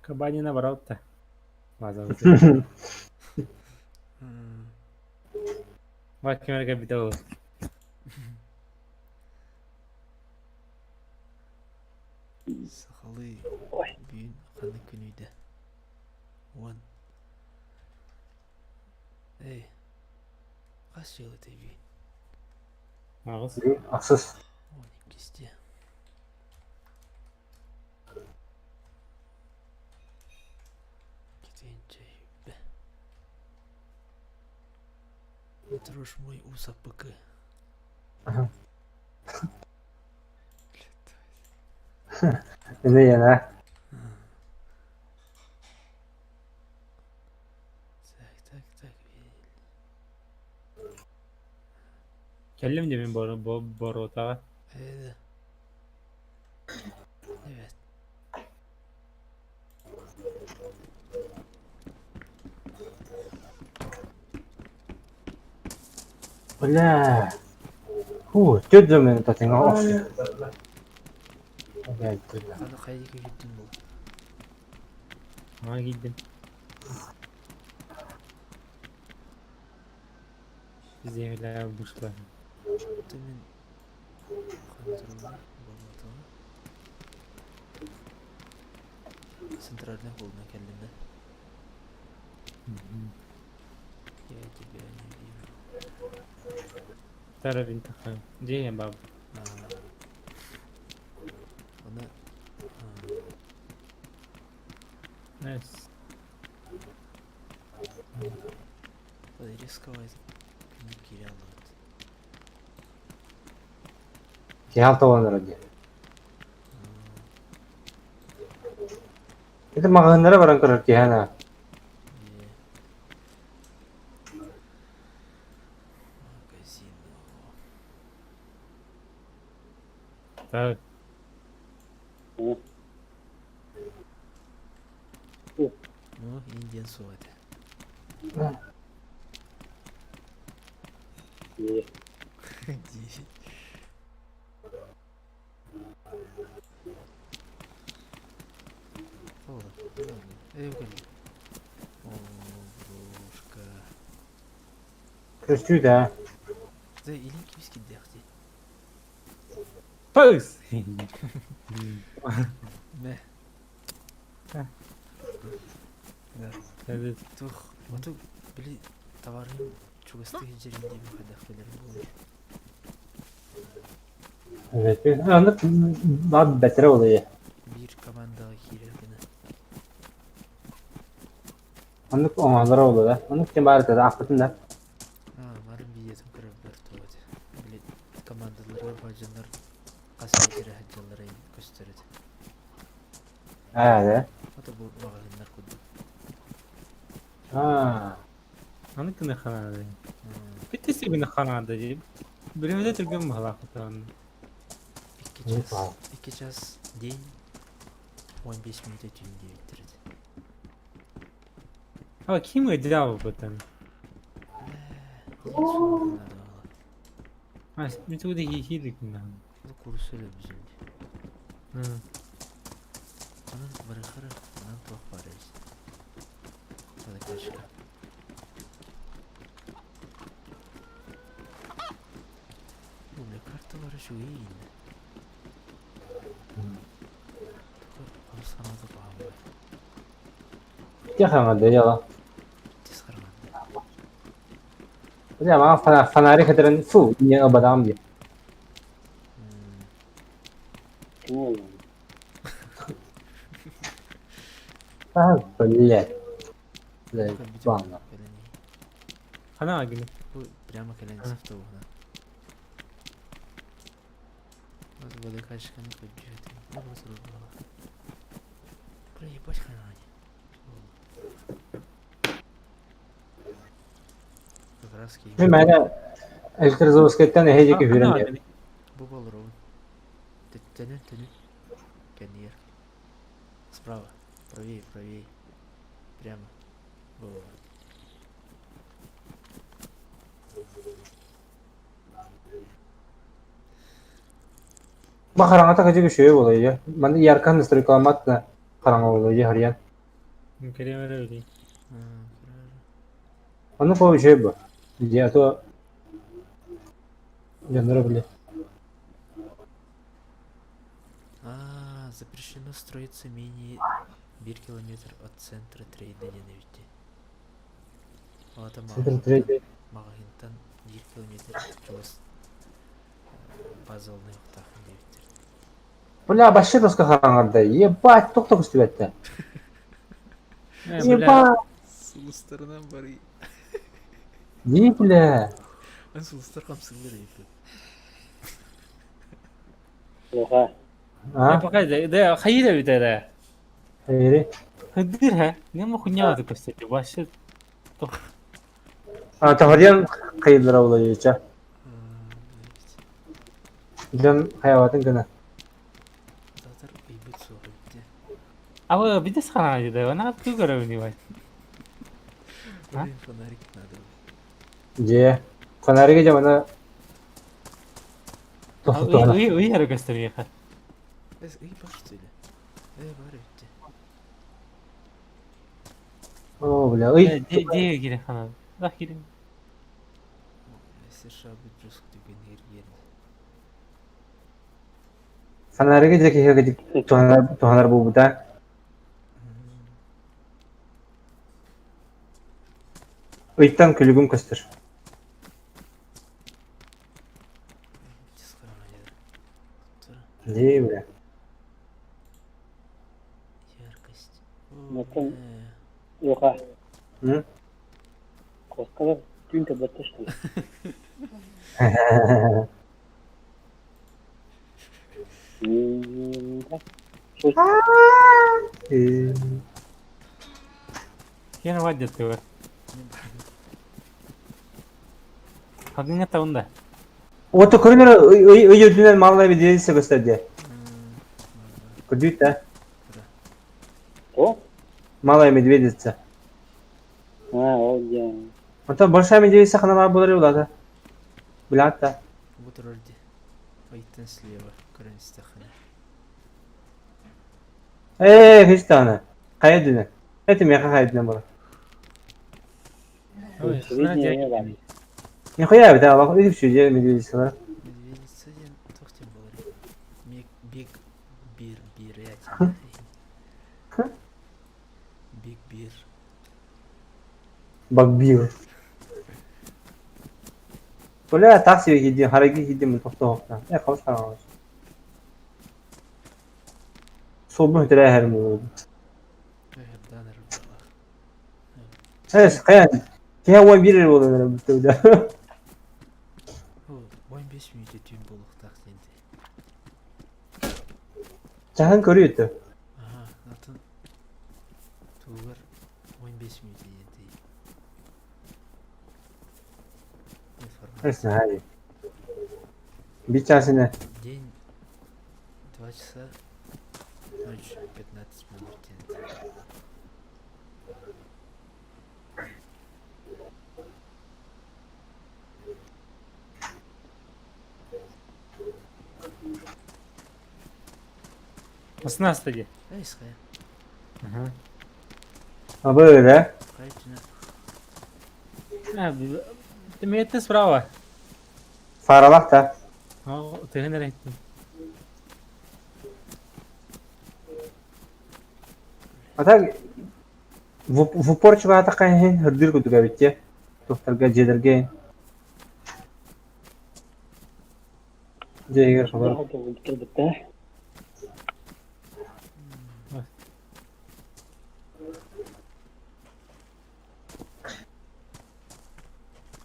Кабанина баралта. Вакимерге бите ол. Сахалыы бүгүн ханнык күнүйдэ? Уон. Эй, хас жыл этэй бүгүн? Аҕыс. Ахсыс. Уон иккисте. Китинчэйбэ. Трожь мой ус АПК. Это я, да? Так, так, так. Кэллим дии мин боруотаҕа. Э, Evet. Бля. Фу, түөрт минута тэҥэ Аны хайа киирдин бул? Aa киирдим. Земля вышла. Ты мин ханна Центральный холдuna кэллим да? Я тебя не вижу. Второй винтаха. Где я баб? Она... Найс. Рисковать не киряллыбыт. Киһи алталанар дии. Ити маҕаһыыннара баран көрөр киһи ана. Магазин. Так. Ну, Индиан суох этэ. Десять. О, О, брошка. Көстүү да. Да, илин кибис киддээхти. Пус! Мэ. Да. Тух, оту били товарым чугастыы сылдьарын диэбин хайдах билэрим буолуой. Аны баар бэтэрэ буолуо. Биир командаҕа киирэр гына. Оннук оҥоһуллара буолуо да. Оннук ким баар этэ аахпытын да. Аа, марын билиэтин көрөрбөр туох этэ. Били командаларыгар баадьаннар хас миэтэрэ сылдьаллара көстөр этэ. Аа да. Ото бу маҕаһыыннар курдук. Аа. Аны кына ханаады. Bittisi гына ханаады дип. Биримизе түргөн баһалаахытан. Икки час, икки час день, 15 минут түүн диэбиттэр этэ. А ким ыдьаабытын? А, мен тугу хири гына. Курс өлөбүзүн. Анан барыхара, анан туох баар эбит. Водокачка. Бля, карталар үчүгэй ииннэ. Туга санаата баҕаммай. Тиэх хаҥарды дьала. Тис хараҥарда. Бля, мага фонарик хатыран фу, не обадам дии. А, блядь. Блядь, ладно. Хана гына. Бу прямо кэлэн автобуһунан. Вот водокачканы көрдүөтүм. Бу буола. Бля, ебать ханани. Как раз Мин мээнэ Электрозаводскайтан эһэ диэки сүүрэн иһэр. Бу болоробун. Төнүн, төнүн. Кэннигэр. Справа. Правее, правее. Прямо. Вот. Бу хараҥата кыдьык үчүгэй буолуо дии. Манна яркан настройкаламмат да хараҥа буолуо дии харыйан. Кэлиэм эрэ билий. Ону по үчүгэй бу. Дьиэ а то дьонноро били. А, запрещено строиться менее 1 километр от центра трейда диэн эбит Аата Центр трейда. маҕаһыынтан 1 километр чугас базаланыахтаахын диэбиттэр. Бля, вообще тоска хаҥарда. Ебать, туох да көстүбэттэ. Ебать. Сулустарынан барый. Дии, бля. Эн сулустар хамсыыллар эбит. Оха. А? Пока да, хайыра эбит эрэ. Эри. Хыдыр ха. Нема хуйня көстөтү. Вообще А, тахарьян хайыллара була Дьон хайабатын гына. Татар ыйбыт суох эбит А вы видите хана да? Она ту көрөбүн бай. Блин, фонарик надо. Дьиэ. Фонаригы дьэ мана Тохтоно. Ый ый эрэ көстөр Эс ый бар что ли? Э, бар эбит. О, бля, ый. Дьиэ кире хана. Да кире. США бит жестко түгэн эргиэн. Фонаригы дьэ киһиэхэ туһанар буолбута. Ыйтан күлүгүм көстөр. Дии, бля. Яркость. Мантан Оха. М? Куоскалар түүн көрбөттөр что ли? Киэн вадят тыва. Хагыңа таунда. Ото көрүнөр ый ый үрдүнэн малай медведица көстөр дии. Көрдүүт да. О? Малая медведица. А, ол дьэ. Онтон большая медведица хана баар буолар улаата. Билаат да. Бу турар дии. Ыйтан слева көрөн истэххинэ. Ээ, хис даҕаны. Хайа үрдүнэн. Эти миэхэ хайа үрдүнэн буолар. Ой, хана дьиэ. Нихуя эбит аа, үтүксүү дьиэ медведицалар. Медведица диэн туох диэн буоларый? Мег биг бир бирятина. Биг бир. Багбир. Бля, таах сиби киирдим, харайга киирдим, тохтоохтон. Э, хабыс хараҕа. Суолбун үтэрэ эһэрим буолуо. Даан эрэ буоллах. Э, хайа, киһи уон биир эрэ буолан эрэ бүттэ. О, 15 мүнүүтэ түүн буолуохтаах диэн Чаһын көрүү өттө. Аха, атын тугар 15 мүнүүтэ диэн тиий. Информация. Знаю. Биир чаасына. День 2 часа, ночь 15 минут диэн. 18 дии. Эй, схая. Ага. Абы да? Хайа түнэ. А, ты справа. Фаралах та. О, ты не рейт. А так в упор чугаатахха иһин үрдүр курдук эбит дии. Туохтарга дьиэлэргэ дьиэгэр холор. Көрбөттөр.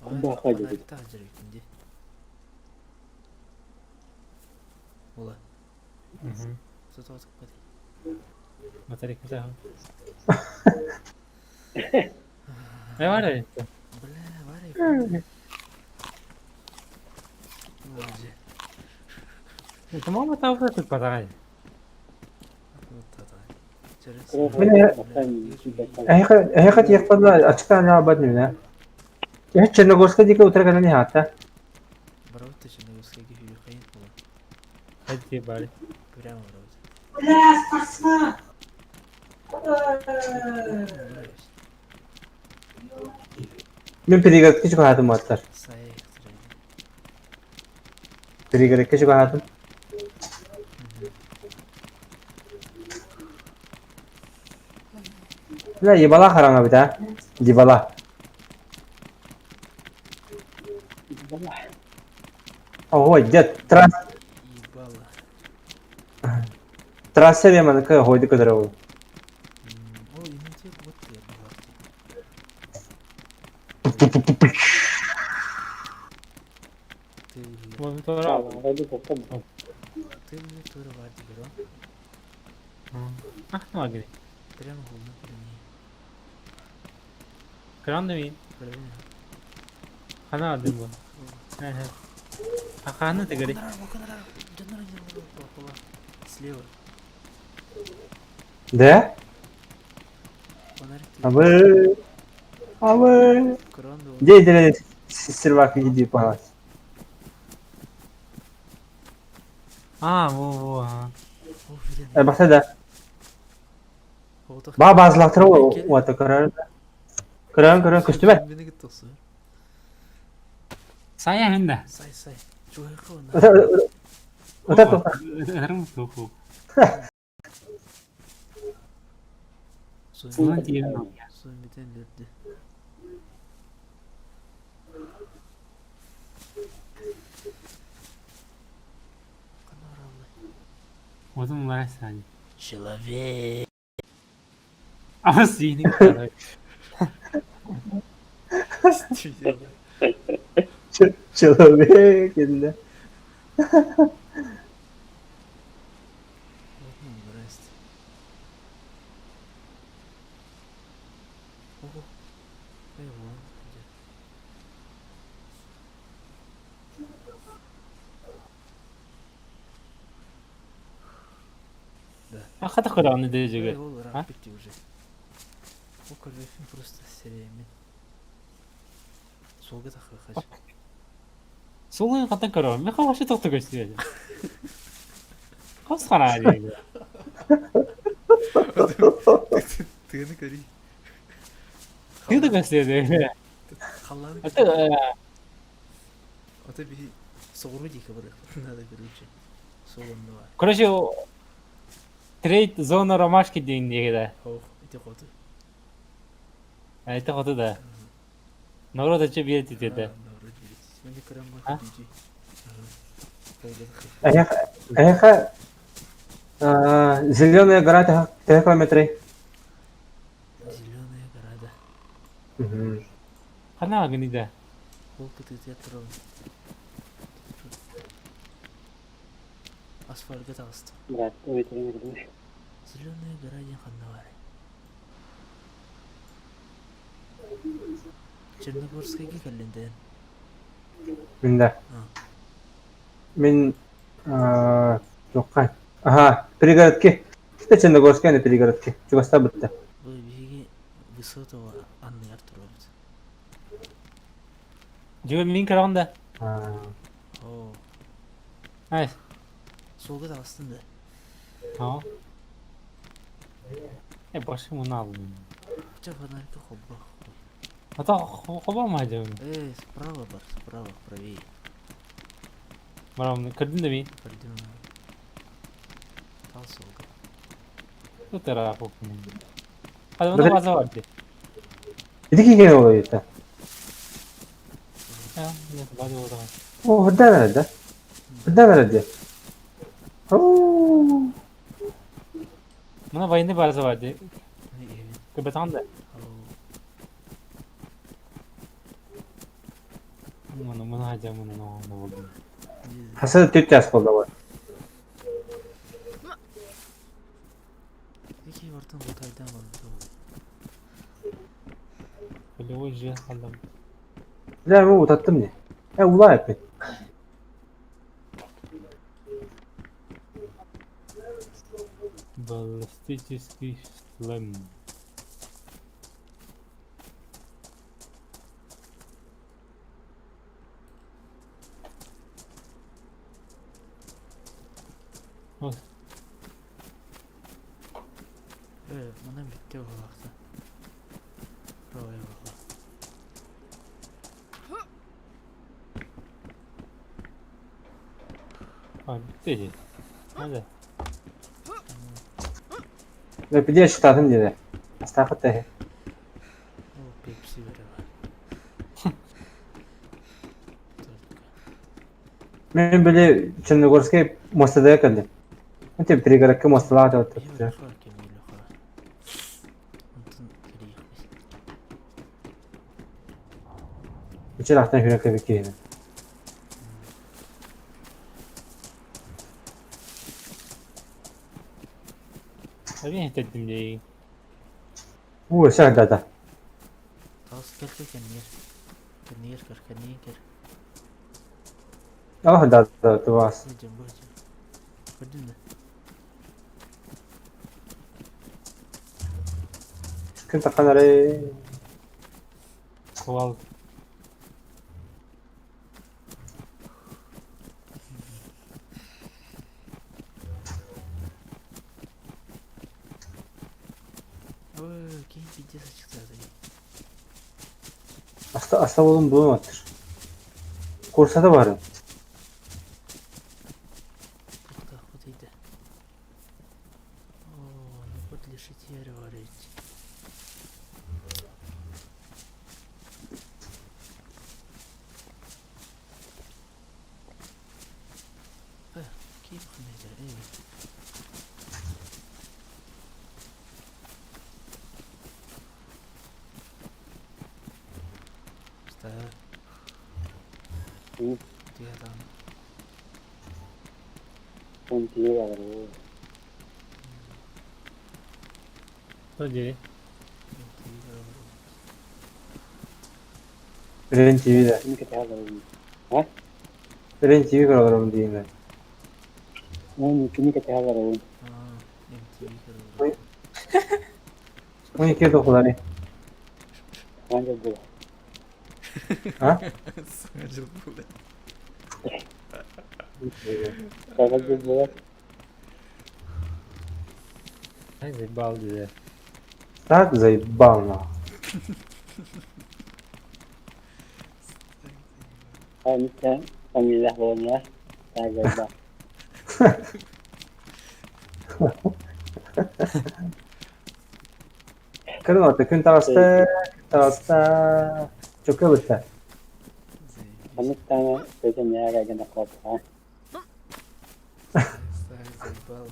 Ой, Куда ходит? фонарик таах эбиккин дии. Ула, сотоҕо Батарейка да. Э, бар Бля, бар О, дьэ. Это мама там тут подай. Вот тата. Эһиэхэ эһиэхэ тиэхпин аччыктаан аҕалбат ньүнэ. Эһэ Черногорска диэки утары кэлэн иһаатта. Барабыт Черногорскайга хүрүөххэйин була. Хати бар. Прямо барабыт. Бля, спасибо! Мин пригородка чугаһаатым уоттар. Пригородка чугаһаатым. Бля, ебала хараҥа эбит а. Дебала. Ой, дед, трасс. Трасса маныкы хойду көтөрө. Слева. Да? Абы. Абы. Где сервак иди палас. А, во-во, ага. Бахта да. Ба базлатыр уата көрөр. Көрөн көрөн көстүбэ. Сая хинда. Сай сай. Ота тоха. Человек. А синий. Человек инде. А хата көрөҕүн дежиге. Ол ыраах битти уже. Ол көрбөппүн просто сериямин. Суолга тахыахха. Суолун хатан көрөҕүн. Мен вообще тоқту көстүбэт. Хос хара дии. Тыаны көрүй. Тыды көстүбэт. Халлааны. Это Ото биһи соҕуруу диэки барыахпыт надо короче. Суол оннуга. Короче, трейд зона ромашки диэн диэки да. Ох, ити хоту. Это хоту да. Народ ачы биэр титede. Народ биэрит. Мени көрөн А? Эхе, эхе. Зеленая гора 3 километры. Зеленая гора да. Хана гнида. Ол кытыытыгар турабын. Асфальтка таҕыстым. Зеленая гора диэн ханна баарый? Черногорскайга кэллин дээн. Мин да. Мин туохха? Ага, пригородки. Это Черногорская на перегородке. Чугаста бытта. Бу биһиги Высотова анныгар турабыт. Дьүгэ мин көрөҕүн да. Оо. Ай. Суолга таҕыстым да. Аа. Э башым уна алдым. Чэ фонарика холбо. Ата хобамай дьон. Э, справа бар, справа, правее. Барам көрдүн да мин. Көрдүм. Тал суолга. Тутара хопун. Хада онно база бар дии. Ити киһи олоруйта. Аа, нет, база болдоҕа. О, хырдаан эрэ да. Хырдаан эрэ дии. Оо. Мына военный база бар дии. Эбин. Көрбөтөҕүн да. Оо. Муну муну хадьа муну ноҕону болдум. Хаса түт час болду. Ики бартан бутайдан барбыта буолуо. Полевой же халдам. Бля, мен утаттым не. Э, улай опять. Баллистический шлем. Вот. Э, Манан бүттэ буолуохта. Рой буолла. А, бүттэ дии. Hadi. Лэпидиэ читатын диэри. Астаахыт тэһи. О, пепси бере бар. Только. Мен били Черногорскай муостадыга кэллим. Ити пригородка муосталаах Ийэ дьон Леха кэмий Леха. Онтон кэлиэхпит. Үчүр ахтан хүрэ кэбит киһини. Tabii dedim değil. Уу, өссө ардата. Таас кэлкэ кэннигэр. Кэннигэр көр, кэннигин көр. Алах ардата тубаас. Сылдьан бу сылдьан. Көрдүн да? Күн таххан эрэ Koval. Ой, киһи пиздец ачыктаата дии. аста аста болун булун аттыр. Курсата барын. Туохтаахпыт ыйда. Оо, ну вот лишить говорить. Э, киим ханайдара, эй. Ста. Тиһэтаҕын. Он тиийэ олорор. Что дири? Рен ТВ-де. Ким кэтэһэ олоробун? А? Рен ТВ көрө олоробун дииллэр. Уон кими кэтэһэ олоробун? Аа, MTV көрө 12 тохулары. Хаан дьыл буолар. А? Саҥа дьыл буолар. Саҥа дьыл буолар. Ay заебал диде. Так заебал нахуй. Аныта фамилия буолла. Таажайба. Кырын ота күн таҕыста, күн таҕыста. Чөкө бытта. Ханнык даҕаны көтөн миэхэ гына куоппаҕа. Так заебал.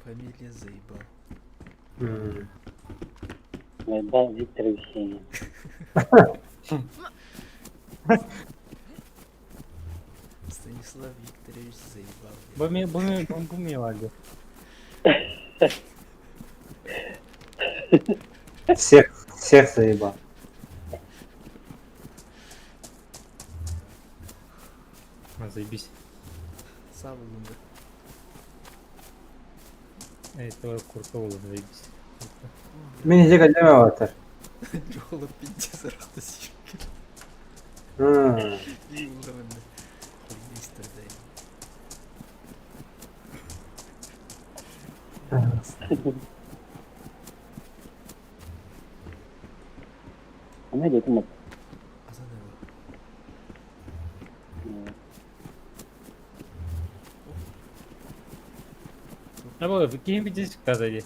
Фамилия заебал. Заебал Виктор Есенин. Станислав Викторович заебал. Bu mi bu mi bu, bu mi vardı? Всех, всех заебал. А, заебись. Сабылынды. Evet doğru kurka oğlum заебись. Мин ити кэллэме батар. Жолып пиздец ырақты сүйіп Хуйня страдаем. Ана диэтим от. Асан его. Ne bu kim bir çıktı hadi.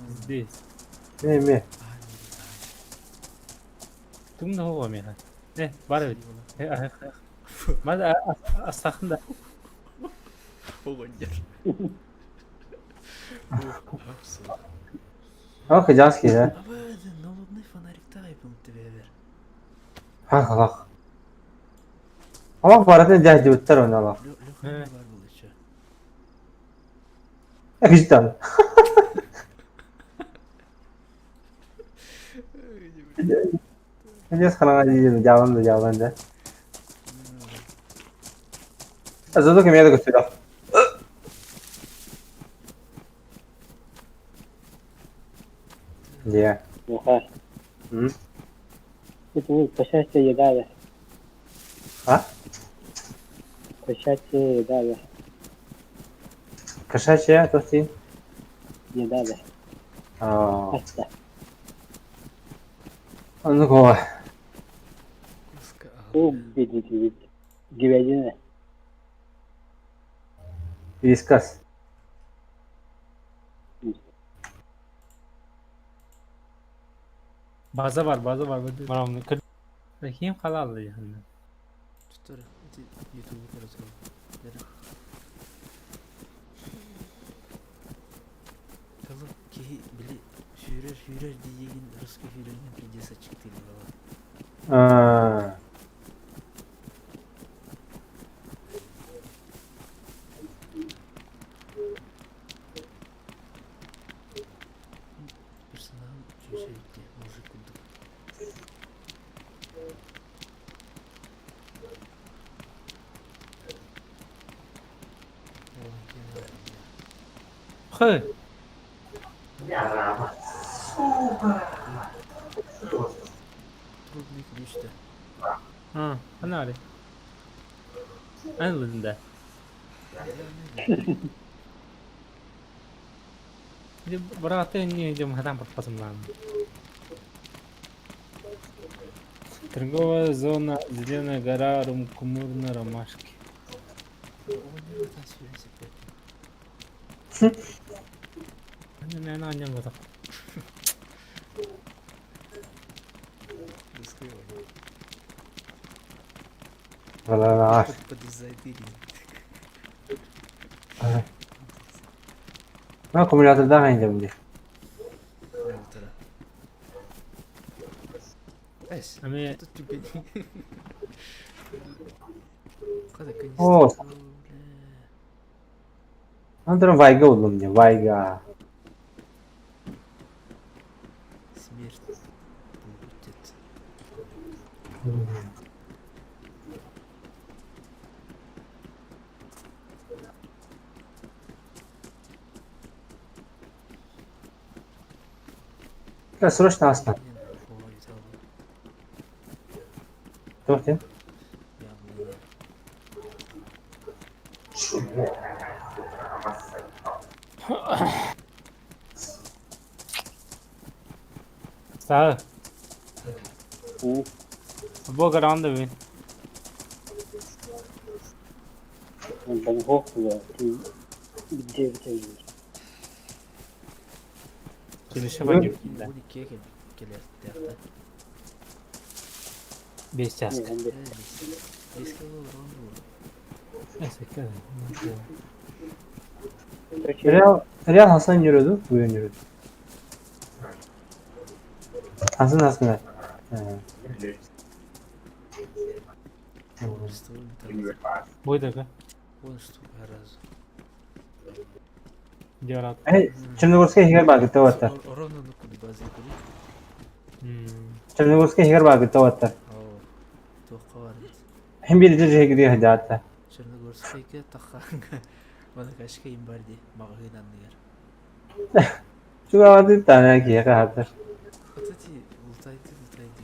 Здесь. Эми. Тум да хоо меха. Не, бар бит. Мада астахында. Оҕонньор. Ах, жаски да. Абы, налобный фонарик тайпын тебе Ах, алах. Алах баратын дьаһдьыбыттар оны алах. Леха не бар был еще. Экжитан. Дьэс хараҥа дии дьаалан да дьаалан да. Азото кэмиэ да көстүлэх. Дьэ. Леха. Это кошачья еда да. А? Кошачья еда да. Кошачья, тоsti. Еда да. Аа. Аста. Оннук оҕо. Куска О, аһылыга. бедитибит. Гибедине. Вискас. База бар, база бар. Марамны кыр. Ким халаллы яхында. Туттар, ити ютубу көрө турабын. Бэрэ. Кылым киһи били сүүрэр сүүрэр диигин русский сүүрэрин пиздец аччыктыыллар. Аа. Персонажым сүүсэ мужик курдук. Хы. Трудный ключ-то. А, анари. Эн да. Брат, не идем, там подпасом Торговая зона, Зеленая гора, Румкумурна, Ромашки. Оҕонньор сүүрэн сиппэт. Мен анням вот. Русский оҕонньор. Ла-ла-ла. Подзайдыли. Аккумулятордаах индем дии. Полтора. Эс, Ами тут түгэн. Хада О, канистра. Антон Вайга уллум мне, Вайга. Смерть будет. Да, срочно астан. Туох диэн? Саа, Уу, футбол караанда бин. бангок да. Где где. Келеше бар да. Кэлэр тиэхтэ. Бес час. Беске олорон буолла. Эсэкке. Реал, Реал Hasan yürüdü, bugün yürüdü. Hasan Hasan. Листовой металл. Бой да. Он штука разу. Диорат. Э, Черногорская хигер багыта ваттар. Орон ону куду базы куду. Черногорская хигер багыта ваттар. Оо. Туохха бар эбит. Хим bir же хигер хажаата. Черногорскайга тахханга Манакашка им бар дии маҕаһыын анныгар. Чугавады тана киһиэхэ хатар. Вот эти лутайды лутайды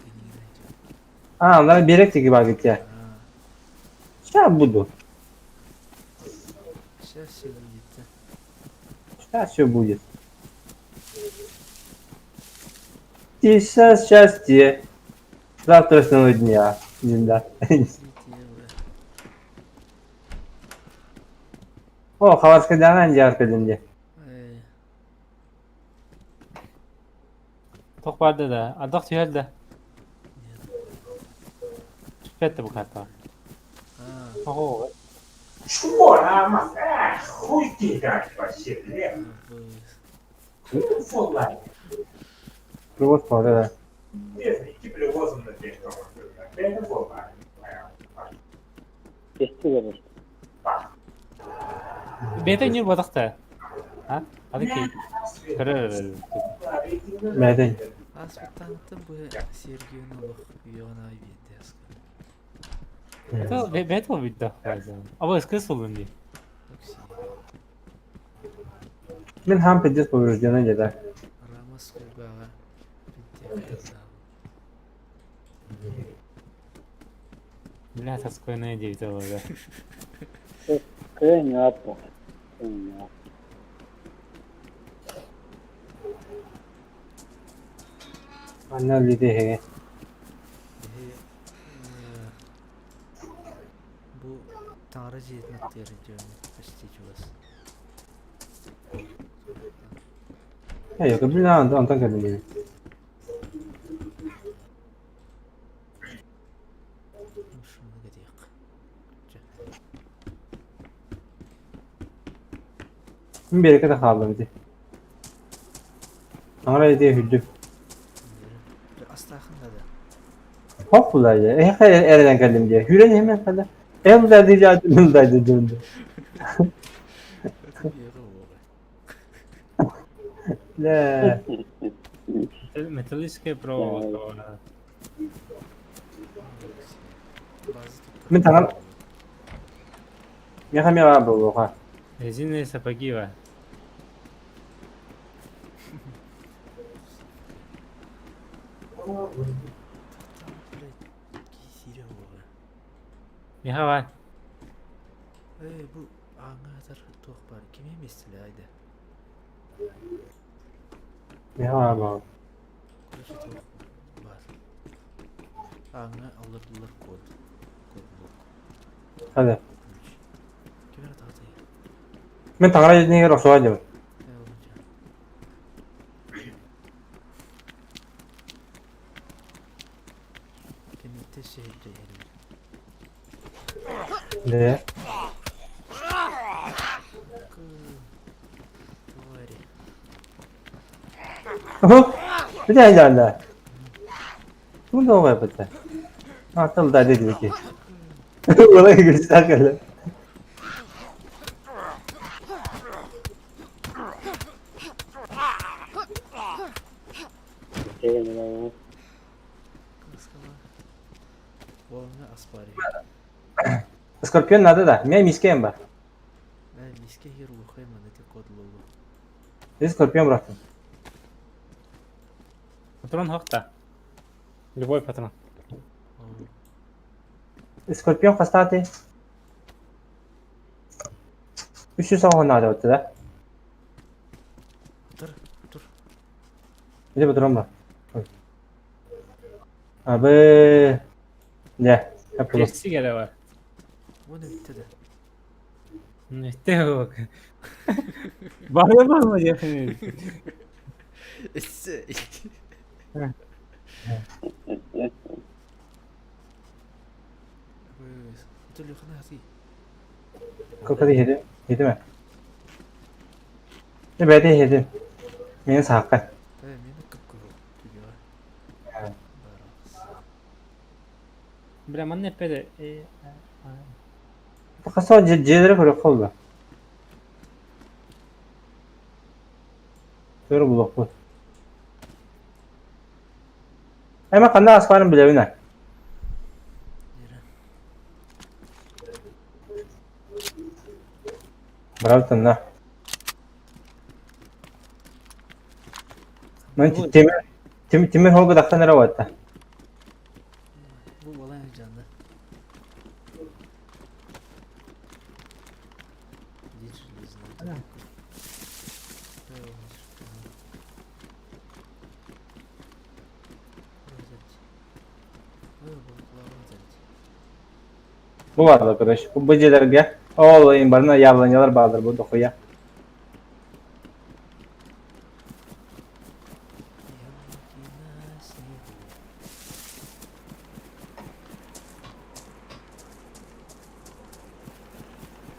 инигин айтып. А, онда берек тиги багыт я. А, Сейчас буду. сейчас все будет. да. Сейчас все будет. И сейчас счастье. Завтрашнего дня. Да. Летело. О, хабарска даган жарка динде. Э, Тох барды да. Адак түһәл да. нет. Түпәтте бу карта. А, Ого. Хуй ты играть вообще, бля. вы... Привоз да. Кестилер. Бете нир батакта. А? Ады ки. Көрөр. Мәден. Аспытаҥтан бу Сергийын олох үйөҕүн аайы биэрдэ аска. Бете ол битте. Аба эскес болдун ди. Окси. Мен хам пиздец повреждена где-то. Рамас кулгааҕа пиздец хайдаабыт. Бля, таскойная девять да. Кыын аппа. Кыын. Манна үлэлиэһигэ. Биһи бу таҥара дьиэтин аттыгар дьон почти чугас. Ээ, билин онтон кэллим. Шуну кэтиэх. Чэ. Мин биэрэккэ да хааллым ити. Таҥара дьиэтигэр үрдүм. Астаахын да да. Хоп булайда. Эһиэхэ эрэнэн кэллим дии. Сүүрэн иһимэн хада. Эһэ булайды дьааты дьонду. Лээ. Металлическая проволока. Мин таҥара Миэхэ эмиэ баар буолуоҕа. Резиновые сапоги ва. Миэхэ баар. Эй, бу ааҥҥа туох баар? Кими миэстэлээйдэ? Миэхэ баар буолуо. Короче, туох баар? Ааҥҥа олордулар код. Код блок. Hadi. Ким эрэ таҕытый? Мин таҥара дьиэтигэр охсуһа дьабын. Ээ, олунча. Кэнниттэн сөһүлдэ иһэллэр. Дэ. Твари. Бите айдаанда. Тум да оҕой бата. Атыл да дедики. Олай гүлсак эле. Уолга аспари. Скорпион надо да. Мен мискем бар. Миске хер ухай манати код логу. Здесь скорпион браттым. Патрон хохта. Любой патрон. Скорпион хастааты. Үс оҕо надо вот да. Тур, тур. Где патрон бар? Абы. Не, я Персик эрэ бар. Уонна бүттэ да. Нете бак. Бары бар ма диэхин. Түлүхана хати. Кокады хеди. Хеди ме? Не бәйте хеди. Мени саакка. Э, мени кып-кызыл түгү бар. Бля, манна эппеде. Хаса жедere көрө холла. Көрө булокпут. Эме кандай аспарын билебин а. Бравтан Мен темир темир темир холга дактан эре батта. Бу балай жанды. Бу баалар короче. Бу жерлерге ол эми барына яблонялар баалар бу дохуя.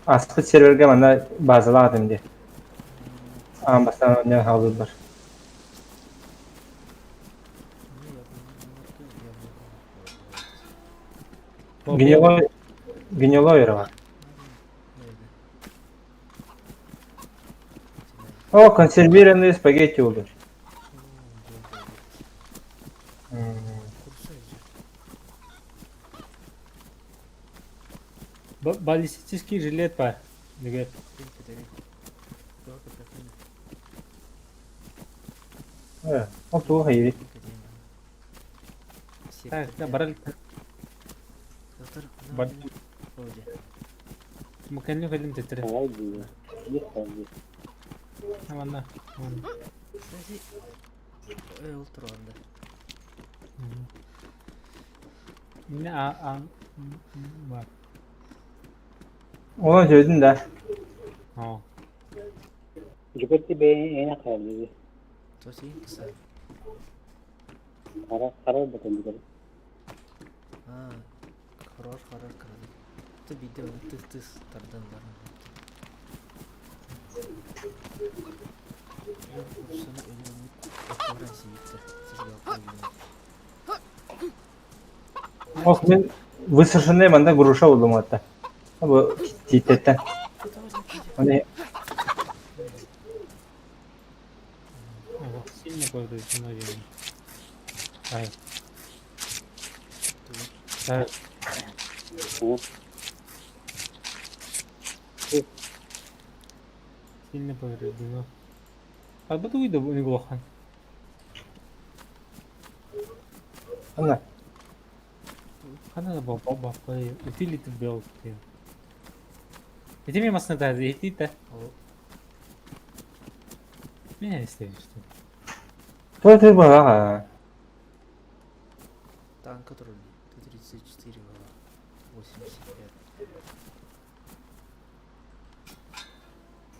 Аспыт серверге манна базалаатым ди. Аан бастан оонньоон хаалбыт Гнилой гнилой рва. О, консервированные спагетти будут. Баллистический жилет бар. Деген. Ол туох хайы. Так, барал. Бар. Мукенли кэлим тетре. Манна. Мин а бар. Онон сөйдүн да. Оо. Жигути бэйэни хааллыы. Тосин кыса. Хара хара батан дигэр. Аа, хорор хорор кырадык. Ты биде оны тыс тыс тардан баран. Курсаны өлөрүммүт отторан сииттер. Ох, мен высушенный манда груша булдум атта. Бу тииттеттен. Оны Сильно повреждено видно. Ай. Так. Сильно повреждено. А буду уйду неглухан. Анна. Хана баба баба utility belt диэн. Ити эмиэ массыына иһитиитэ. Меня истэбиштим. Той ты баҕа. Танка турар Т-34 85.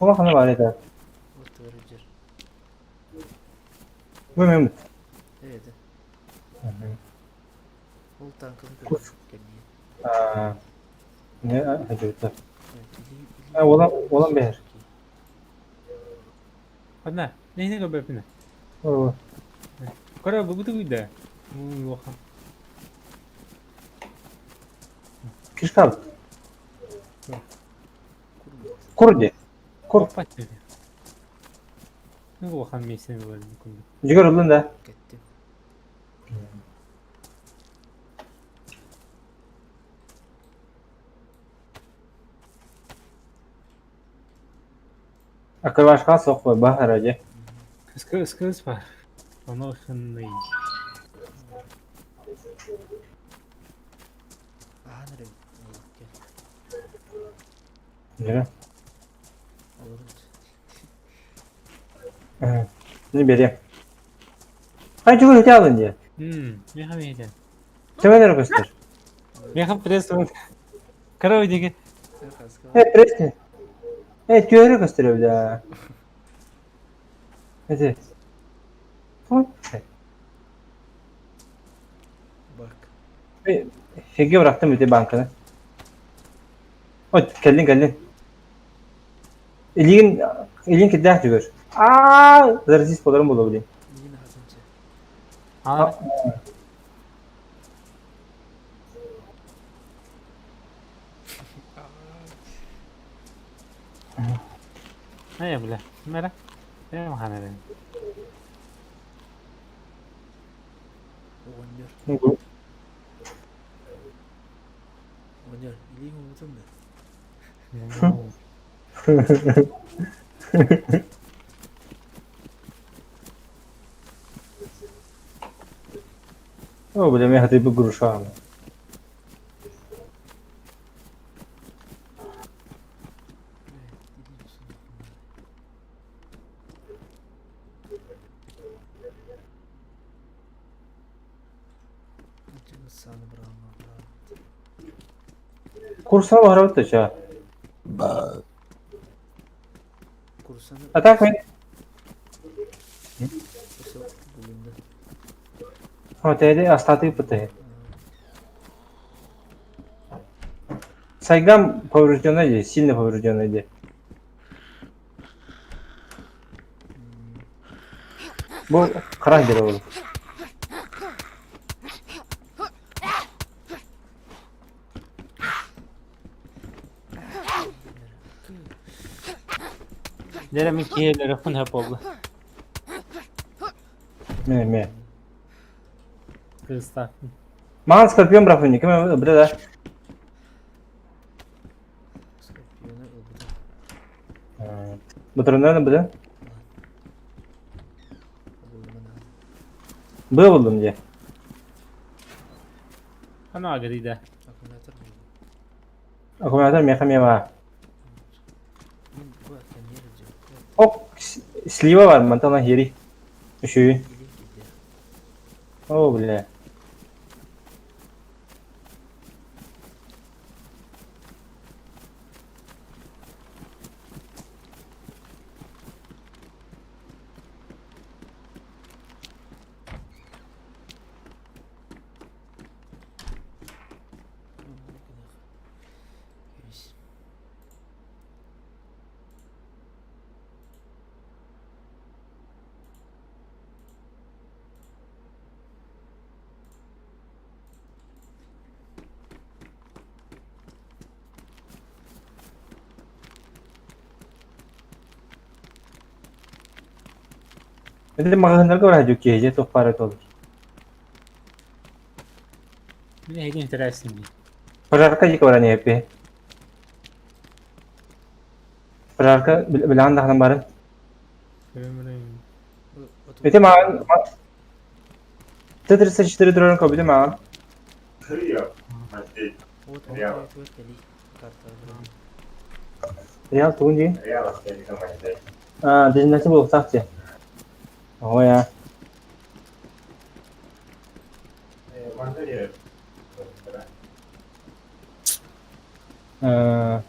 Улахана баар этэ. Вот тварыдьыр. Бу мен Это. Ол танканы Кус. көрдüm кэнниэ. Аа. Не хажыта. Или А улам улам бэр. Ханна, нэһини көрбөппүнэ. Оо. Көрө бу бутугуйда. Улахан. Кишка. Курди. Кур. Курпат диэн. Улахан миэстэни булар курдук. Жигер ыллын да. Кэттим. Акырбашка сокпой бахара же. Скыз бар. Поношенный. Ахан эрэ кэл. Жигер. Олорун. Не берем. Ай жигер өте алын же. Меха меха. Төмен көстөр. Меха пресс. Короче, деген. Э, пресс. Э, түөрү көстөр да. Эти. Ой. Бак. Хеге бырахтым өте банканы. Ой, кэллин кэллин. Илигин илин киддэх жүгөр. Аа, заразис боларым боло билин. Мин хатынча. А, Ай, бля. Мера. Э, махана. Оҕонньор. Оҕонньор. Илииҥ уутун да. О, бля, мен хатып груша. Илииҥ суннахпын. Сааны быраҕыма быраҕым. Курса барабыт ча. Курсаны А так мен Все булунду. Хотели остаток пыты. Сайгам поврежденный здесь, сильно поврежденный здесь. Бу харах дere oldu. Дere мен киелere хун хап oldu. Ме ме. Кыста. Маған скорпион бырахпын, ким бile да. Скорпиону ылбытым. Бутырындан бile. Булумана. Бile buldum diye. Ана агрида. Аккумулятор булдум. Аккумулятор меха мева. Мин бу каньер жок. Ок, слива бар, мантана хери. Үшүй. Илииҥ киирдэ. О, бля. Ити маҕаһыыннарга бараһа дьүккиһи дьэ туох баара туолар. Мин эһиги интэриэстин дии. Пожарка диэки баран иһэппи. Пожарка билэҕин даҕаны барын. Ити маҕан Т-34 дрон көбүтүм аҕам. Реал тугун дии? Аа, дизиннэси буолуохтаах дии. Ой, аа. Э,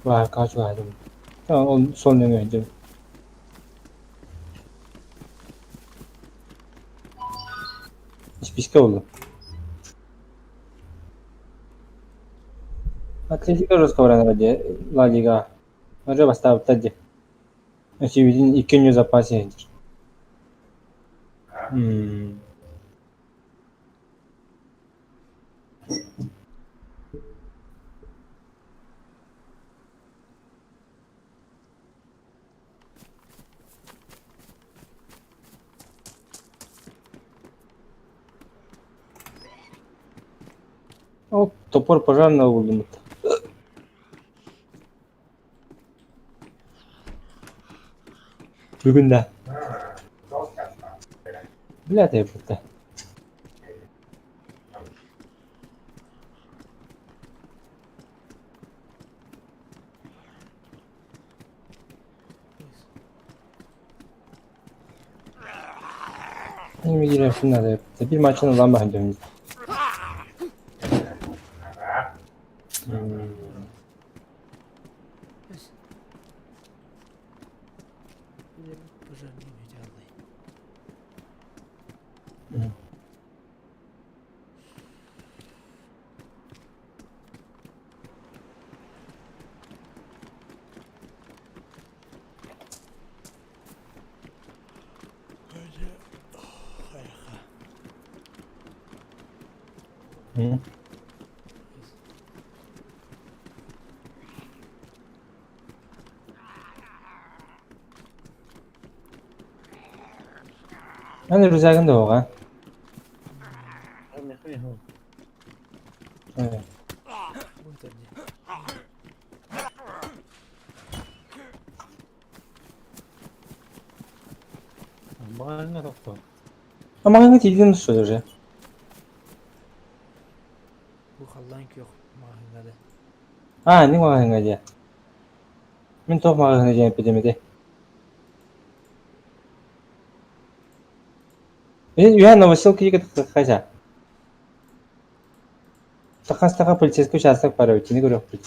Баар чугаһаатым. Ол сол нөҥүө сылдьабын. Испиискэ буллум. Атлетико Росковран ради Ла Лига. Уже бастаабыттар дии. Өсүүбүтүн икки күнү запас иһэллэр. М. Ол топор пожарного булдум. Бүгүн да. Блядь, я Биир мааччаны ылан баһан дьон. Аны рюкзагын да оҕа. Баҕарыҥа тохтоо. Амаҕыҥҥа тиийдим что ли уже? Бу халлаан күөх маҕаһыыҥҥа да. Аа, ини маҕаһыыҥҥа диэ. Мин туох маҕаһыына диэн эппитим ити? Үһэ Новоселка хайса? Саха полицейский участок баар эбит, кини көрүөхпүт.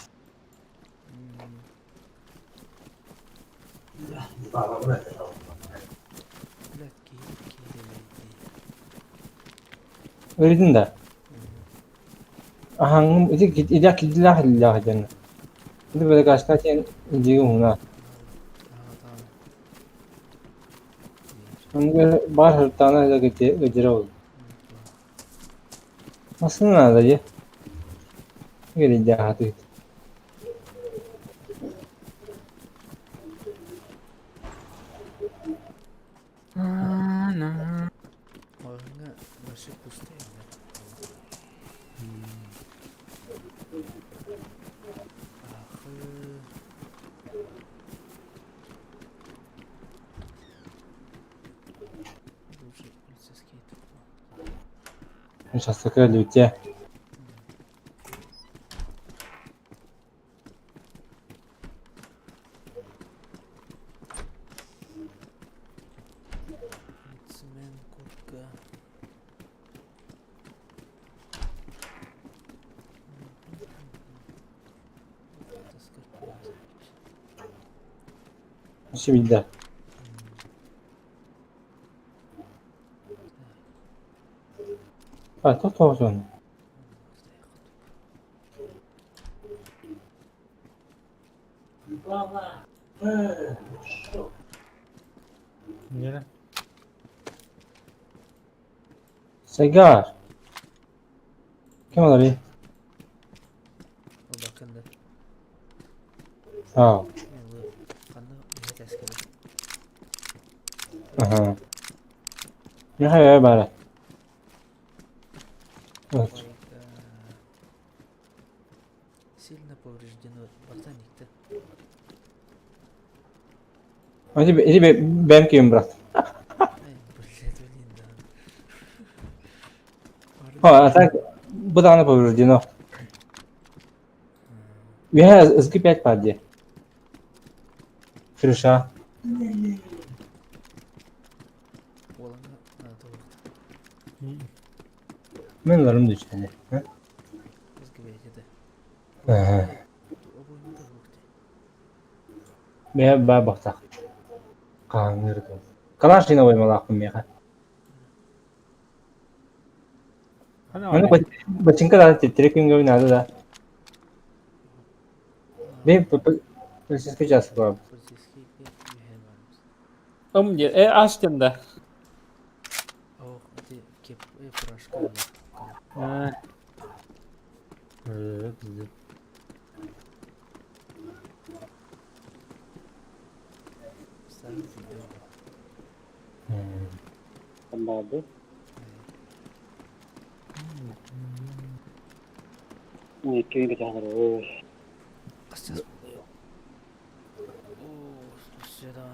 Өлүтүн да? Аһаҥҥым ити идэх кирдилээх иллээх дьон. Ити бэлэкээскэ диэн илдьиги уһуна. Онно баар сырыттаҕына ыдьыра ол. Массыына наада дии. Эрэйдээхтик. Маҕаһыыҥҥа вообще пусто Участокка лютя. Цемент, куртка. Сибилдэ. А, тохтоосун. Нere? Segar. Kim olabilir? Ол бакында. Ha. Ханна үһэ тэскэбит. Aha. Ne hayır bari. Evet. Сильно повреждено ботаник-то. Hadi hadi benim kim bırak. Эй, блядь, блин, да. Ha, так bu da повреждено. Я СГ5 паде. Крыша. Уолана надо вот. Мен ларым düştü. Ha? СГ5 это. Aha. Мен ба бақтақ. Қаңырды. Калашина оймалақпын меха. Оны бачинка да теттерек күнгө надо да. Мен полицейский участок бар. Полицейский Ым э аш да. Ох, эти кеп, фуражка. Bizde. Барды. Не, күйін кете. Сейчас буду. О, сюда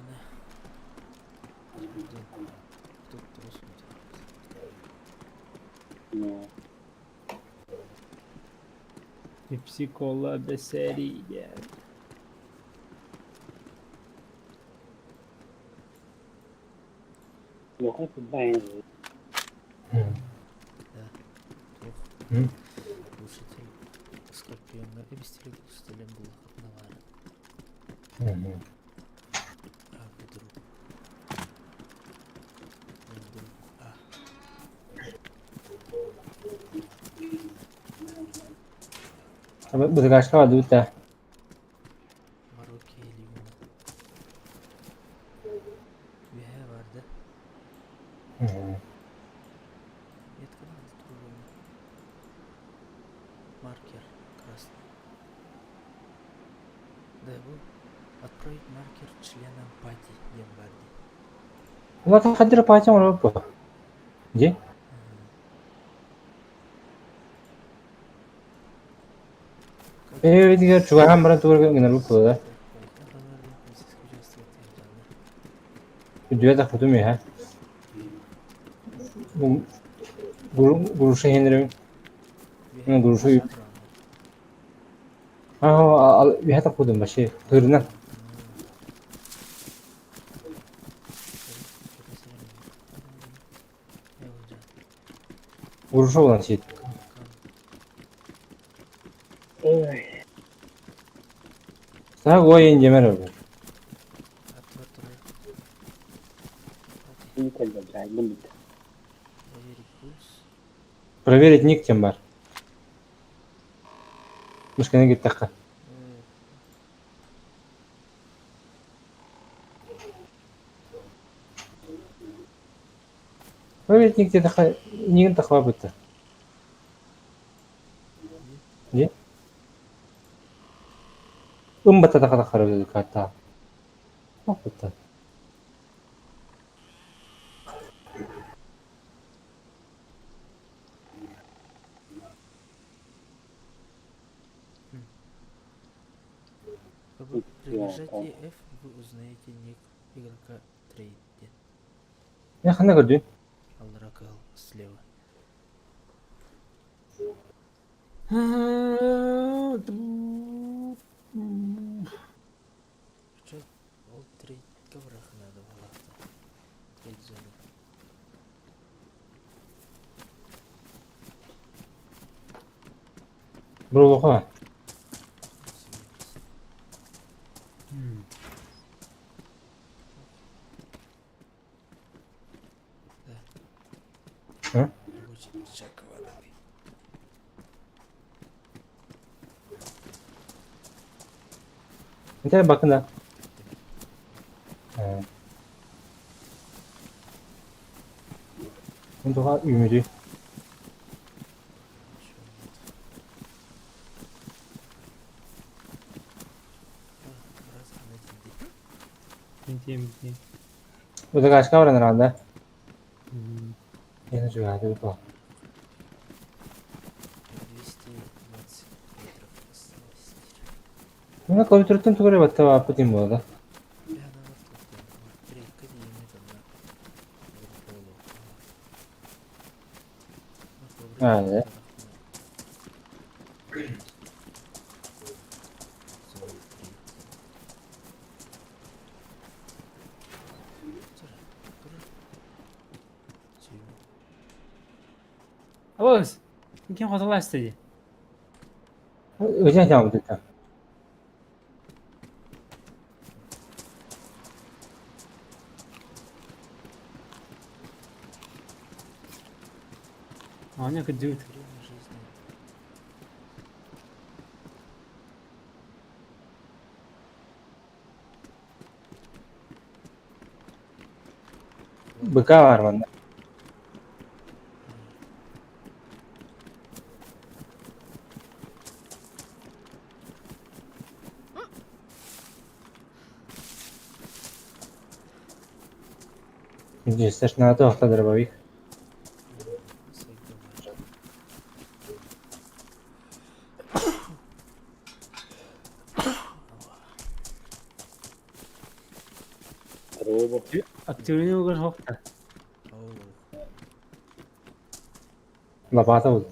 Тут Ну, Pepsi Cola beseri. Лоха байн. Да. Глушитель Скорпиона и бистили глушителем был наварен. А вдруг? Вдруг. А. Бытыгашка барды битте. Марокко Лиона. Үһэ барды. Метканы другой. Маркер красный. Да, его отправить маркер членам пати диэн барды. Улар хадыр патя оно бу. Же? Э, дигер чугахан баран тугар генер бу да. Дүә да худум я. Бу гурушу хенерем. Мен гурушу. А, ал ята худум баши. Хырна. Гурушу булан сит. Ой, Сага ойын жемер ол. не кэлбэ, блядь, Проверить пульс. Проверить ник тем бар. Мышканы гиттакка. Проверить ник те нигин тахва бытты. Не? Ым бата така тахара карта. Ох бытты. При нажатии F вы узнаете ник игрока трейде. Я хана көрдү. Алракал слева. Чё, ол трейд коврах надо было. Трейд зона. Бро А? Рабочий шоколадовый. Ити бакын да. Э. Туха үүмүтүй? Удагашка баран рада. Я нажигаю, это 220 метров осталось. Ну, компьютертан тугу эрэ баттабааппыт иһин буолла. Аа, Абыз, ким хотоласта дии? Өзен саҥабытыттан. Аня кырдьыбыт. Быка баар манна. Дьиэстэр наада охто дробовик. Дорообо. Активный угар хохта. Лопата буолла.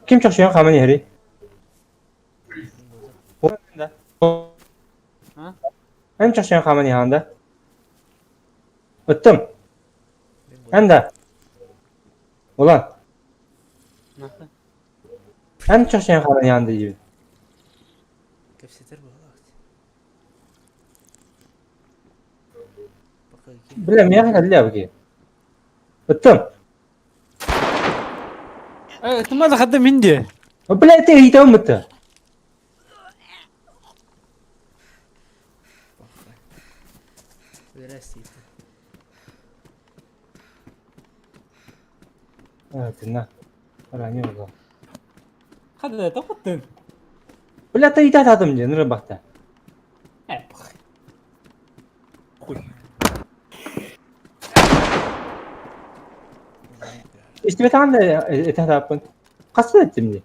Ким чохчуйан хааман иһэрий? Эн чохчуйан хааман иһэҕин да? Ыттым. Эн да? Улан. Эн чохчуйан хааман иһэҕин да диибин. Кэпсэтэр буолаҕыт. Бля, миэхэ кэллэ бу Ыттым. Э, тумада хадда мин диэ. Бля, ты ыйытабын бытта. Тына. Ранее было. Хадда тохоттун. Бля, ты ыйта атым диэн ырбахта. Э, хуй. Истибэтэҕин да этэ сатааппын. Хаста да эттим дии.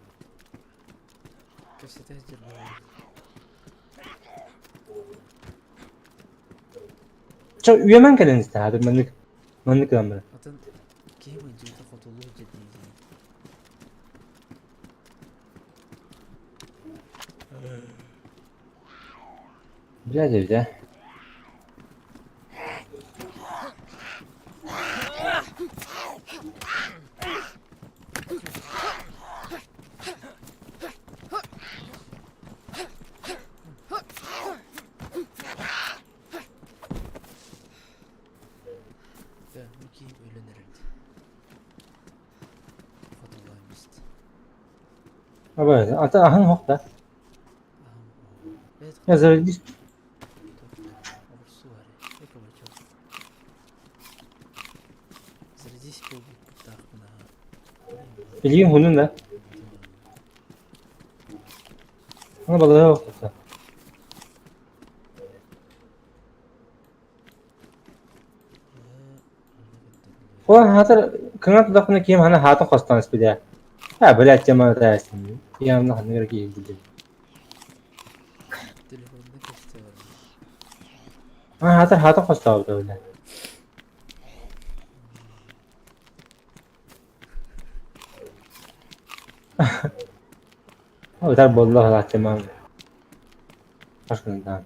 Чэ, үөмэн кэлэн истэ, хатыр маннык маннык гынан баран. Атын киһи мындьыыта хотулуу дьэ дии. Бля диэбитэ. Да, бу киһи өлөн эрэрди. Хотулаан исти. Аба, ата аһын оһох да. Я зарядись. Зарядись буолбуттаахпын аха. Билигин хунун да. Аны балыга охтута. Ол хаатар кыҥа тутахпына киһим хана хаатын хостоон испитэ. А, блядь, тема таасын. Явно ханныгар киһи Телефонна көстө А, хаатар хаатын хостообута бля. Ытар буолла лааттема. Башкындан.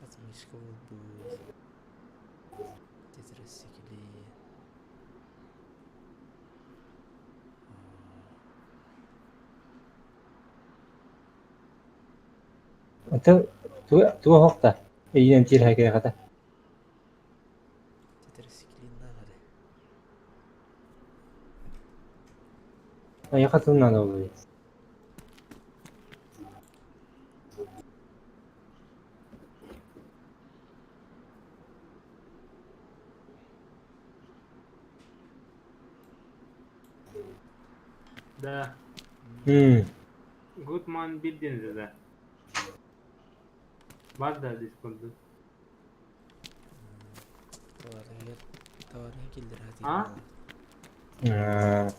Отмычка буолбут. Тетрасикли. Онтон тугу оһох да эйиин эмтиир хайгайҕата. Тетрациклиннаах эрэ. Айаха тыл наада буолуо. Да. М. Goodman bildiğiniz да. Бар да Discord'da. Товарыгар товарыгар киллэрэ А? сатыыр. Аа,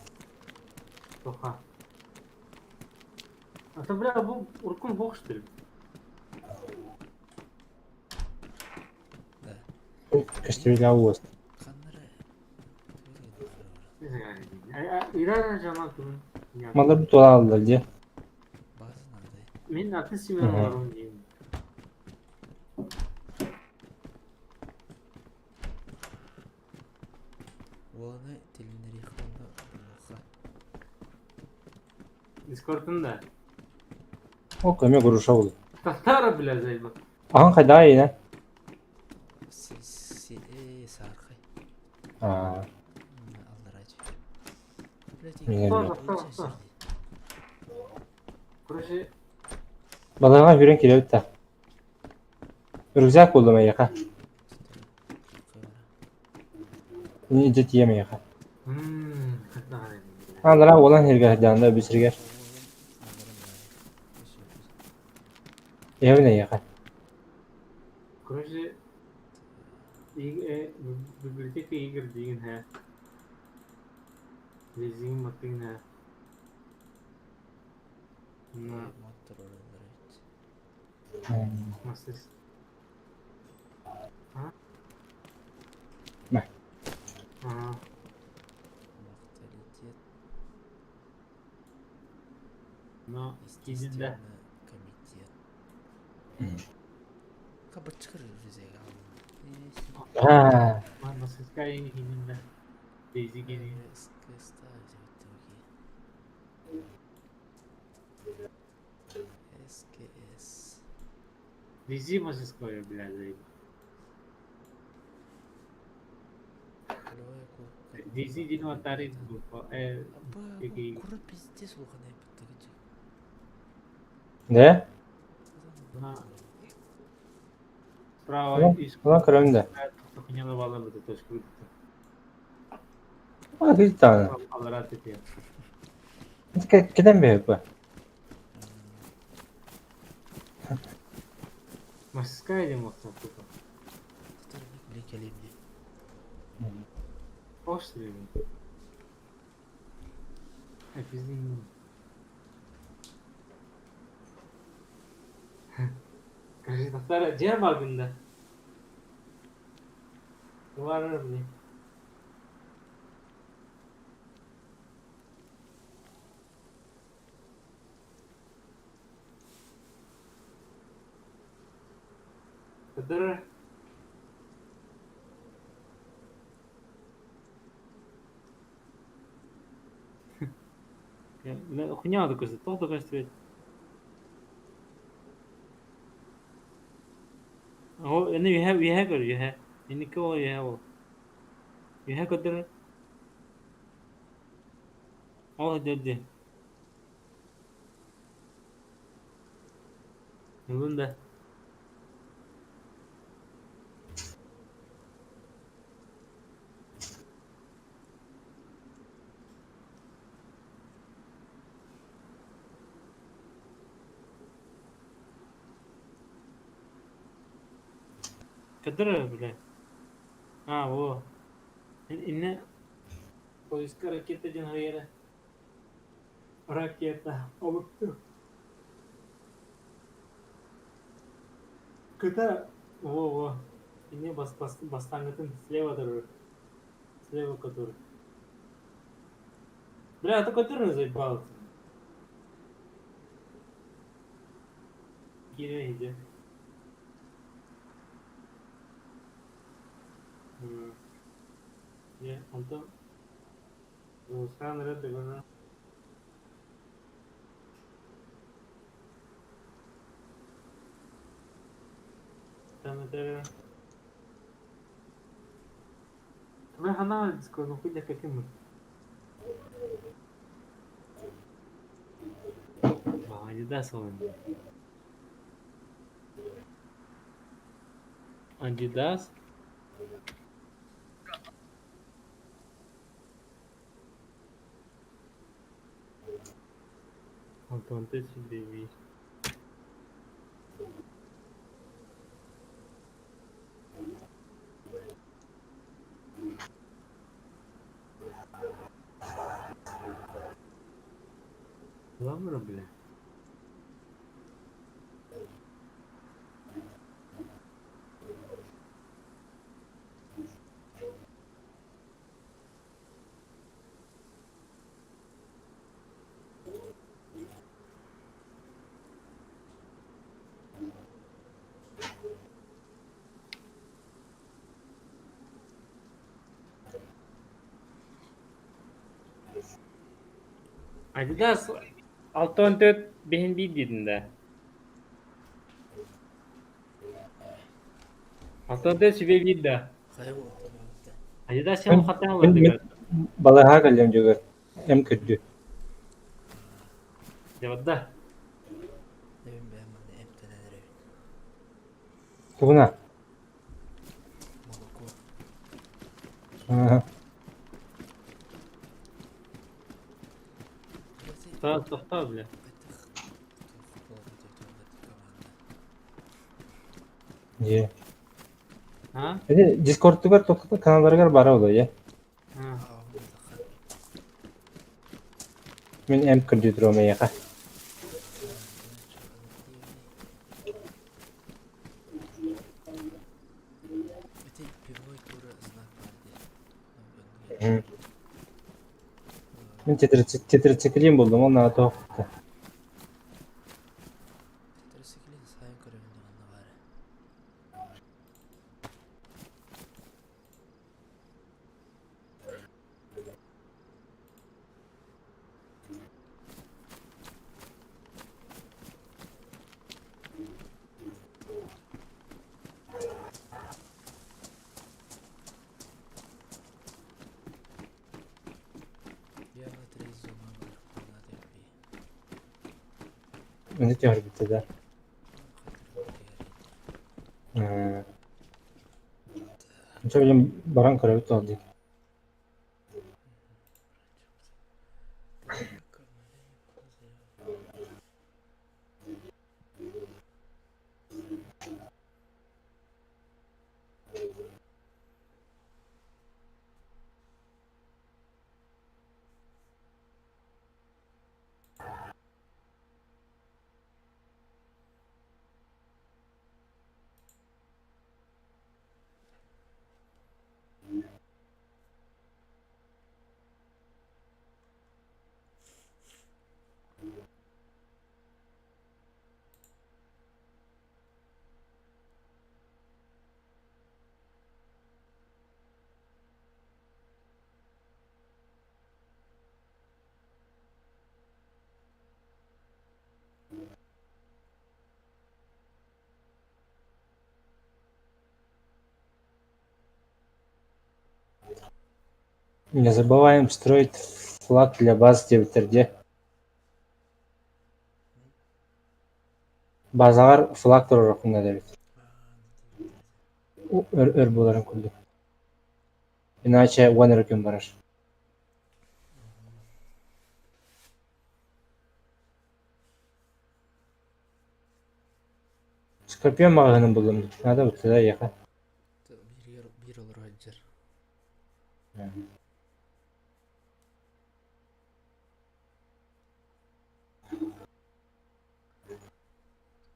Тоха. А то бля бу уркун бокштыр. Да. көстүбүт уос. Ханна эрэ тугу Ирана жаман тун. Малар бу тула аллар дии. База надо. Мен аты Семен олорун деймин. Уоланы тилиннэриэххэ уонна булуохха. Discord'un да. Ол көмө груша буолуо. Татара бля зайба. Ахан хайдаа иинэ? Си саархай. Аа, Аллараа түһэр. Блядь, Мин эмиэ. Короче, Балаҕан хүрэн киирэбит да. Рюкзак буллум эйиэхэ. Ини илдьэ тиийэм эйиэхэ. Аналара уолан сиргэ сылдьаанда үбү сиригэр. Иһэбин эйиэхэ. Короче, библиотека игр деген хэ. Лизинг маттыгын хэ. На мастерс. А? Мэ. А, Морталитет, но кизинде. естественно, комитет. Кабачкыр рюкзак Аа, Мастерская кининде. Дейзи кини. СКС. Дейзи мастерская, бля, зайба. Полевая куртка. Дейзи дин ватари группа. Аба, Какие? кура пиздец улаханай баттагычы. дэ? На. Справа Улан из улан көрөм да. Хуйня балар бит точка. Аа, киит даҕаны. Алара тепе. Кэтэн бэйэппэ. Мастерская дем мохтан тупо. Биле кэлиэм дии. Ошли. А пиздин. Короче, татара жер бар күндө. Бар мне. Татара. Хуйня такой, тоқ такой стоит. О, энэ юхэ юхэ көр юхэ. Энэ көө юхэ бол. Юхэ көдөр. О, дэдэ. Нүгүндэ. Көдөр бля. А, во. Энэ поиска ракета ден хайра. Ракета. Обыктыр. Когда во во. Энэ бас бас бастаңытын слева дор. Слева который. Бля, это который заебался. Киря иди. Я, онтон Зулусхан эрэ дыгына Диаметр. Твой канал, ну хуйня каким. Адидас он. Адидас. Антон, ты себе ви. Ламра, бля. Adidas 614 биһин биир диэтин да. 614 сүбэ биир да. Adidas сен хатан олордугар. Балаһа кэллим дьөгөр. Эм көрдү. Дебадда. Эбин бэйэм манна эмтэнэн эрэбин. Тугуна? Молоко. Тохтоо, бля. Дьэ. А? Эти Дискордтугар тохтото каналларыгар бара оло, я. А. Мин эм көрдүү туруом эйиэхэ. Ити пивной тура знак баар дии. Мин тетрациклин булдум, ол наада тоһукта. Тетрациклин сайын көрөбүн даҕаны баара. Явно зона бар, надо би. Мин түһэрбитэ да. Онча билим баран көрөбүт ол дии. Не забываем строить флаг для баз диэбиттэр Базаҕар флаг туруоруккун эбит. Өр буоларын курдук. Иначе уон эрэ күн барар. Скорпион маҕаһыынын буллум. Надо буттада эйиэхэ. Биир олорор сылдьар.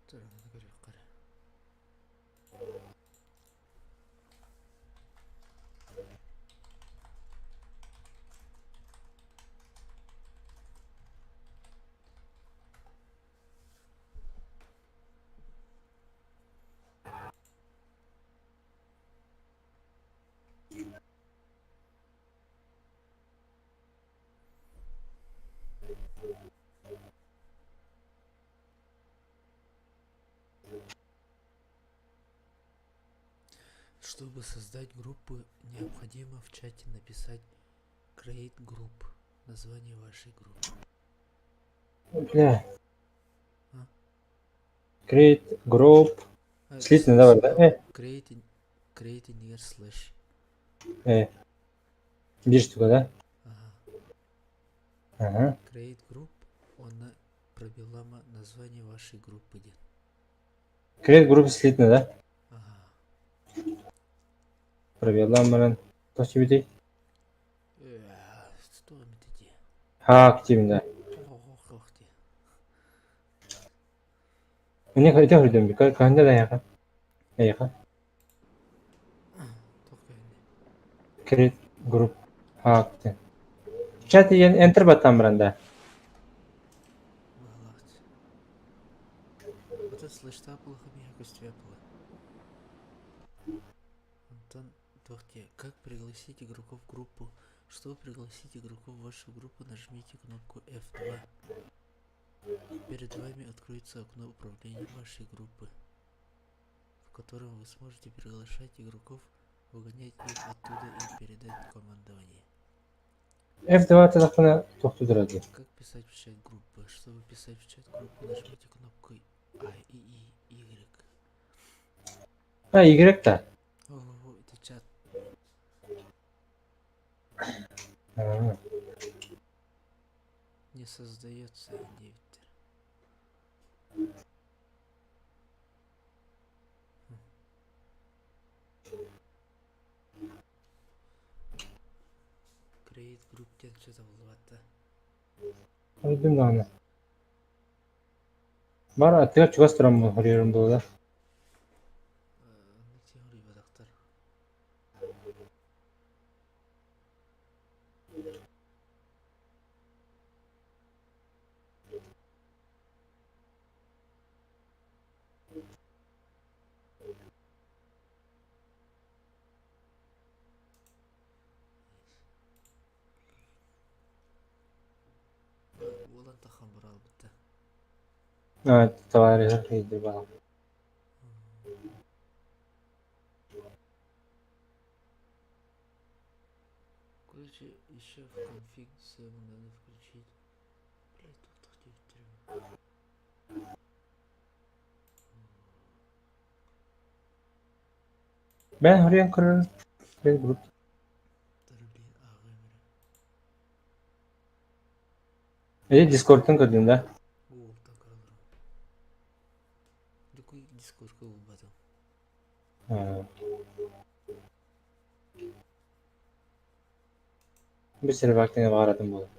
Тураманы көрүөххэ эрэ. Чтобы создать группу, необходимо в чате написать Create Group, название вашей группы. Бля. А? Create group. Слитно, давай, да? Create, create near slash. Биир штука, да? Ага. Ага. Create group, она пробелама название вашей группы диэн. Create group слитно, да? Ага. Пробеллаан баран. Туох чибитий? Что дии? Ха, активно, да. Ох, дии. Мне ити көрдүм. Көхөндө да яха. Эйха. Туох көһүннэ? Create group. Ха, актив. Чат диэн enter баттаан баран да. Быһалаах. Ото слэштаах буоллаха миэхэ көстүбэт буолла. Онтон туох диэ? Как пригласить игроков в группу? Чтобы пригласить игроков в вашу группу, нажмите кнопку F2. Перед вами откроется окно управления вашей группы, в котором вы сможете приглашать игроков, выгонять их оттуда и передать командование. F2 тахтана тохтуу дии. Как писать в чат группы? Чтобы писать в чат группы, нажмите кнопку А и И Y. А, Y да. О, это чат. А. Не создается диэбиттэр. Create group диэн чат табыллыбат. Көрдүм даҕаны. Бар аттыгар чугас тураммын хоруйарым буолла. Оннук хоруйбатахтар. Уолан тахан баралбытта. А, товарищ баар. Короче, еще в config 7 надо включить. Блять, тут диэбиттэр. Бэн хоруйан көрөр. Create group. Блин, ааҕыам эрэ. Эти Discord'тан көрдүм да. Гуглтан көрөлөрүм. Дукуй Дискордка булбатым. А. Bir сервактыҥа баҕаратын буолар.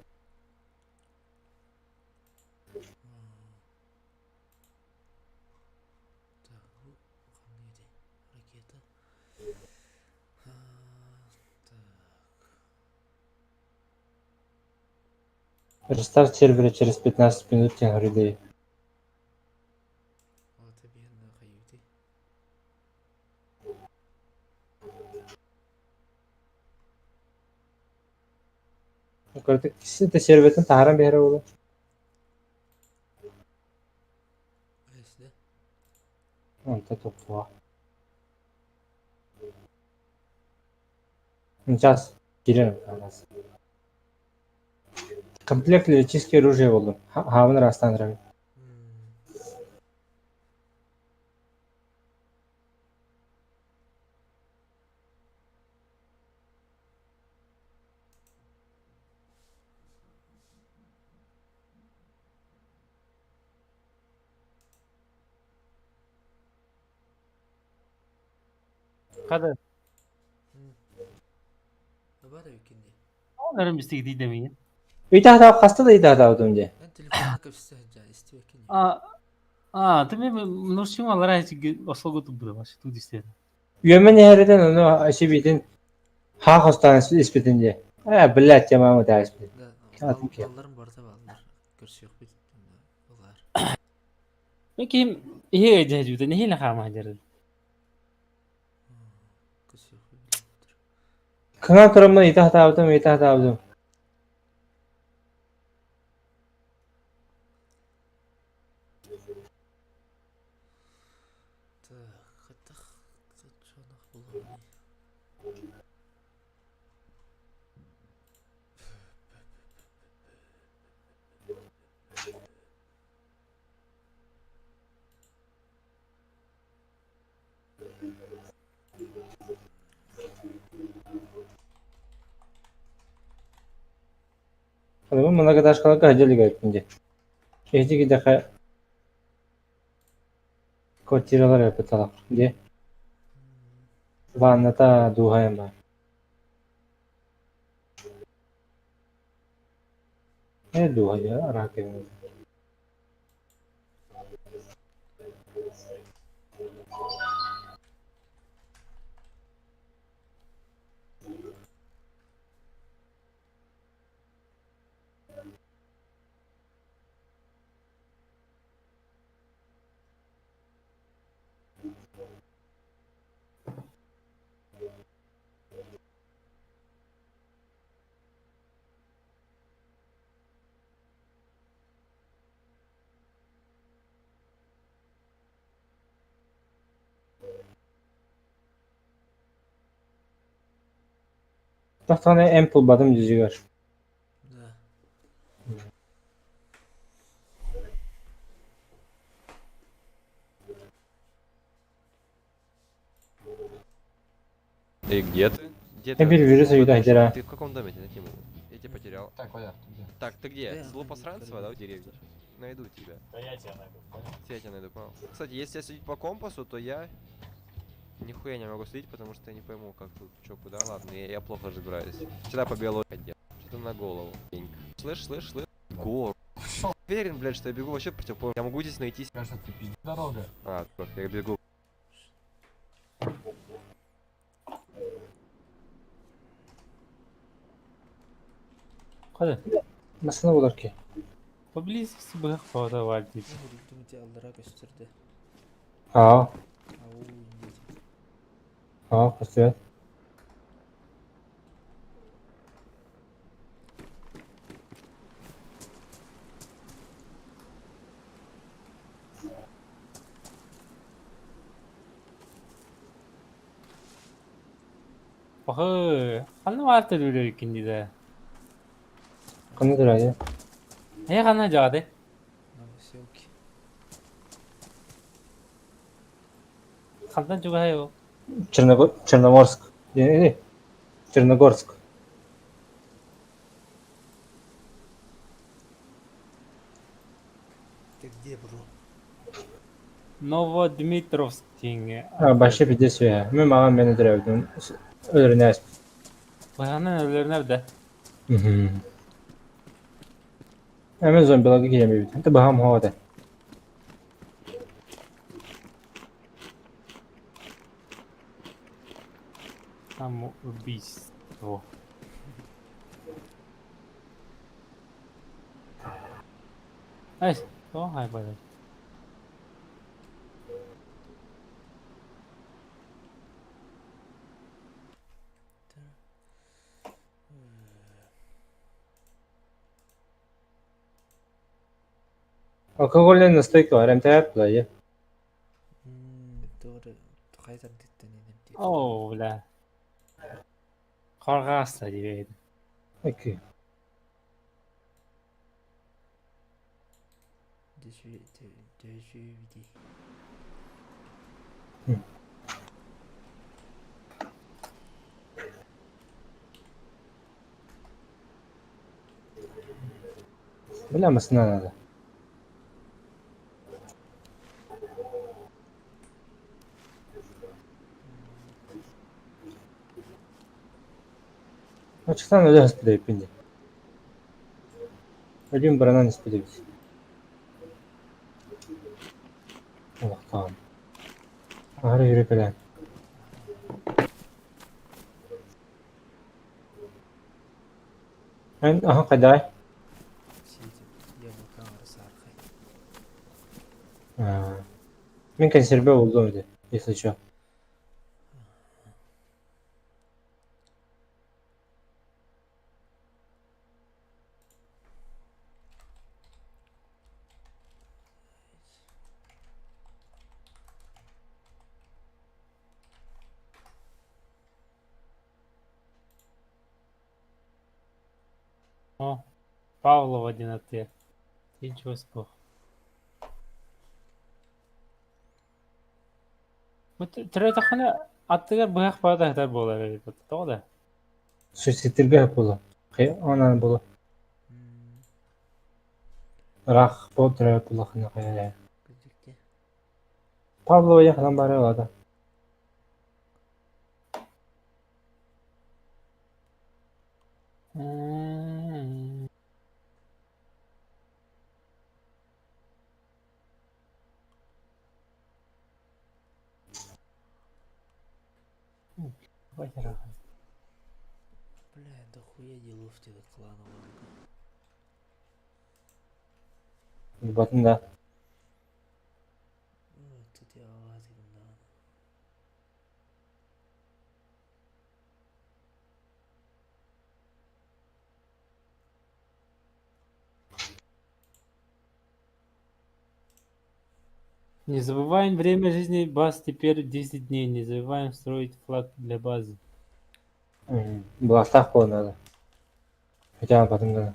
Так, бу ханна этэй? Ракета. Так. Рестарт сервера через 15 минут диэн хоруйдуй. Ата биһиэннэ хайыыбытый? Көрдүк это сервертин таһааран биэрэр буолуо. Эс да? Онто тохтуо. Сейчас киирэн раз. Комплект для чистки оружия буоллун. Хаабын ыраастаан эрэбин. Хада Баар эбиккин дии. Эрэ мистик дии. Ыйтаахтаах хаста да ыйтаахтаабытым дии. Эн телефонна кэпсэтэ сылдьан истибэккин дии. А, а, ты мен нурсиң алара осолго тубуда баш ту дистер. Үөмэн иһэритин ону сибиитин хаа хостаан испитин дии. Э, блядь, я маму таа испитин. Да, Атын киһи. балларым барыта бааллар. Көрсүөхпүт ылаар. Мен ким ihe жажута не хила хама жар. Көрсүөхпүт билбэттэр. Кыҥаан тураммын ыйтаахтаабытым, ыйтаахтаабытым. Так, хаттах хаччанах булабыный. Бу многоэтажкаларга сылдьа илик эбиппин дии. Ити киһиэхэ квартиралар эбит дии. Ванната дууһайым баар. Ээ дууһайа араакайым. Тахтаҕына эмп булбатым дьүдьүгэр. Да. Эй, где ты? Где ты? Эбир вирус Ты үйдө сылдьара. в каком доме тебя найти могу? Я тебя потерял. Так, Валяр, ты где? Так, ты где? Да, Зло я Посранцева, да, в коридор. деревне? Найду тебя. Да я тебя найду, понял? Я тебя найду, понял. Кстати, если я судить по компасу, то я нихуя не могу следить, потому что я не пойму, как тут, чё, куда. Ладно, я плохо разбираюсь. Вчера по белу ходил. Что-то на голову. Деньг. Слышь, слышь, слышь. Гор. Уверен, блядь, что я бегу вообще против. Я могу здесь найти. Кажется, ты пиздец дорога. А, я бегу. Хады. Массыына буолар киһи. Поблизости быһах баҕата баар дии. Үрдүм ити аллара көстөрдө. Аа, Ау, диэтим. аа, көстүбэт. Баһы, ханна баар төлүүр дии да. Ханна турар Эйэ ханна дьаҕатай? Новоселки. Хантан чугаһай ол? Черноморск. Диэн Черногорск. Ты где, бро? Новодмитровск диэҥҥэ. А, вообще пиздец үһэ. Мин маҕан мени төрөөбүтүм. Өлөрүнээс. Быһаҕынан өлөрүнэр да. Эми зомбиларга киирэн биэрбит. Это баһаам хоҕо этэ. Самоубийство. Эй, тоҕо хаайбатай? Алкогольная настойка бар, эмтээп булайы. Doğru. Хайдан диттен инем дип. Оо, бля. Хорҕааста диэбит. Окей. Дөжү Бля, массыына надо. Очтан өлө испидэйппин дии. Өлүүм баранан испидэбит. Олохтоон. Аһары үүрэ кэлэн. Эн аһан хайдаҕай? Сидим. Яблоко сархай. Аа, Мин консервэ булдум ити, если чё. О, Павлова диэн аттыгар. Ничего суох. Бу төрөөтөххүнэ аттыгар быһах баҕата сытар буолар эбит тоҕо да? Суицидтиргэ сөп буолуо. Онон буолуо. Ыраах буол төрөөбүт улахана хайа. Кырдьыкте. Павлова ханан баара ылата. Бля, дохуя делов тебе кланового. Батын да. Ну, тут я алазим, да. Не забываем время жизни баз теперь 10 дней. Не забываем строить флаг для базы. Былаастаах буолан надо. Хотя батын да.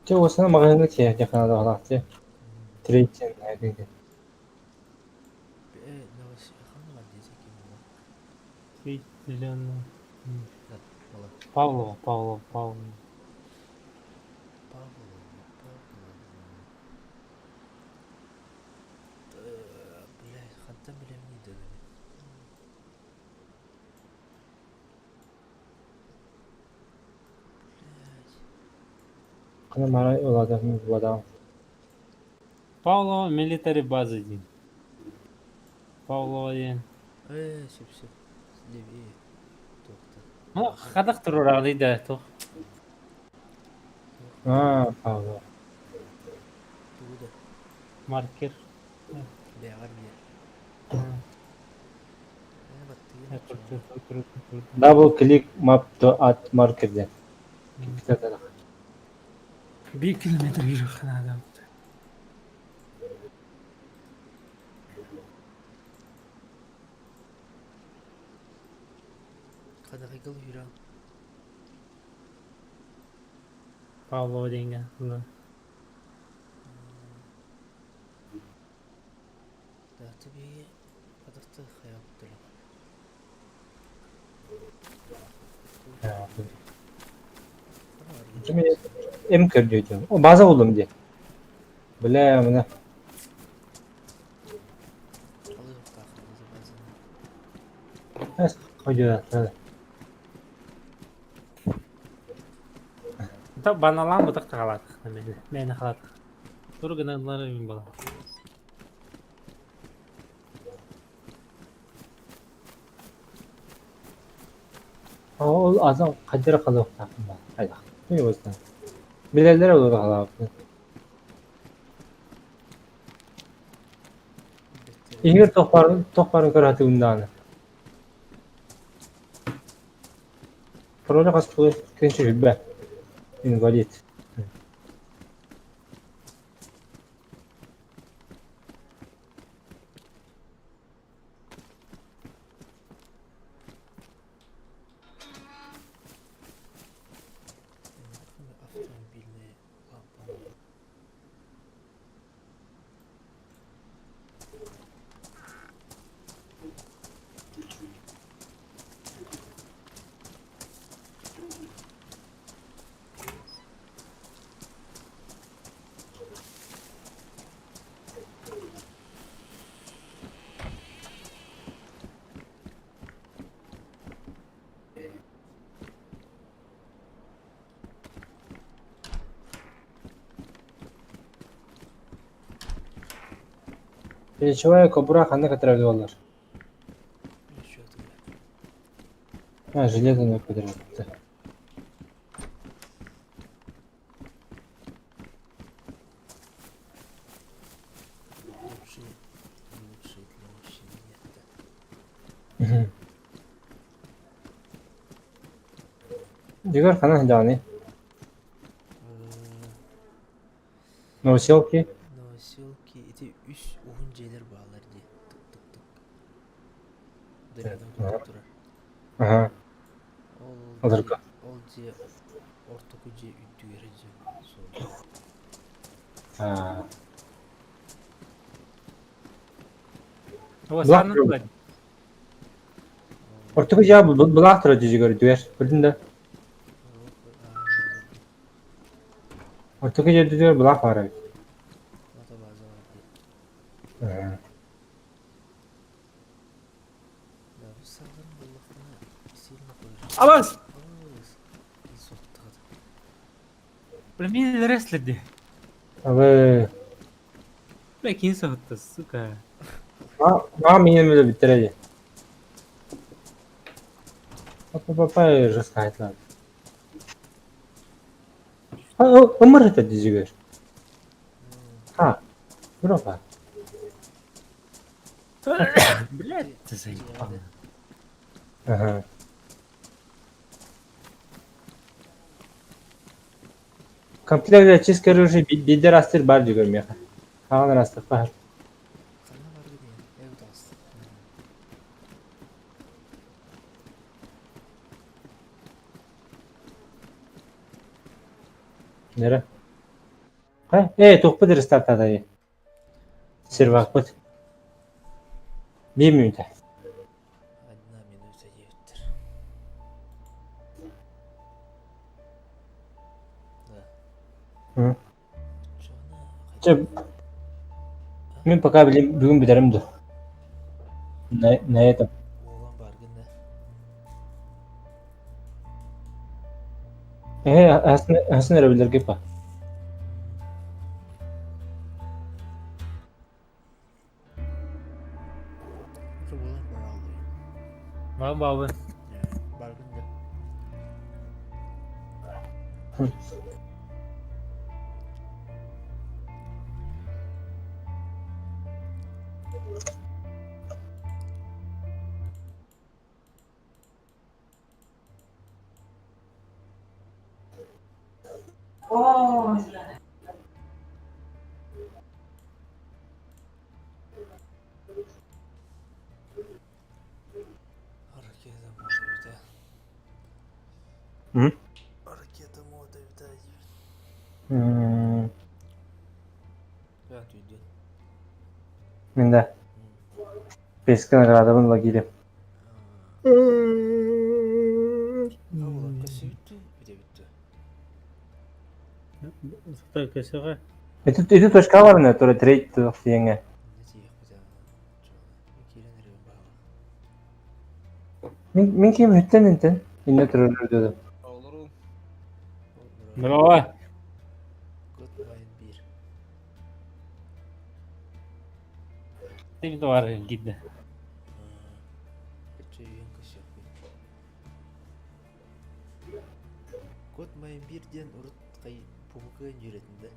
Чэ, осына маҕаһыыҥҥа тиийиэххэ наада Третья наада. Зеленый. Павлова, Павлова, Павлова. Павлова, Павлова. Бля, хантан билэмний дөгүнү. Блядь. Ханан баара улаатан булатаҕым. Павлова милитари база диэн. Павлова диэн. Сөп сөп. Левее. Туохта. Ну, хадах турураҕый да туох. Аа, Павлова. Тугу да. Маркер. Бэҕэр миэ. Double click map to add marker диэн. Биир километр киириэххэ наада. Хадаҕайгал үүрэн. Павлова диэҥҥэ. Да, тебе хадахта хайаабыттара. Эм көрдөөтүм. О, база булдум дии. Бля, мына. Та баналаан бытах таҕалаатах мээнэ халаатах. Тур гыналлар мин бала. Ол азан қадыр қалуқтақын ба. Айдақ. Не болсын. Билелер олар халааппын. Иһигэр тохпарын тохпарын көрөтүгүндааны. Пароля хас күнчү хүббэ. Инвалид. Автомобильная лампа. Плечевая кобура ханна көтөрөбүт буоллар. Еще это, А, железо көтөрөбүт. Лучшие, лучшие для мужчин нет, да. Дьөгөр ханан сылдьаҕыный? Новоселки? Новоселки ити үс уһун дьиэлэр бааллар дии. Тык-тык-тык. Дырыынан курдук турар. Аха. Ол Адырка. дьиэ, ол дьиэ ортоку дьиэ үрдүгэр дьиэ суол. Аа. О, Былаах саанан турар. турар. Ортоку дьиэ былаах турар дьүгэр үрдүгэр. Көрдүн да? Ортоку дьиэ үрдүгэр былаах баар эбит. Ата база бар дии. Аа. Да, бу сааларын буллахпына сильно қойар. Абас! Соттығады. Бля, мин рестлерди. Абы. Бля, кин соһутта, сука. Маа минем эле бүттэрэ дии. Папа жестко айтылады. Ымыр это дизигер. А, Европа. Блядь, ты заебал. Ага. Комплект для чистки оружия бидер астыр бар дигер меха. Ағын растық бар. Ханна бар гыне, эв даст. Нере? Ха? Э, тоқпы дер стартада. Сервак бут. Bir минута. Одна минута девяттер. Да. Hı. Чона Чэ, мен пока билим бүгүн бүтерим ду. На, на этом. Оған бар гына. Э, асын асын эрэ билэргэ па. Уже болан бар алды. Маған бабы. Бар гына. Ракета мода бita. М? Ракета мода бita. М, Я түйден. Мен да. Беске наградабын лагире. Болан көсі бітті, біте бітті. Сухтай көсөҕө. Ити ити точка бар не тура трейд диэҥҥэ. Не тиек бita. Чона. Кирен ребен баға. Мин мин ким хүттен интен. Инне турар деді. Олору. Браво. Goodbye bir. Ты бар гидде. Чүйін көсі Кот майын бирден урут кай пубукын жүрөтүндө.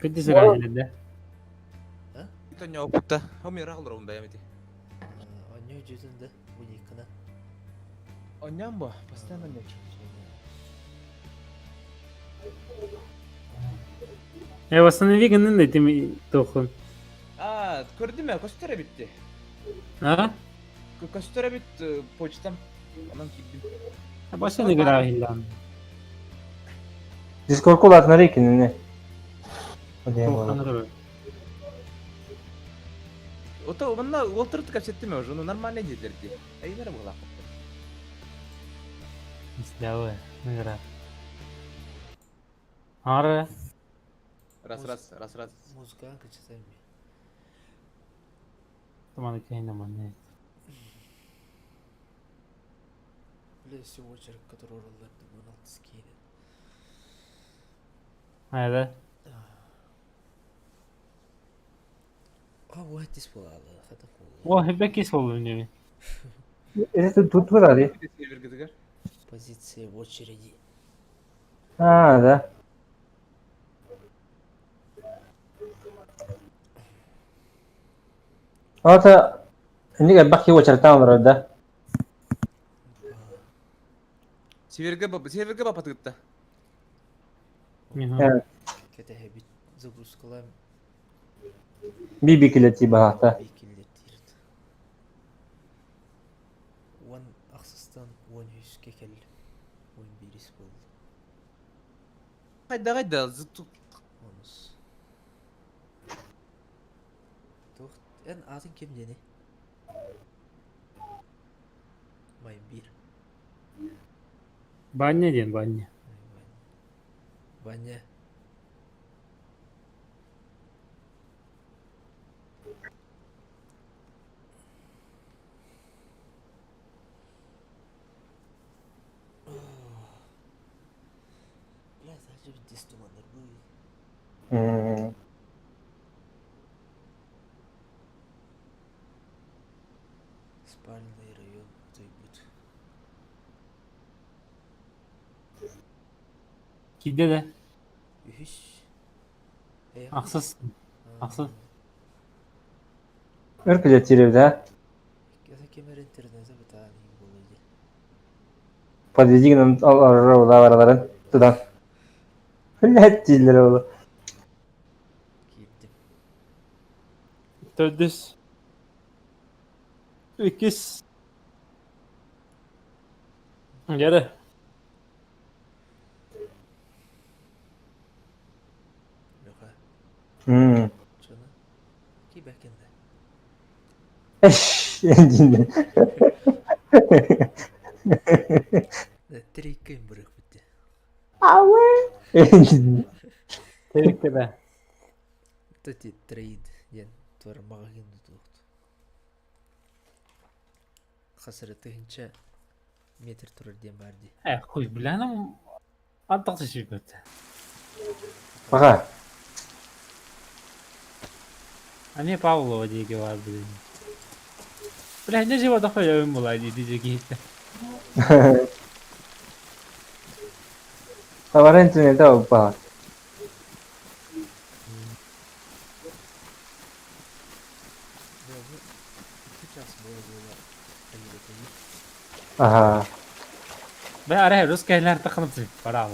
Кыды сыра да. Это не опыта. Омира олору да ямити. Оньо жүрөтүндө буникына. Онямбо, постоянно не. Э, восстанови гынын этим тохун. А, көрдүм я, көстөрө битти. А? Көстөрө бит почтам. Анан кийдим. Башын игра хиллан. Дискорд улатынар экенine. Тохун Ото мына олтырып кепсеттим уже, ну нормально дедерди. Эйлер була. Сделай, игра. Ары. Раз раз раз раз. Музыканы кычытайм. Туманы кейин мане. Бля, все очерк, который уралларды 16 кейин. Айда. А, вот здесь была, хата була. О, хебе кис болду неме. Это тут турар. Позиция в очереди. А, да. Ата инник элбэх киһи уочараттаан олорор да. Северге северге бапатыгытта. Кэтэһэбит загрузкалаан Би-би килэтии баһаата. би киллэртиир. Уон ахсыстан уон үһүскэ кэллим. Уон биирис буолла. Хайдаҕай да Онус. Туох эн аатыҥ ким диэний? Майбир. Баня диэн баня. Ваня. Бля, зачем здесь туманнар был? Спальный район утуйбут. Киирдэ да? Үһүс. Ахсыс. Ахсыс. Өр килэтиир да. Кем эрэ интернете бытаан иһин буолуо дии. Подведи гынан олорор бараларын тутан. Блядь, дииллэр ол. Киирдим. Төрдүс. Иккис. Дьэрэ. Леха. Чоно. Кибэкинде. Эш, дииллэр. Триккин бырык битте. Ауэ. Тэриккэ да. Тати трейд диэн туора маҕаһыын тутуохт. Хас эрэ тыһыынча метр турар диэн баар дии. Э, хуй, бля, нам антах сүүрбэт. Пока. А мне Павлова диэки баар блин. Бля, не живо дохуя була дии диэки. Товар интернете упал. Бля, бу икки час буола-буола айыытыйыы. Ага. Бля, арай русская тахнут пора.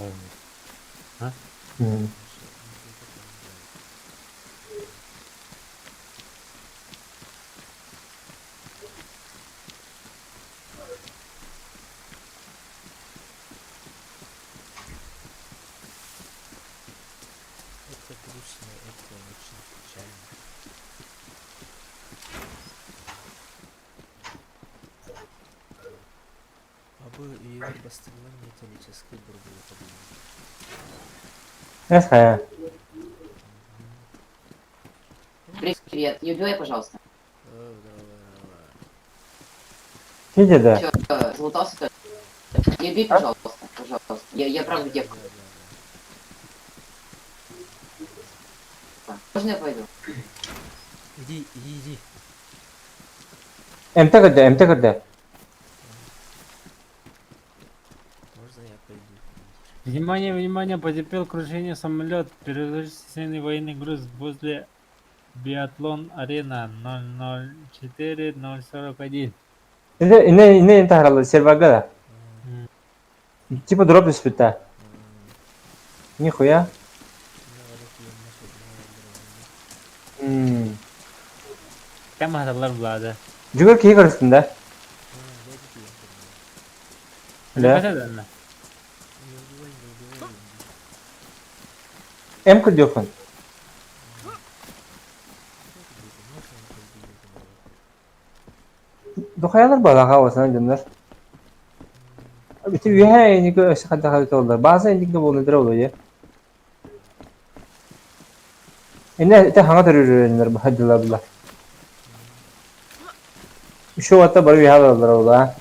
Это грустно, это очень печально. А бу үйүгэр бастыҥынан металлическай бургуйа Эс хайа. Привет, не убивай, пожалуйста. О, здорово, здорово. Сидя да. Чё, залутался-то? Не убей, пожалуйста, пожалуйста. Я правда девка. Да, да, Можно я пойду? да. Иди, иди, иди. МТ көрдө, МТ көрдө. Можно я пойду? Внимание, внимание, потерпел крушение самолет, перевозящий военный груз возле Биатлон Арена 004 041. Ине ине ине интахаралы сервага да. Типа дроп түспүт. Нихуя. Кем хаталар булады? Жүгөр киһи көрүстүн да. Да. Да. Не убивай, не убивай. М көрдөхүн. Духаялар балаға осынан дьоннор. Ити үһэ эниги өссө хайдах эбитэ буоллар. Бааза инник да буолан эрэ буолуо Инне ити хаҥа төрүүрүннэр баһаддылар. Еще атта бары үһэ алаллар буолла.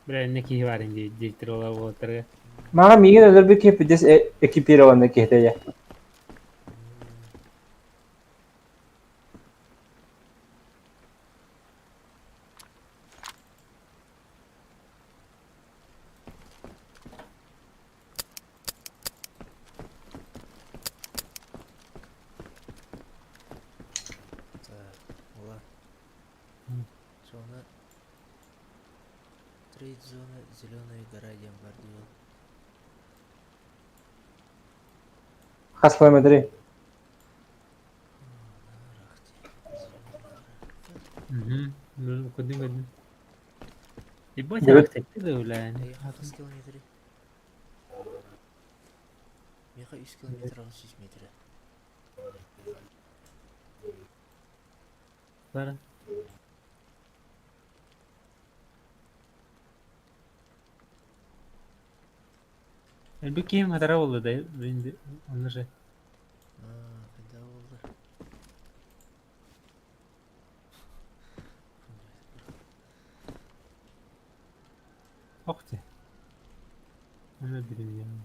Бля, инне киһи бар инди диэктэр ола буолтарга. Мага миигин өлөрбүт киһи пиздец экипированный киһитэ. Зона Трейд зона Зеленая гора диэн баар дии ол. Хас километрый? Угу. Ну, куды куды. Ебать, Дебет. ты бля. Хас километрый? Миэхэ үс километр 800 метрэ. Бара. Элбик киһим хатара буолла да, он же. Аа, когда буолла? Ох ты. Она беременна.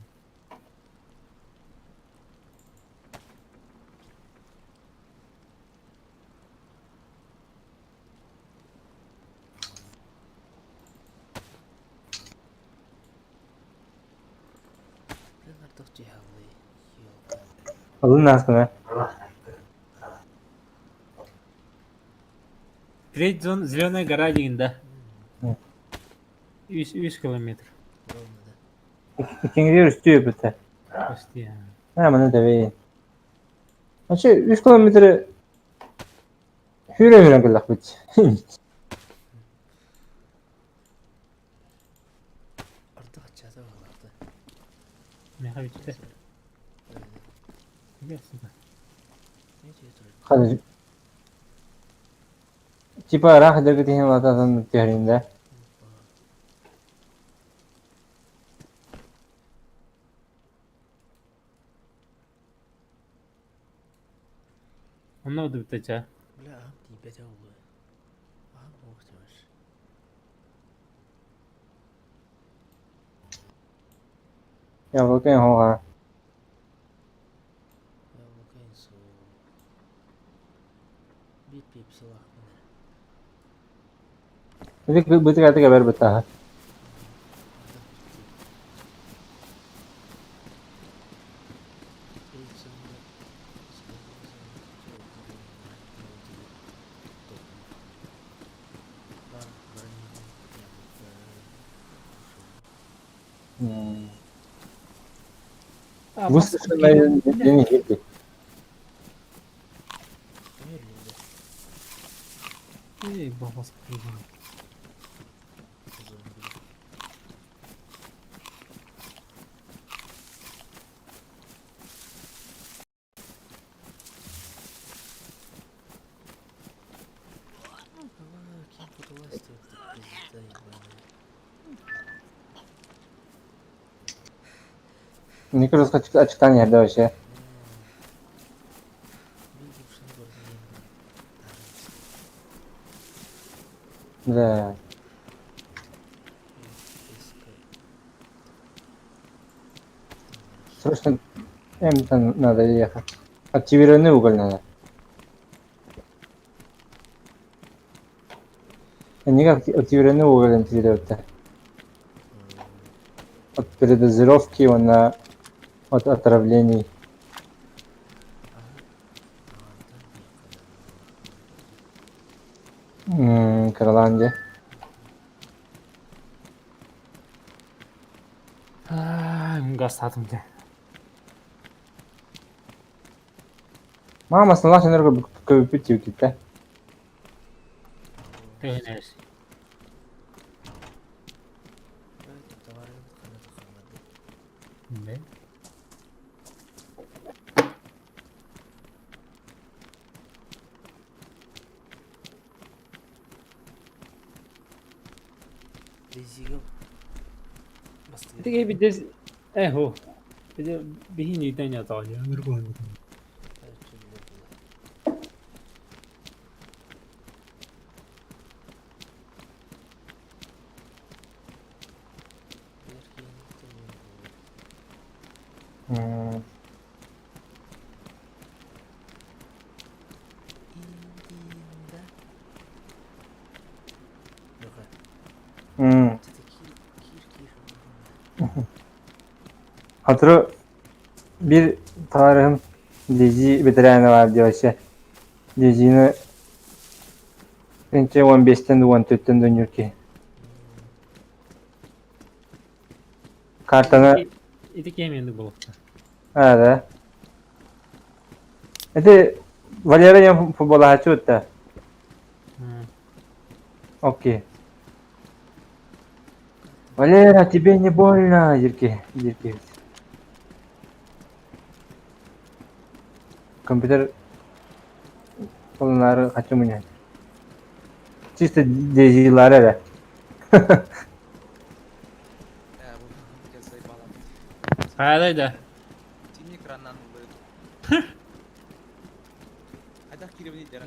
Блин, ардах түһэ Ёлка. Алын наскана. Треть зон Зеленая гора деген да. М. Үс километр. Ровно, да? Иккиҥҥитигэр үстүү эбитэ. Почти. Аа, маны тэбэйин. Вообще, үс километры сүүрэ-сүүрэн кэллэхпит. Ардах аччаата баҕалаахта. Меха бүтте. Сука. Хады Типа ыраах дэгитиһин лататын түһэрин да. Онно бүтте ча. Бля, аһым тиийбэтэ буолуо. Аһым уох тимир. Яблоко хоға. Яблоко суох. Биир пепсилаахпын эрэ. Бит бытыга бэр бытаха. Ардах бүттэ. Треть зона Зеленая зона Бар баран яблоко Выслушанная день гирди. Умерли, да? Эй, бабас кирдин. Зомби. А, кем подвластвует, пизда ебаная. Николас ачыктан yerде вообще. Биир ушун көрдүм Да. Срочно М надо ехать. Активированный уголь надо. Никак активированный уголь передает. От передозировки он на от отравлений. Карланде. Газ сатым де. Мама сналах энерго көбүпүт тиүкитте. Тегенерс. Не? Резига бастыгы. Тиги бидес эхо. Биде бихин үтен ятаҕа өмүр Hatırı bir tarihim Дези ветераны бар деп вообще. Дезини Инче 15-тен 14-тен дөньюрки. Картаны Ити кеменди болуқта. А, да. Это Валера я футбола хочу это. Окей. Валера, тебе не больно, Ерке, Ерке. Компьютер Олары хочу менять. Чисто дезилар эрэ. Хайдай да. Тимни экраннан Хайдах кииребин дера.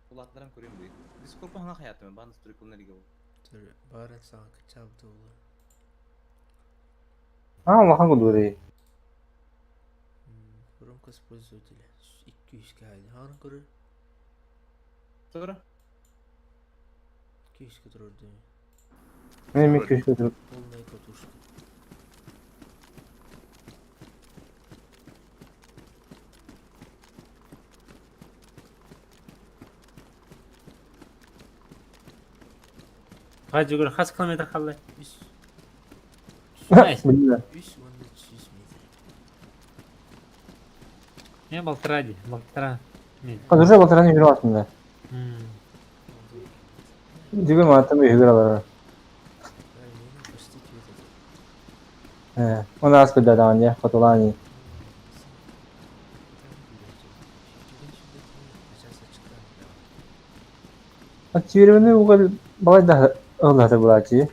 Улаатаран көрүм бу. Дискорпа хана хаятым бан стройкалар иге бол. Баарын саҥа кыччаабыта буолуо. А, улахан кудури. Громкость пользователя 200 хаайын. Хаарын көрөр? Sonra 200 турар дии. Мен 200 турар. Полная катушка. Хас хас километр халлай. Үс. Билбэт. Үс уонна сүүс метр. Не балтара ди, балтара. Уже балтараны жүрүп атында. Жүгүм атым үйгөр алар. Оны ас күдә даан я, хотулани. Ачирвени угал балай да ыллата булачы.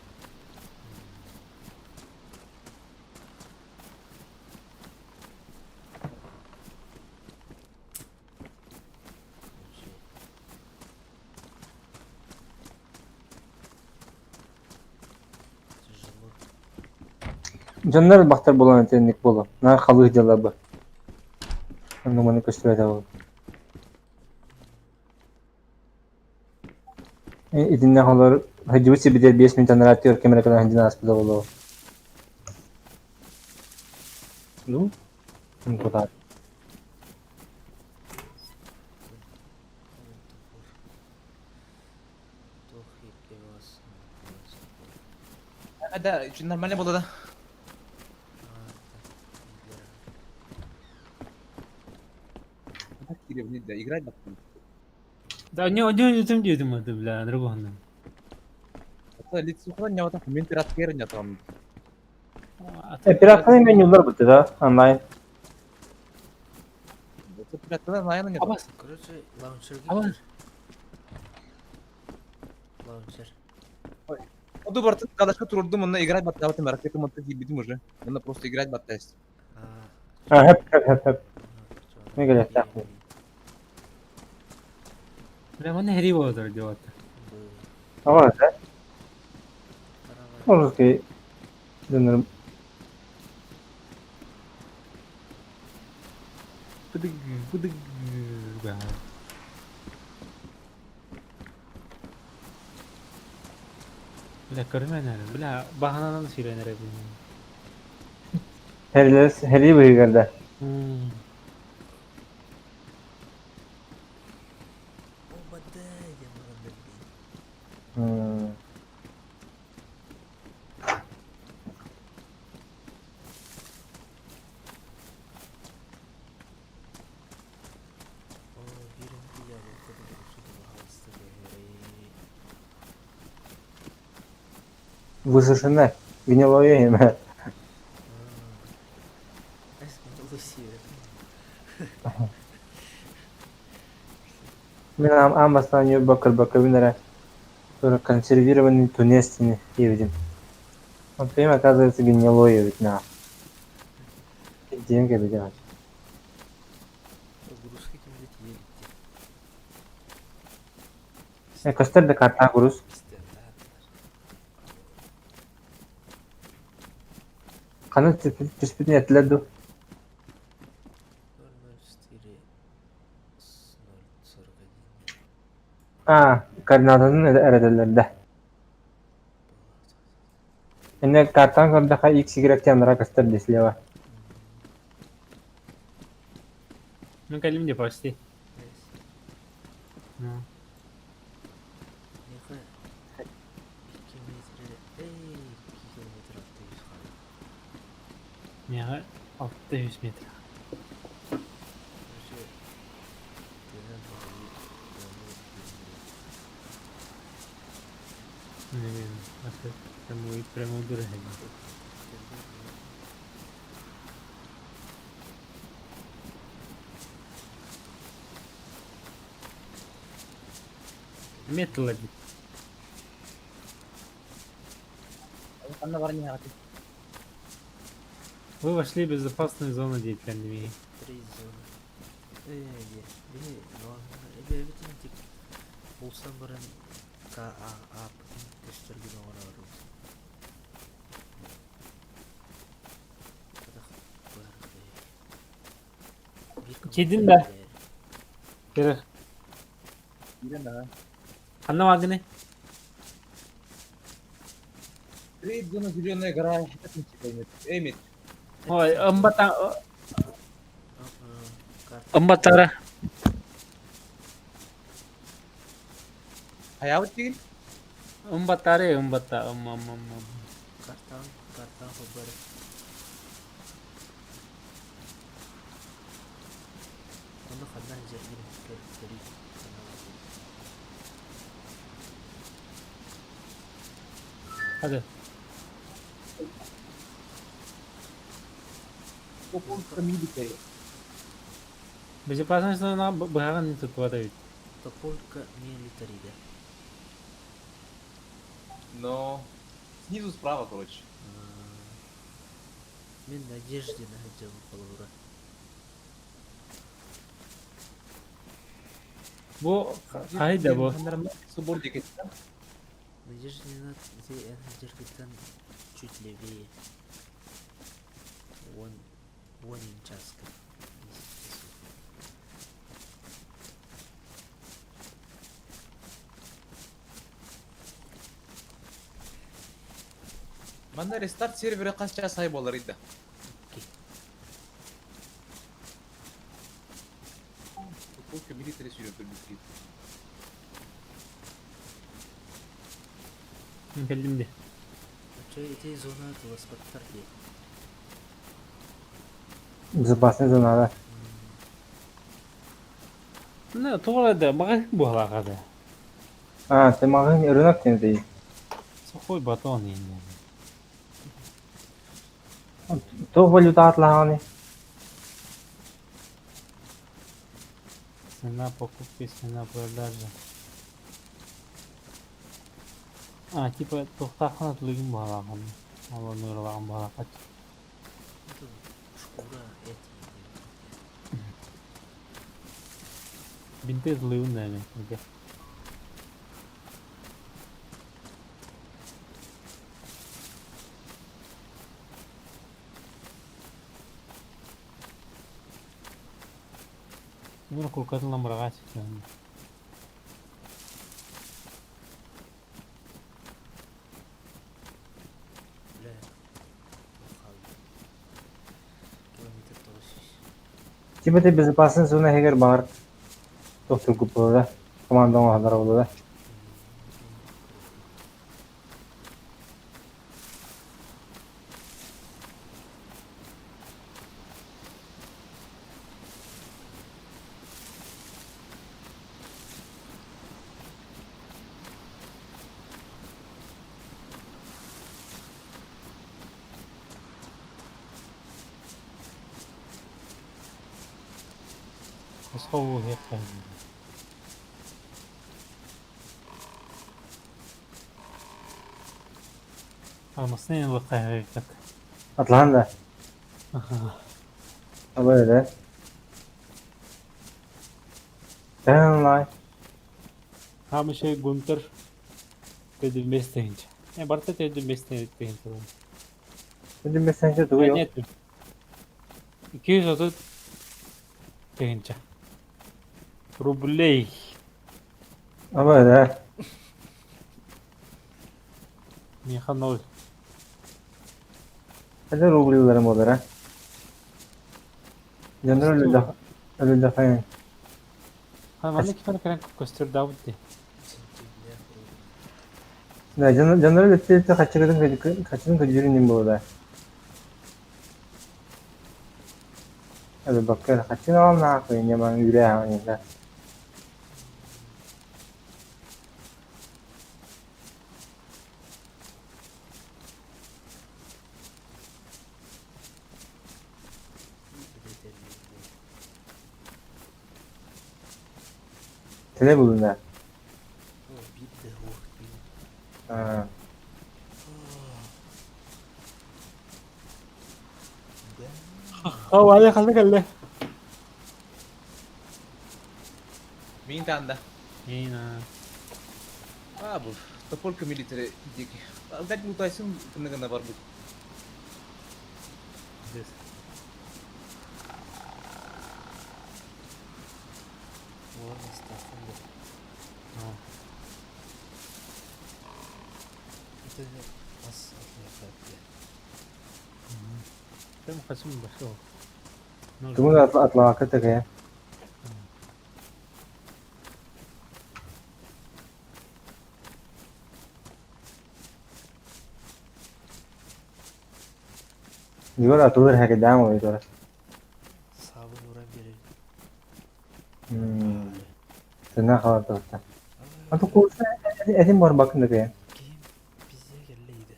Дьоннор бахтар буолан итинник буолуо, наар халыых дьыала бу. Онно маны көстүбэтэ буолуо. Итиннэ олор сылдьыбыт сирбитигэр 5 мүнүүт анараа өттүгэр ким эрэ кэлэн сылдьан ааспыта буолуо. Ну, тутаар. Да, нормально было, да? Играть Да, не, не, не там где это, бля, другого. Пираттан менюлар бутты да, онлайн. Короче, лаунчер. Лаунчер. Оду бартын кадашка турдум, онна играть баттабытым, ракета монта кийбитим уже. Онна просто играть баттайс. А, хэп, хэп, хэп, хэп. Не говорят, так. Бля, мы на гриво делать. Ага, да? Может, и... Бля, көрмөн бля, баһанан сүйрэнэр Херлес, херли быһыгарда. Высушенное, гнилое имя. Мин аан бастаан Ньурба көрбөккөбүн эрэ, консервированный тунец диэбитим. Оттон оказывается гнилое эбит наа. Диэн кэбитим. Көстөр да карта груз. Ханна түспүтүн этилэр дуу? А, координатын эрэтэллэр да. Инне картан көрдөххө X, Y тианнара көстөр дии слева. Ну, калим где почти. Ну. Миэхэ 2 метр эй 2 километр 600 хаалла. Миэхэ 600 метр. Короче, тыынан баҕайы дьону билинним. Блин, это прямой, прямой дороги. Метал эбит. Ханна баран иһэҕитий? Вы вошли в безопасную зону деятельности. Три зона. Ээ, биһи эбэбитин тик булсан баран КАА-пытын көстөргүн оҥороору. Атах баар Киирдин да? Кere. Киирэн аҕа. Ханна бааргыный? Трейд зона зеленая гора. Эмит. Ой, ымбата ымбатара. Хайаабыт диигин? Ымбатары, ымбата, ым ым ым ым. Картан, картан холбор. Онно ханна дьэргин көрүү Hadi. Тополька милитари. Безопасность зона быһаҕын тутуата эбит. Тополька милитари да. Но снизу справа, короче. Мин Надеждина сылдьабын холобура. Бу хаһый да бу? Собор диэки. Надеждина ити эн сылдьаргыттан чуть левее. Уон уон часка. Манна рестарт сервера хас чаас ай буолар ыйда? Икки. Тополька милитари сүүрэн көрбүт Мин кэллим дии. Оччо ити зона туласпаттар дии. Безопасная зона, да. Ну, тоҕо да маҕаһыын буолаҕа да. А, ты магазин рынок тенди. Сухой батон ииннэ. Туох валюта атлаҕаный? Цена покупки, цена продажи. А, типа туохтааххын атылыгын буолаҕын. Ол оннугар буолааххат. Это шкура эти. Бинты атылыгын наверное. Где? Тимур куркатын ламбыраҕа ситиһэн. Бля, хаалла. Километр 900. Типа ты безопасная зона иһигэр баҕар туох тургут буолла да? Команда оҥоһуллара буолла да? Босхо ууһуохха Алмасны ылыахха Атлаһан да? Абай да? Эн Хаамышай Гунтер төдүмбэс тыһыынча. Э, барыта төдүмбэс тыһыынча Төдүмбэс тыһыынча тугуй ол? Нет. 230 тыһыынча. Рублей. Абай да? Миэхэ ноль. Это рублиларым буолар а? Дьоннор өлүллэх өлүллэххэ. Манна ким кэлэн көстөрдөбүт дии. Сентября вроде. Да, дьоннору бүттэ хаччыгытын хаччытын көрдүүрүн иһин буолла. Бакка хаччын аҕалнаах ньаман үүрээ да. Тene bulunna. Хавайа ханна кэллэ? Мин танда. Мина. А, бу, тополька милитари диэки. Опять мутайсын кынныгына барбыт. Ладно, ставь Это ас Там хасым башыл. Тумун атлаакы такая. Егор атылыр хакедаам ойдор. Сабын уран берер. Сына халатыгытта. Аты курса этим бар бакын такая. Ким бизге келлейди.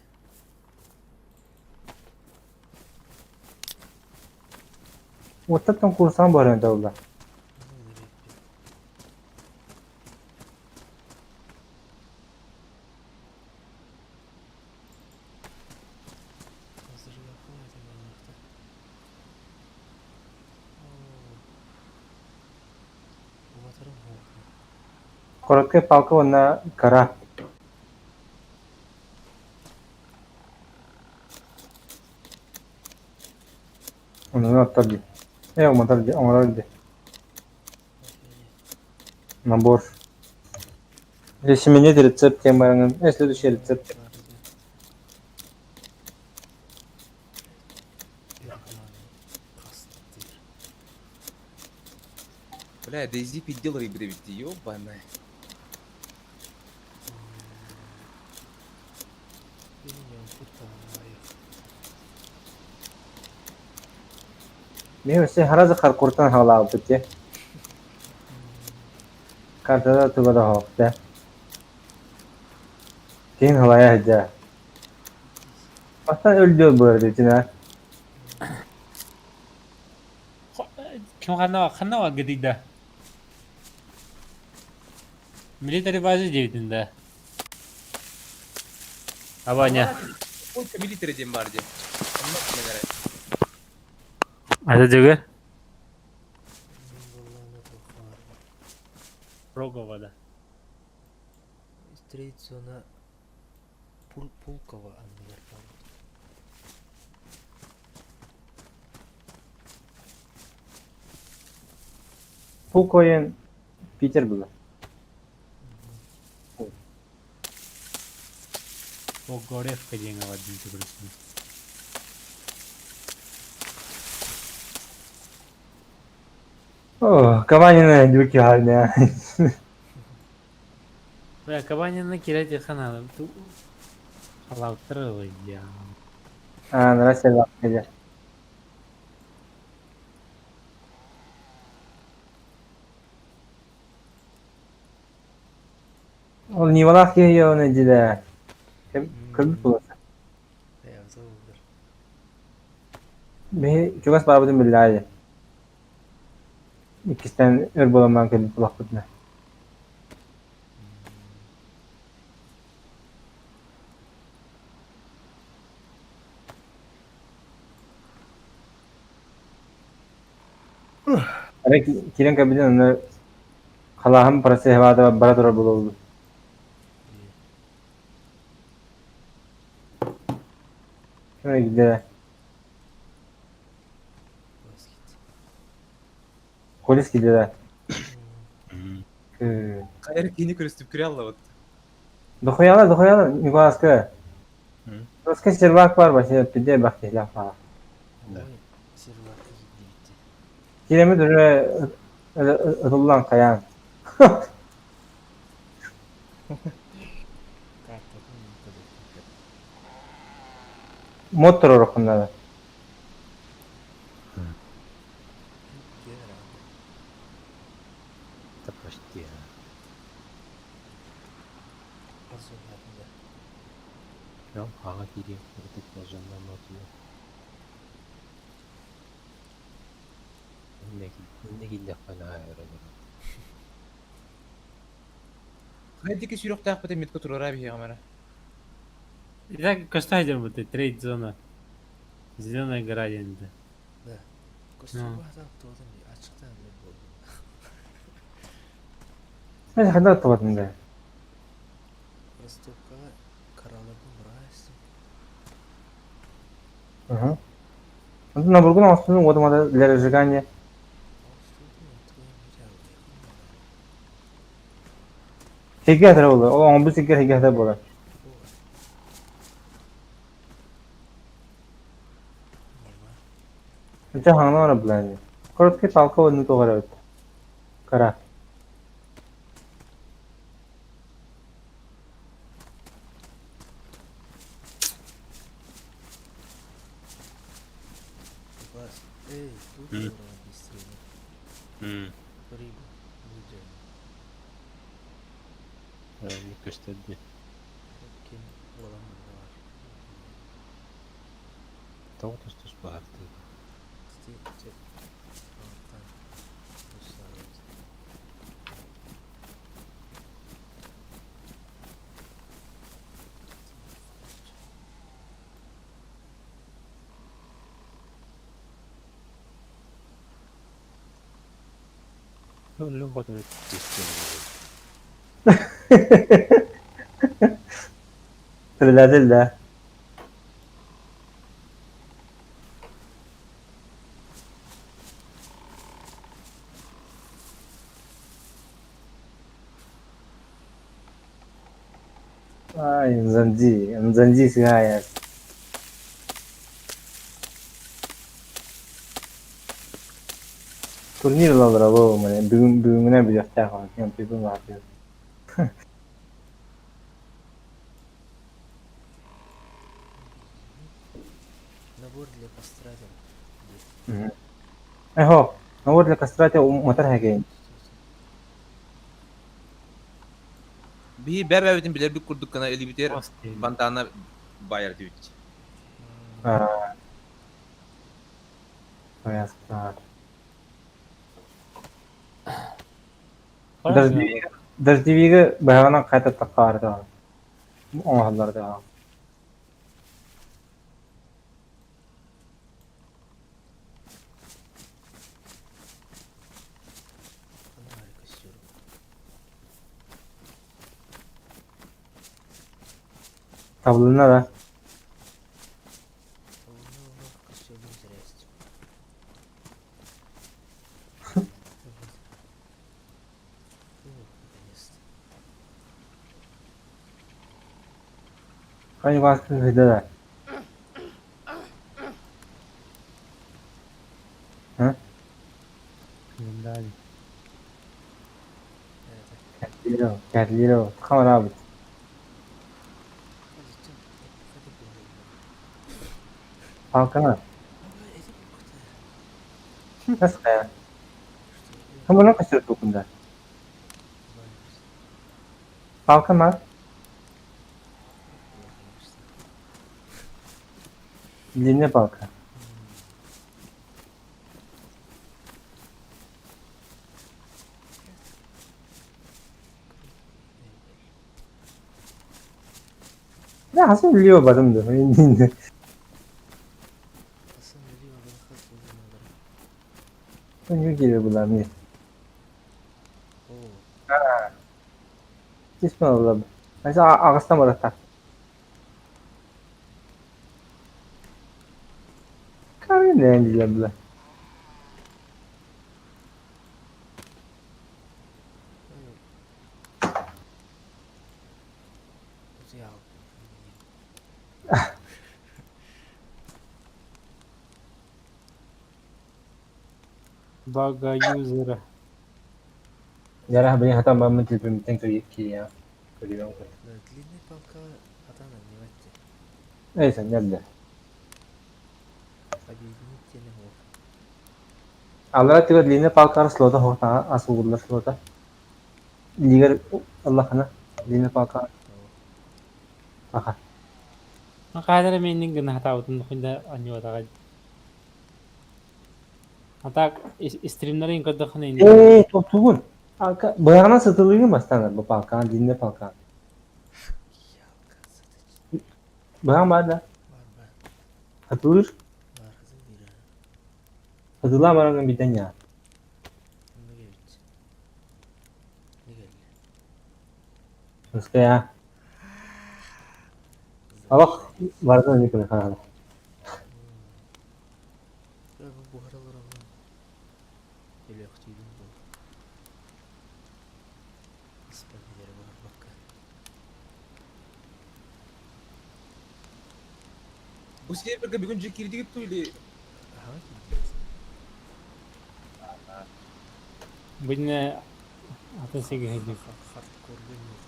Оттаттан курсан бар енді олда. Короткая палка уонна кыра. Онуну оттор дии. Ээ уматар дии, оҥорор дии. Набор. Если менять рецепт темы, следующий рецепт. Бля, DayZ пиздел рыбы ведь, ёбаная. Мен өссө харазы харкуртан хаалаабыт дии. Картада туга да суох да. Киһин халайа сылдьар. Бастаан өлдүө буолар дии Ким ханна ханна баргытый да? Милитари база диэбитин да. Абаня. Сколько милитари диэн баар дии. Онно кимэн Ата дьөгөр? Рогова да. Треть зона Пулково анныгар баар Пулково Питер было. Погоревка диэҥҥэ бардым төгүрүччү. О, Кабанина дюки харня. Бля, Кабанина кирәти ханалы. Халалтыры я. А, нравится да. Ол Нивалах киһи оны диле. Көлбүт буолар. Биһи чугас баабытын биллээди. Иккистэн өр буоламмаан кэлбит булахпытына. Арай киирэн кэлбитин онно халааһын процеһа бара турар буолуо Ким где? Полис килдэ Хайа кини көрүстүп кире алла вот. Дохуяла, дохуяла, Николаска. Николаска сервак бар, вообще пиде бахтилах ба. Да. Киремит уже ытыллан каян. Картатын көрүөххэ. Мод туруоруккун наада. Киэр аата. Да почти. Хас уһаатын да. Прям хаҥа киириэм кыратык нажимна мотуйа. Иннэ киирдэххэ наһаа өр олорор. Хайа диэки сүүрүөхтээхпитин метка туруораа биһиэхэ эрэ. Итак, көстө сылдьар трейд зона. Зеленая гора диэн да. Да. Костюм баһатан туотун дии аччыктаан билэр буоллум. Мен ханна оттубатым да. Ростовкаҕа караларбын быраҕа истим. Уһу. Онтон наборгун оҥостунуҥ уотумата для разжигания. Оҥостубутум онтукайым биир аҕыйахын баҕайы. Сиргэ хатара буолар. Ол оҥорбут сиргэ сиргэ хатар буолар. Буолар. Нема. Дьэ хаҥна барар былаан. Короткий палка уонна туох эрэ эбит. Кара. Бас. Эй, тут олорон быстрее. Рыбу. Выдерни. Көстөр дии. Ким уолан манна бар. Тоҕо тус-тус баһаартыы. Ити алтан устаабыт. Лөҕөтө Предатель, да. Ай, Нзанди, Нзанди сыгая. Турнир ылаллара бу бүгүн бүгүҥҥүнэн билиэхтээх бүгүн баҕар. Набор для костра там. Эхо, набор для костра те уматар хэкейн. Биһи бэр-бэбитин билэрбит курдук гына илибитигэр бантаана баайар этибит. Дождевиги быһаҕынан хайта таххаардаҕа оҥоһуллардаҕа. Фонарик костер. Табылынна да. Костердун зрясть. Вот. О, наконец-то. Хайваскын кыйда да. А? Календарь. Это. Кэтлиро, хамарабыт. Зачем? Это Палкана. Это Наская. Хамана костер тукунда. Палка ма? Длинная палка. Да, хасан билио бадым да. Хасан билио бадым Не келе була мне. Тиспен була. Айса ағыстан баратта. Карын не була. Бага юзера. Дьара билин хатан баммын телефоммуттан киириэҕим. Көрүөм. Да, длинный палка хатан анньыбат дии. Эй, санньар да. Объединить диэни оһох. Аллара өттүгэр длинный палкаҕа слота оһох ас угуллар слота. Илиигэр ыллаххына длинный палкаҕа аха. Хаһан эрэ мииннин гына сатаабытын да анньыбатаҕа. А так стримнарын көрдөххүнэ иннин Ээ, тохтугун. Быһаҕынан сытылыыгын бастаан бу палкаҕа, длинный палкаҕа. Ялка сытыч. Быһаҕын баар да? Бар бар. Сатылыыр. Бар сытылыыр. Сатылаан баран билден яа. Онно кэбит. Не кэллэ? Муская. Алах барытын эмиэ көрө хаалла. Бу буһара олороммун өлөөхтүүбүн буол. Испэн билэрэ буһарбакка. Бу серверге бүгүн же кирдигит ту или Аһаҕа киирдибит. Бу атын сиги сылдьар. Хардкорга ньуурта.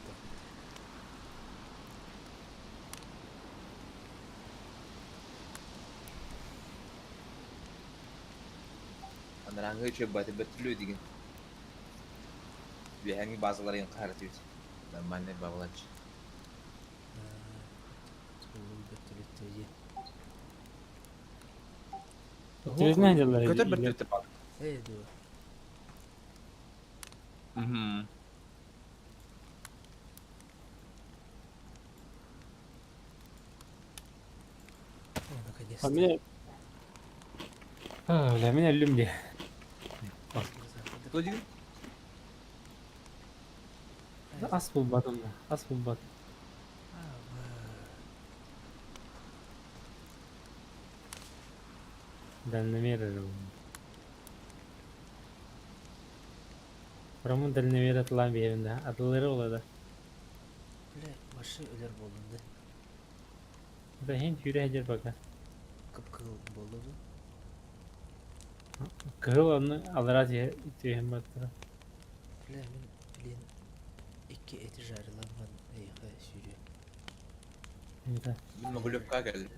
Анарааҥҥы үчүгэй баты бөттүлүө деген. Үөһээҥҥи базаларын харатыбыт. Нормальный бабалач. Суолу бөттүлүттэ дии. Интересно дьаллар. Көтөр бөртүлүттэ бал. Ээ дуо. Мгм. О, наконец-то. А меня... А, бля, меня люмди. Кто деген? Ас булбатым да, ас булбат. Дальномер эрэ Роман дальномер атылаан биһэбин да, атылары ола да. Бля, башы өлөр буоллун да. Да хин сүүрэ сылдьар пока. Кып-кыһыл буолла дуу? Кыһыл онно аллараа түһэн баттара. Бля, мин, блин, икки эти жариламмын эйиэхэ сүүрүөм. Это. Мин Могилевка кэллим.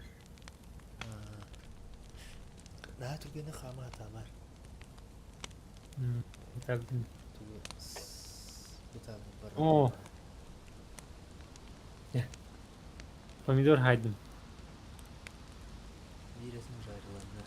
Наһаа түргэнник хаама сатаамаар. Так. Тугу бытааннык барар. О. Помидор хайдым. Биир этин жариланна.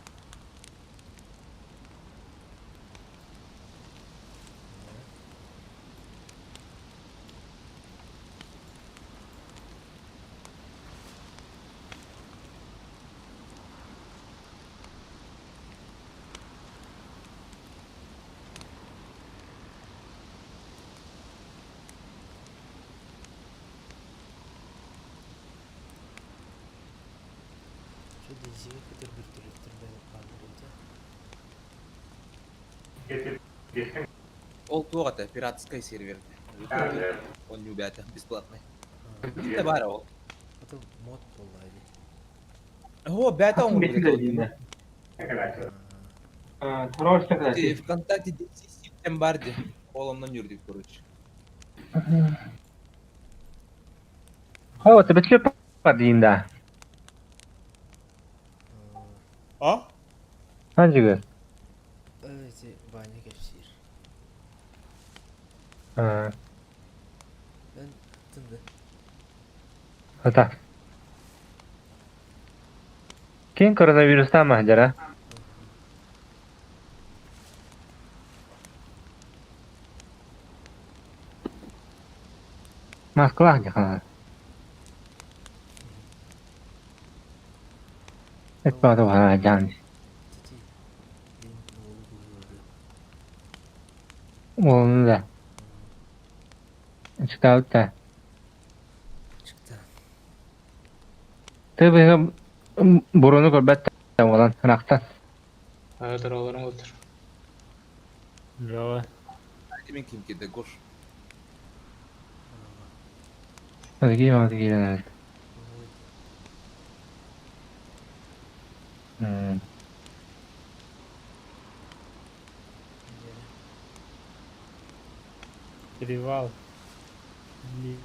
Что дизель көтөр бөртөлөттөр бааллар Ол туох это пиратская сервер. Он не убят, бесплатный. Это баар ол. Потом мод буолла дии. О, бэйэтэ оҥорбут. Хороший ВКонтакте систем баар дии. Ол оннан юрдик, короче. О, ты бөтлө бар да. А? Ханжыгы. Эти Ваня кэпсиир. Эн тынды. Ата. Кин коронавирустан махжара? Москва жаха. Это жан. Тити. Блин, уолу быһыылары. Оны да. Читал-та. Чыкта. Ты бы буруну көрбөт олан рахтан. Здорово. Мен ким кеде гош. Адыги адыги. М. Перевал. Лич.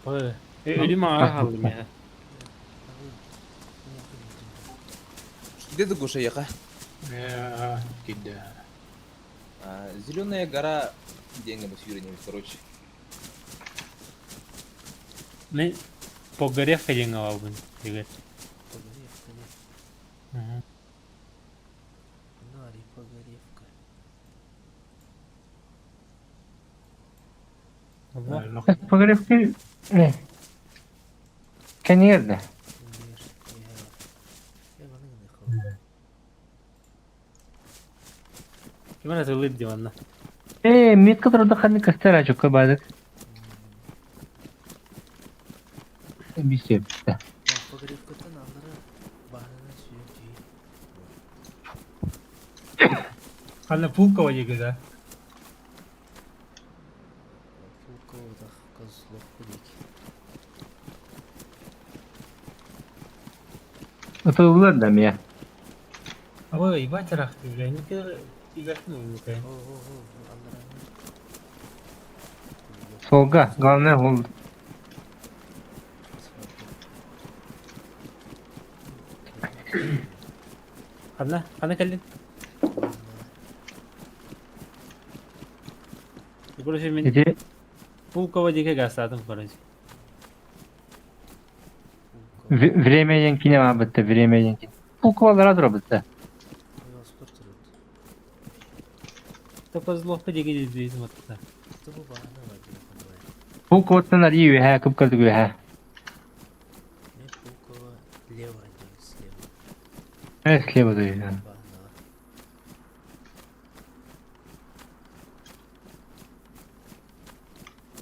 Ой, өлүм аҕа хааллым я. Где ты, Гоша, яка? Кида. Зеленая гора деньги с короче. Мен Погоревка диэн аҕалбын, дигэр. Погоревка, да. Мгм. Нари, Погоревка. Алла. Погребки... Кэннигэр да. Мир, я. Я маны гына Ким эрэ тыллыыр диванна. Э, метка турда ханнык көстөр ачукка бадык. Бисеп. Погоревкаттан аллара баһынан сүйэн түйүй. Ханна Пулково диэки да. Пулководах Козловка диэки. Ытыллар да мия. Ой, ебать рахты, бля, никогда играть не умею. О, о, о, аллараны. Солга, главное ол. Ханна, ханна кэллин. Короче, мен Ити Пулково диэки гастаатым, короче. время янкине бабытта, время янкине. Пулковалар адыра бытта. Велосипед турут. То Козловка диэки дейдим атта. Тобу баһана бар диэн ханбай. Пулковаттан арыы үһэ, кып кырдык үһэ. Мен Пулково лево диэн слева. Э, слева да. Баһанаҕа.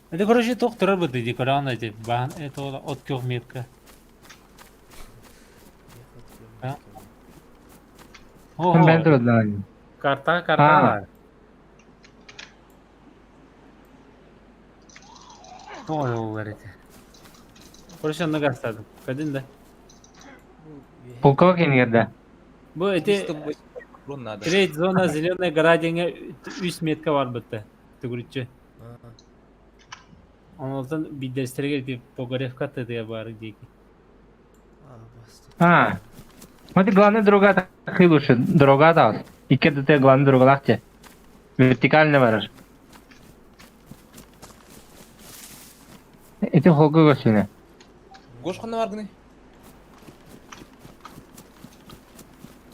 Это, короче, туох турар быты ди, короче, эти бахан, это от көх метка. Я хотел А? Мен О, турда. карта, карта. Ой, ол эти. Короче, онно гастадым. Кадин да. Пулково кэннигэр да. Бу эти 308 патрон надо. Трейд зона Зеленая гора диэҥҥэ үс метка бар бытта. Төгүрүччү. Онтон биирдэстэригэр ити Погоревка тыа баар диэки. А. Вот и главная дорога так лучше. Дорога да. Икки ДТ главная дорога лахте. Вертикально барар. Эти холга көсүнэ. Гош ханна бар гыны?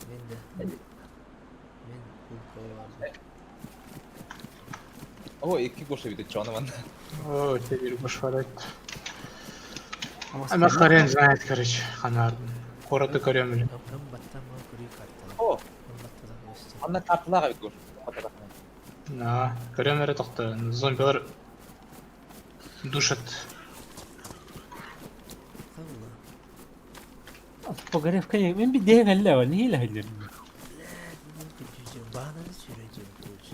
Мен да. Мен Пулково бардым. О, икки Гоша бит чоны ван. О, теперь башварать. А хрен знает, короче, ханар. Город и корем или. Ым баттан мал көрүй картала. О, Ым баттадан көстө. анна карталага бит Гош. Да, корем это тоқта. Зомбилар душат. Хавла. Погоревка не, мен биирдэ кэллэ бар, нэһиилэ сылдьар. Мен көрдүүрдүм. Баһананы сүүрэдиэм короче.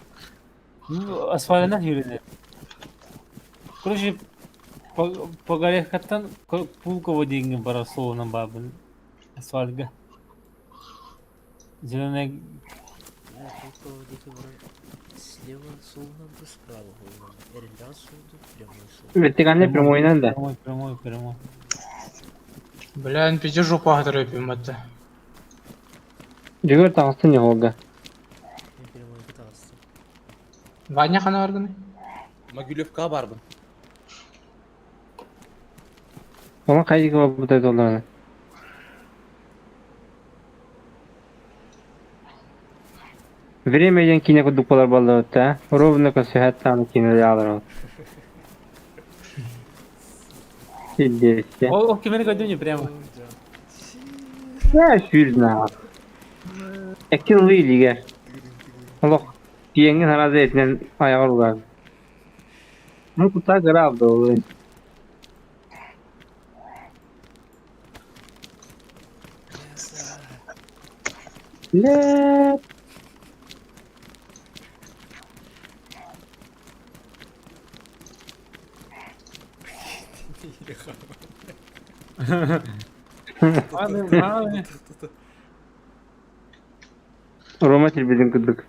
Ну, асфальтынан yürüdü. Короче, Погоревкаттан Пулково диэҥҥэ барар суолунан баарбын. Асфальтга. Зеленая Бля, Пулково диэки баран слева суолунан да справа суолунан. Эрэллээх суолду, прямой суол. Вертикальный прямойынан да. Прямой, прямой, прямой. Бля, пиздец жопа торопим это. Жүгөр таҕыстын холга. Мен прямойга таҕыстым. Ваня ханар гыны? Могилевка барбын. Оны кайдыгы бабытай долларына. Время ден кине кудук болар баллабытта. Ровно көсүһэт тааны кине алар. Сидесе. О, о, кимери көдүнү прямо. Я сүүрнэ. Экин лыйлиге. Олох пиеңин харазы этинен аягар улар. Ну кута граб долы. Ле. Маны, маны. Рома телбедин кудук.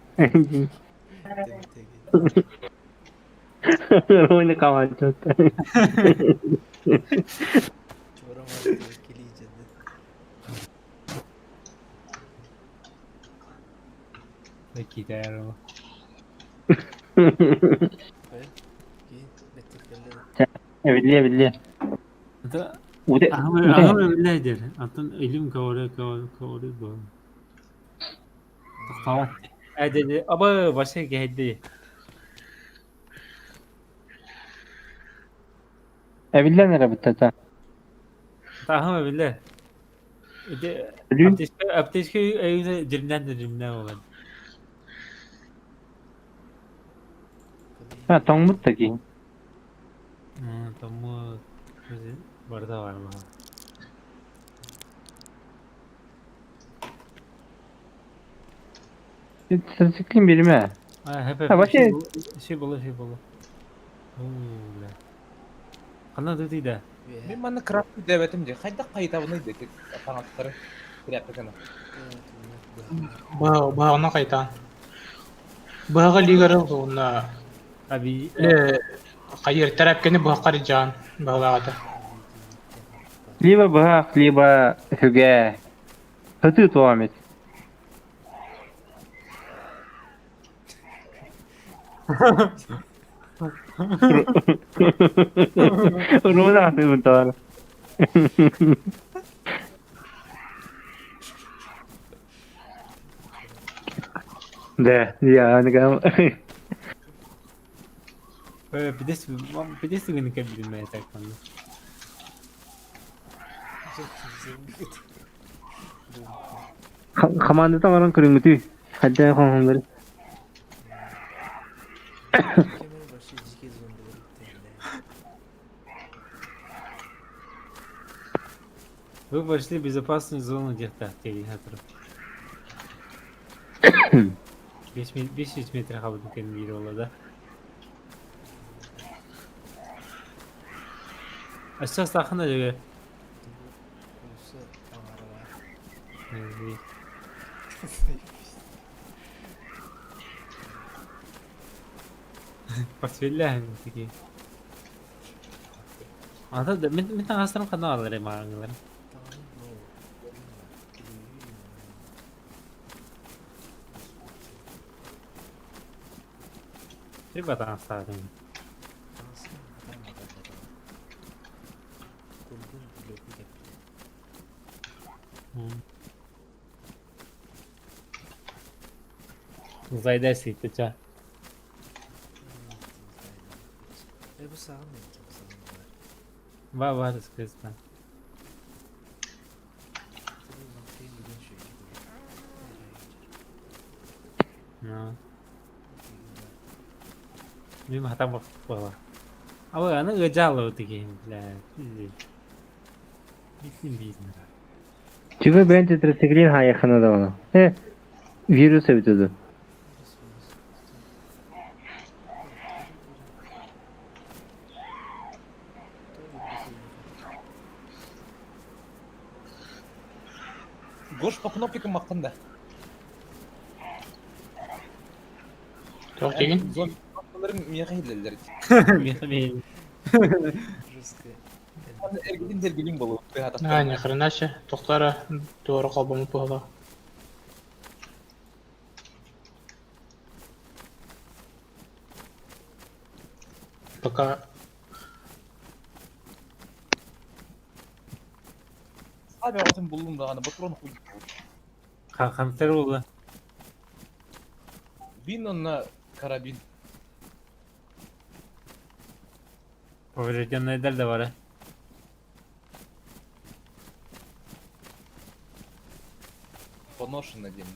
Руни команда. Киитээр Эбиллиэ, эбиллиэ. Аһым эбиллээ Антон илим көҕөрө көҕөрө буол. Тохтообот. Ээ аба вообще кэһэйди. Эбиллэн эрэ бүттэ. Таһым эбиллэ. Ити аптечка аптечка өйүнэ дьирнэн да дьирнэн буолан. Ha, тоҥмут да киһи. Тоҥмут барыта бар маһа. Циклин биримэ. А, А, вообще... Ши было, ши было. Бля. Ханна тутыйда? Мин манна крафт дэбэтим дии. Хайдах хайытабыный дии таҥастары тряпканы. Баҕана хайтаан. Быһаҕа лигары уонна Аби хайыр тэрээпкэни быһаххар дьаан баһылаата. Либо быһах, либо сүгэ. Сытыы туомит. Руна атыыбын тоҕо. Да, я не Пидес гын кэбилмэ так манна. Командата баран көрүҥүтүй. Хайда хоһоҥнор. Вы вошли в безопасную зону где-то, терминатор. 500 метр хабытын кэлин ола да. Өссө сахына дьэ. Портфеллээх такие. Ата да мин мин таҥастарым ханна бааллар маҕаҥҥылар. Либо таҥастаатым. Зайдай сыйпыча. Ба бар сказано. Ну. Мин хатан буола. Абы аны ыдьаалабыт киһим, бля. Битин биитин. Чего бэйэн тетрациклин хаайаххына даҕаны. Э, вирус эбитэ дуу. Гош по кнопкам махтан да. Туох диигин? Зомби кнопкаларын миэхэ иһиллэллэр. Миэхэ миэхэ. Эргилин дэргилин болу. А, ни хрена себе. Тохтара туора холбоммут буолла. Пока Abi altın buldum da hani патрон хуй. Хантер буолла. Бин онна карабин. Поврежденныйдар да бар. Поношенный день.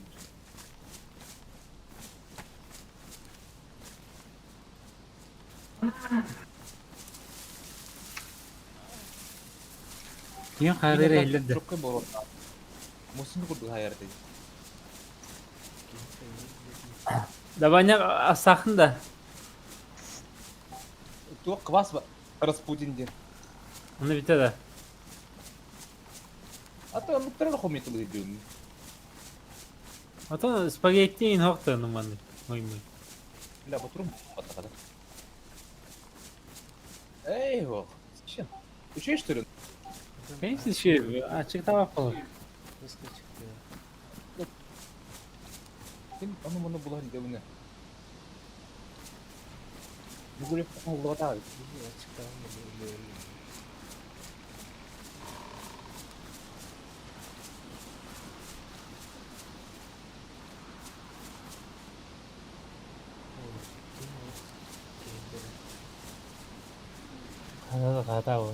Ким хайрыр иһиллэр да. Чокка болот. Мусун курдук хайарды. Даваня асахын да. Туох квас ба Распутин ден. Оны битэ да. А то ну трено хомит лыдын. А то спагетти ин хохта ну маны. Мой мой. Бля, патрон батакада. Эй, ох, зачем? Учишь, что ли? Конечно, еще ачыктаабак болот. Син аны моны булан дебине. Бүгүн оллота. Хата хата ол.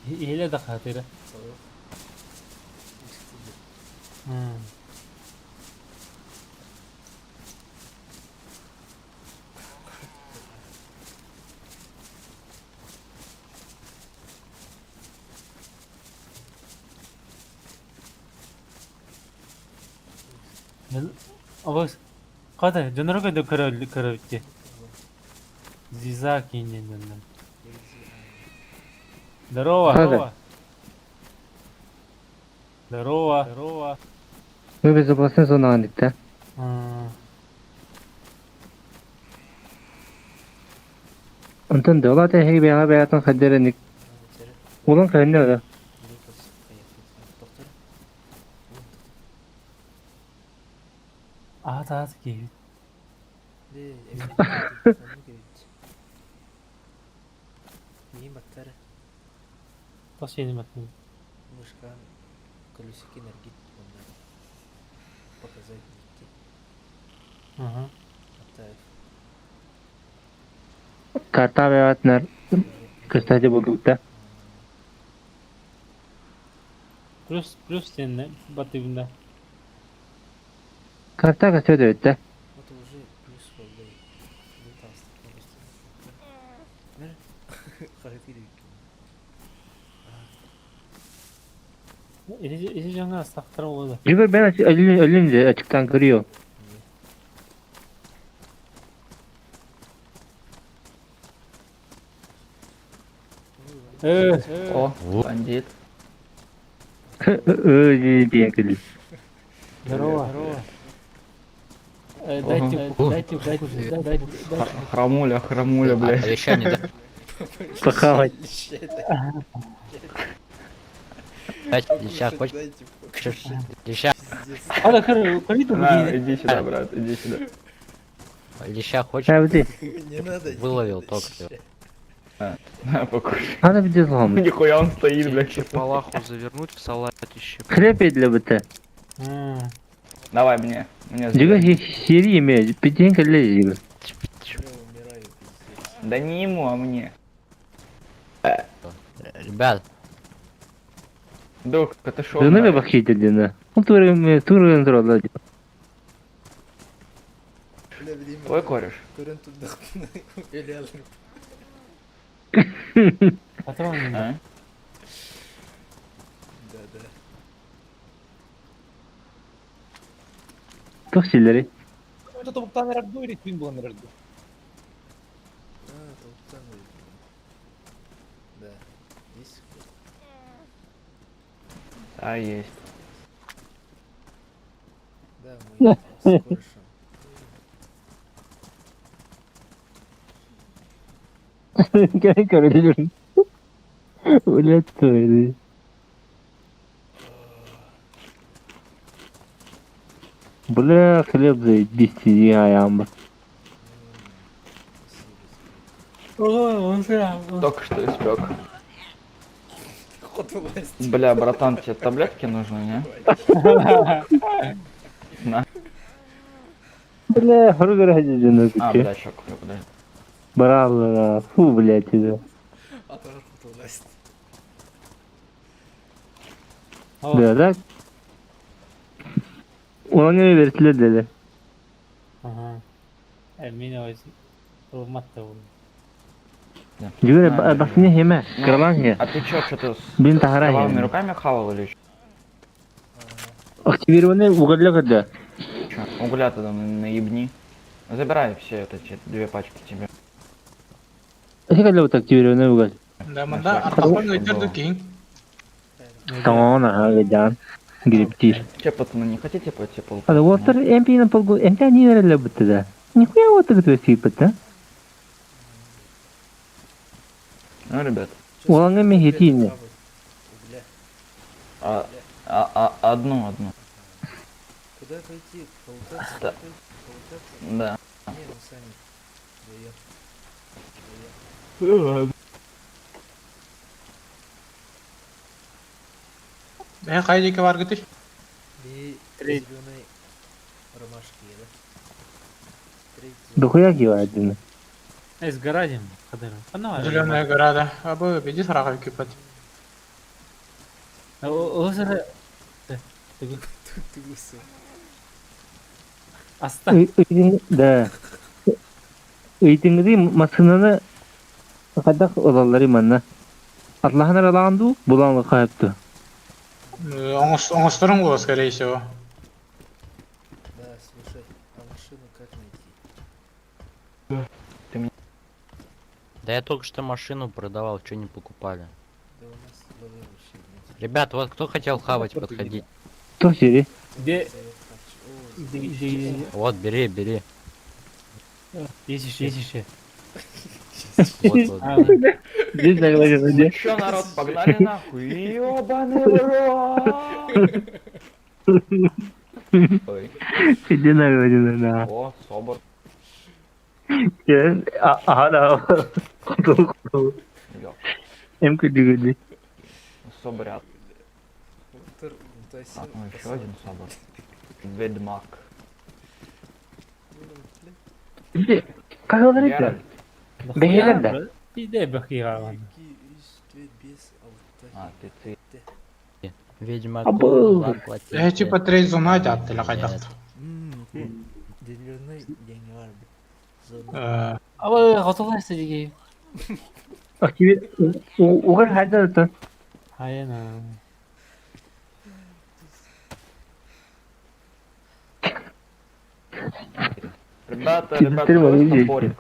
Эле да хатыра. Абас ката дьонноро көдө көрөбүт Зиза кииннен Здорово. Хада. Здорово. Здорово. Мы безопасная зона да? Онтон дала тэһиги бэйэҕэ бэйэтин хаддеренник улан кыһынна да. Аат аат киһи. Тос yeni matın. Ага. Карта бэйэтинэр кстати булдукта. Плюс плюс сен батыбында. Карта көстөдө да. Эти жаңа сактар болду. Жүгөр мен өлүн өлүн ачыктан көрüyor. Э, О, бандит. Өө диэн күлүү. Здорово. Э, Дайте, дайте, дайте, дайте, дайте. Храмуля, храмуля, блядь. Обещание, да? Похавать. Дать леща хочешь? Леща, Ада, көр, көрү На, иди сюда, брат, иди сюда. леща хочешь? Әбди. Выловил только что. На, покушай. Ана бит злом. Нихуя он стоит, блядь. Палаху завернуть в салатище. Хлеб для быта. Давай мне. Мне Жүгөр забери. сири эме битен келе жүгөр. Да не ему, а мне. Ребят, Дух, это шо? Дөнө бакыйт дена. Ол туры туры туралы. Твой кореш. Патрон. А? Тох силери. Это тобуктан эрерду или түн булан эрерду? А, есть. Көрүлүр. Блядь, туры. Бля, хлеб заебись, аямба. Ой, он зря. Только что испек. Бля, братан, тебе таблетки нужны, не? На. Бля, хоргор хадидена А, куча. бля, ща куплю, подожди. Брал, фу, блядь, это. Да, да. Оны берсилер деди. Ага. Э, мен өз ылматты ол. Жүгөр На, басыны хеме, Ну, кырлан хе. А ты чё, что-то с Блин, с тахара кровавыми хе. руками хавал или Активированный угольля кырды. чё? Угля тогда наебни. Забирай все эти две пачки тебе. Эти вот активированный уголь. Да, манда всякий артапан случай өтөрдү было. кийин. Тоңона жан. Гриптир. Че, пацаны, не хотите пойти пол? Ада уотер MP на полгу, MP не верили будто да. Нихуя вот так твой сыпать, да? Ну, ребят. Чё, Улаҥҥа сколько миһитиини. хавать? Угля. А, а, одну, одну. Куда пойти? Полутаться? Да. Пойти? Полутаться? Да. Не, мы сами. Вдвоем. Вдвоем. Э, хайдики бар гытыш. Би Треть. зеленой ромашки, да? Треть Дохуя кива один. Эй, сгорадим, Хадыров. А ну, Зеленая гора, да. Абы беди сарага кипат. Озеро... Тут ты гусы. Аста. Да. Ыйтыңгы масынаны кадак олаллары манна. Атлаһан аралаганду буланлы кайыптı. Оңосторун го, скорее всего. Да, слушай, а машину как найти? Да я только что машину продавал, что не покупали. Да у нас лавы вообще нет. Ребят, вот кто хотел хавать, подходить. То сири. Где? Зовет хавчик. О, Где, где, где? Вот, бери, бери. Есть еще, есть еще. Вот, вот. А, Здесь наглазил, Ну где? чё, народ, погнали нахуй. Ёбаный в рот. Ой. Где наглазил, да. О, собор. Ага, да. Ё, Эм куди куди. Собрят. Доктор, А, ну еще один собор. Ведьмак. Как говорится? Геральт. Бехилер да. Пизде бахира. А, ты ты. Ведьмаку Абыл. заплатите. Э, типа треть зона даттыла кайдакты. Зеленый я не вар. Зона. Э, Абы, готовайся, дигей. Активит. Угар хайда да. Хайна. Ребята, Ты ребята, ты у вас молодец. топорик.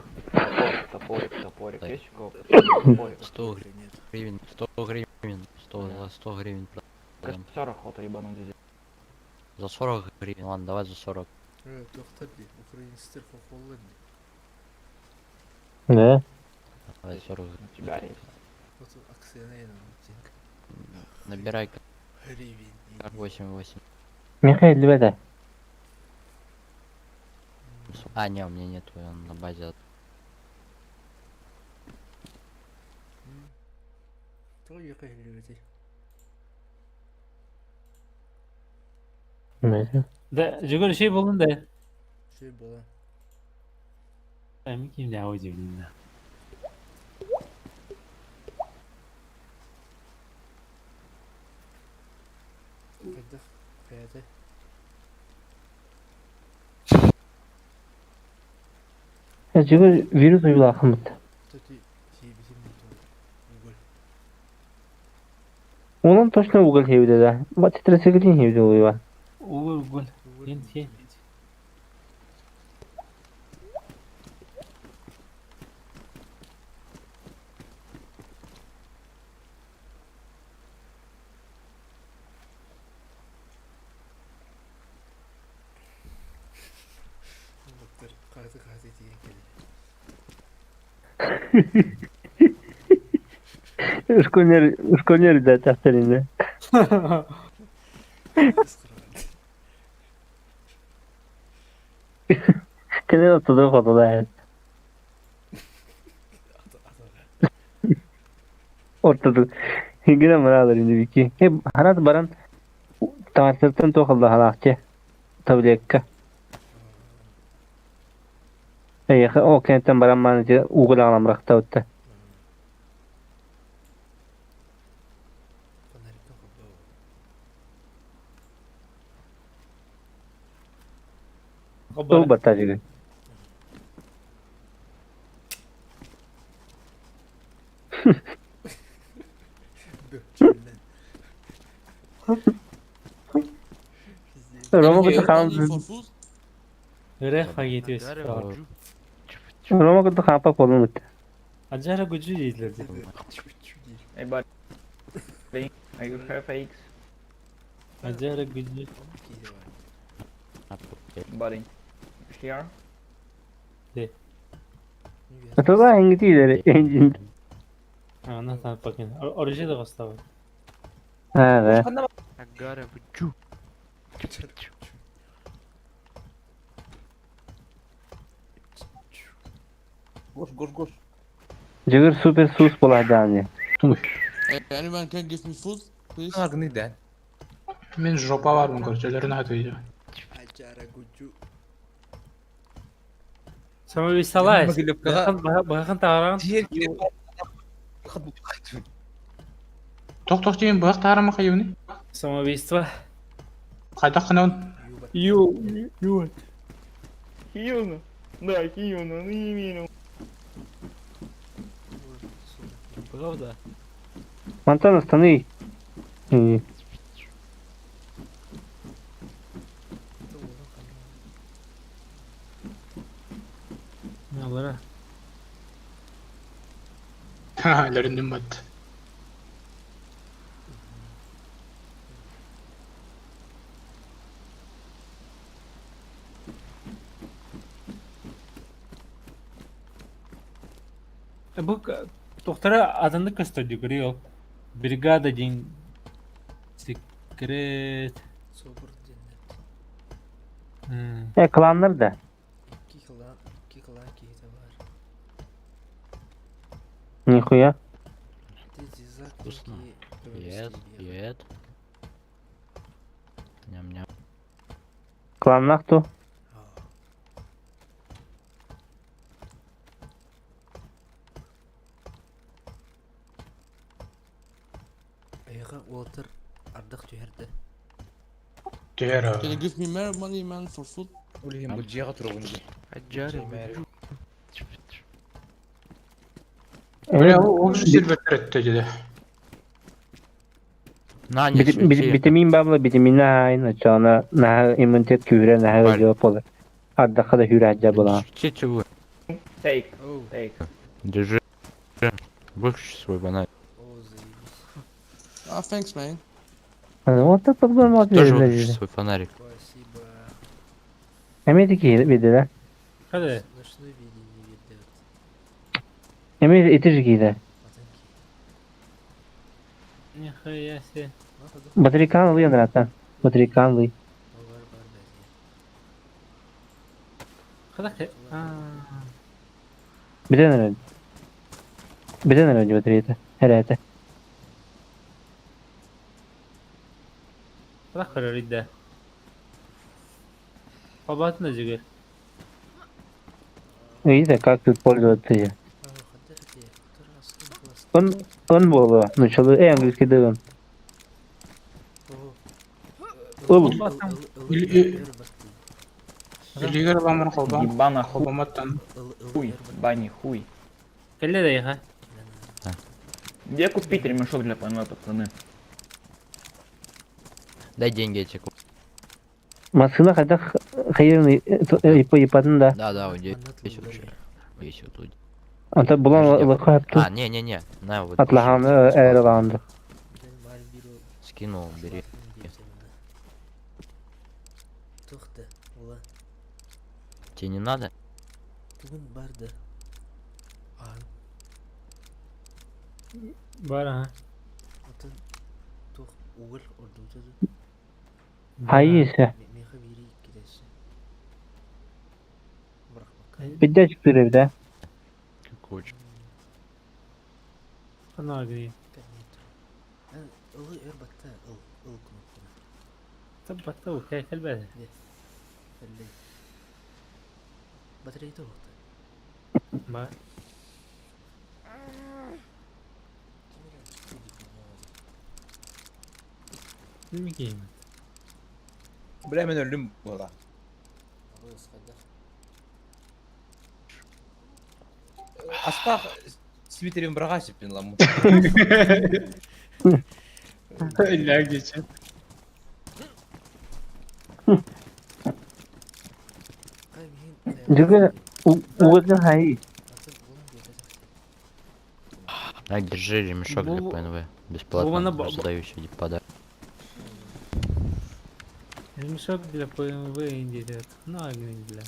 Топорик, топорик, топорик. Есть у кого топорик? 100 гривен, 100 гривен, 100, за 100 гривен продам. Костер охота ебануть здесь. За 40 гривен, ладно, давай за 40. Доктор, украинский хохолы. Да. Давай 40. У тебя есть. Вот акционерный. Набирай Гривен. 8-8. Михаил, ребята. А, не, у меня нету, он на базе. Кто ехали людей? Да, жүгір şey болдun да. Что было? Эми ким да удивлен. Когда? Когда? Жүгір вирус уйлахымыт. Кто ты? Уголь. Onun точно угол хевде да. Ба тетрациклин хевде уйва. Угол, угол. Ен, ен. Доктор, қаты қаты деген келді. Школьнер, школьнер да тахтарин да. Кene oturduk odada. Ortada. Hingine mıradır indi biki. Hep hanat baran tarsırtın toxulda halakçı. Tabletka. Ey, o kentten baran manıcı uğul ağlam rakta ötte. Ол бата жиги. Рома кытта хаам Рех фагетиос. Рома кытта хаапа болун өттө. Аджара гүжү дейлер. Hey, buddy. You have X, Аджара гүжү. buddy. Here? Атала хингити илери энжин. Она там покин. Оружие да поставил. А, да. Агара, вы чу? Гош, гош, гош. Жигер супер сус буладаны. Anyone can give me food, please? Агны да. Мен жопа бармын, короче, өлөрүн атып үйдө. Аджара гуджу. Самовесалась. Могилевкаға Бахан тааран. Жер керек. Ток-ток деген быак таарама кайыбыны? Самоубийство. Кайда кынабын? Ю, ю. Хиюна. Да, хиюна, ну не имею. Правда? Мантан останови. Алара. Өлөрүндүн бат. Бу доктора адынды көстөрдү көрüyor. Бригада день секрет. Собор деннер. Кланнар да. Икки клан киһитэ бар. Нихуя. Вкусно. Привет, привет. Ням-ням. Кланнах ту. Айга Уолтер ардах түһэрдэ. Түһэр. Can you give me more money, man, for food? Блин, бу жега тургун. Аджара, вы чу? Бля, ол сервер өттө деди. На, не свети. Витамин бабла, витамин айн, ачана на иммунитет күрә, на Бар. жауап болар. Ардакка да хүрә жа була. Светите вы. Тейк, тейк. Держи. Выключи свой фонарь. О, заебись. Ah, thanks, man. Вот так подгон Тоже выключи свой фонарик. Спасибо. Америки виде, да? Hadi. Ночной видение видят. Эми итир киде. Нихуя себе. Батарейкан лый андрата. Батарейкан лый. Хада. Битен Битен батарейка. Хәрәтә. Хада көрөрүдэ. Кабатын жигер. Видите, как тут пользоваться я. Он был, ну что, английский да он. Ыл. Илигер ламыр колбан. Ебана хуй. Колбаматтан. Хуй, бани хуй. Келе да иха. Где купить ремешок для ПНВ, пацаны? Дай деньги, я тебе куплю. Машина хотя хайырны ипатын да. Да, вот здесь вообще. Здесь вот тут. Anta булан лакап А, не-не-не. На, вот. Атлаган эраланды. Скинул, бери. Тухта, ула. Тебе не надо? Бүгүн барды. Ан. Бар ага. Атын тух угыл ордутады. Хайыса. Меха бири кидesi. Бырак Биддә чүрәп да. Какой Ана гри. Ылы өр батта, ыл, ыл кнопканы. Табатта у кай келбеди. Элли. Батарейка тухта. Бар. Билмейм. Бля, мен өлдүм була. Астах свитерин брага сеппин ламу. Ля гече. Жүгә угылны хай. На, держи ремешок для ПНВ. Бесплатно. Вова на Раздаю сегодня подарок. Ремешок для ПМВ индирет. На, бля.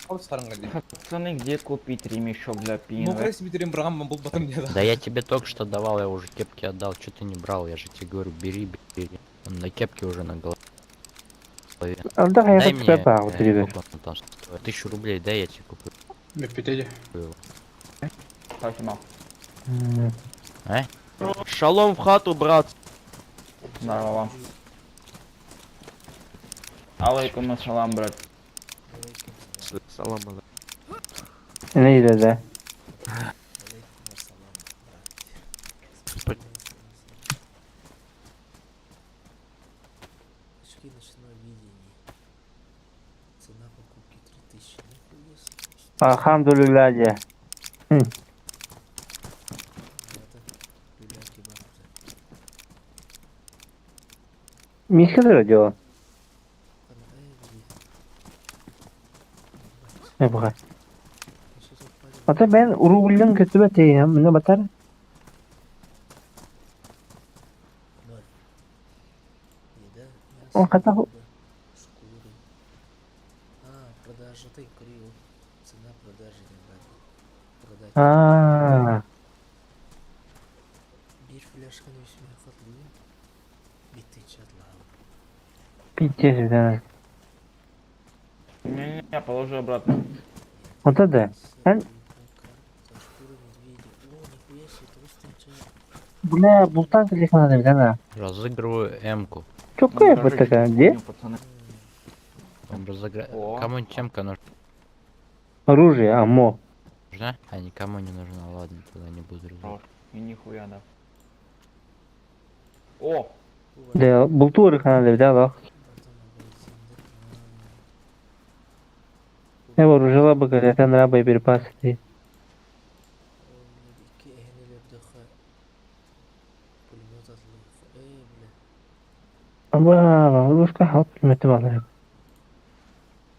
Пацаны, где купить ремешок для пинга? Мокрый симметрим брагам был потом не Да я тебе только что давал, я уже кепки отдал, что ты не брал, я же тебе говорю, бери, бери. Он на кепке уже на голове. Да, я Дай хочу мне, тебя сколько он там стоит? 1000 рублей, дай я тебе куплю. Беппитеди. Спасибо. А? Шалом в хату, брат. Здорово. Алейкум ассалам, брат. Салам Не да. Алейкум ассалам, брат. Очки ночного видения. Цена покупки 3000. Нихуя себе. Алхамдулилля же. Это люля кебаб. Мишка дело. Эй, Не бага. Ата ben уруллен көтүбэ тейем, мына батар. Ноль. Еда, мясо, Он хотел- рыба, шкуры. А, продажа ты курил. Цена продажи не брать. Продать. А, Bir фляжканы үсүмө хатлыйм. Битти чатлам. пиздец, да. Не-не-не, положи обратно. Вот это. Эн- Шкура медведя. О, нихуя себе, толстый чай. Бля, бултан телефона да, Разыгрываю М-ку. Чё Ну, какая вот дорожите такая, где? хуйню, пацаны. Он разыграет. О. Кому-нибудь темка нужна? Оружие, амо. А никому не нужна, ладно, тогда не буду разыгрывать. И нихуя, да. О! Да, бултур хана да, да. Я вооружила бы, когда там раба и перепасы. Икки эһини өлөрдөххө пулемет атылыах. Э, бля. Аба, лужка халп мети балар.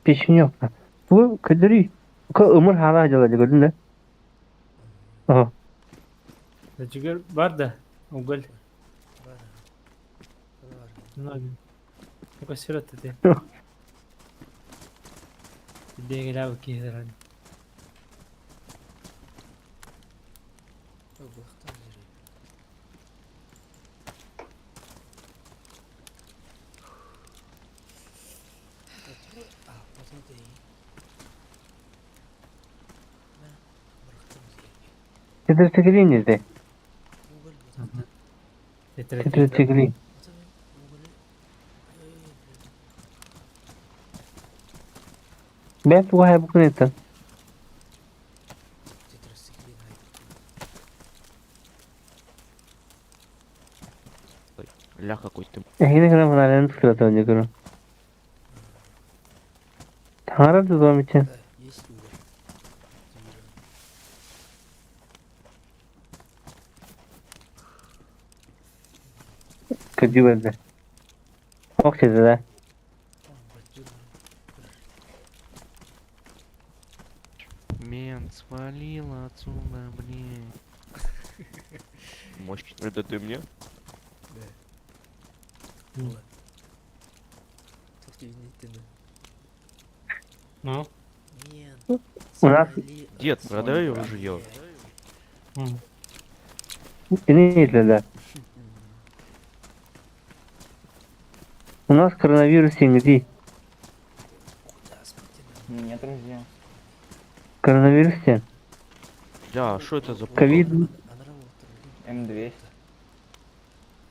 Печенек. Бу көдөрүй. Ка өмөр хала делали, көрдүң да? Ага. Жигер бар да, уголь. Бар. Бар. Много. Только сирот ты. Бегали киһи Быхтан жири. А, потом ты. На, бырахтым жири. Тетрациклин де. Уголь бутан. Тетрациклин. Уголь. Эй, бля. Бәт туга бу күнеттен. Тетрациклин Ля какой ты. Эхине гына мына скрата не көрү. Таңара дом ичен. Да, есть уголь. Көдү бәлде. Ок чеде да. Мент свалил отсюда, блин. Мощь. Это ты мне? Да. Так тебе не ты, Ну? Мент. У нас свали Дед, продай ружье. Не да. У нас коронавирус сиңди. Нет, друзья. Коронавирус сен. Бля, а что это за Ковид. М200.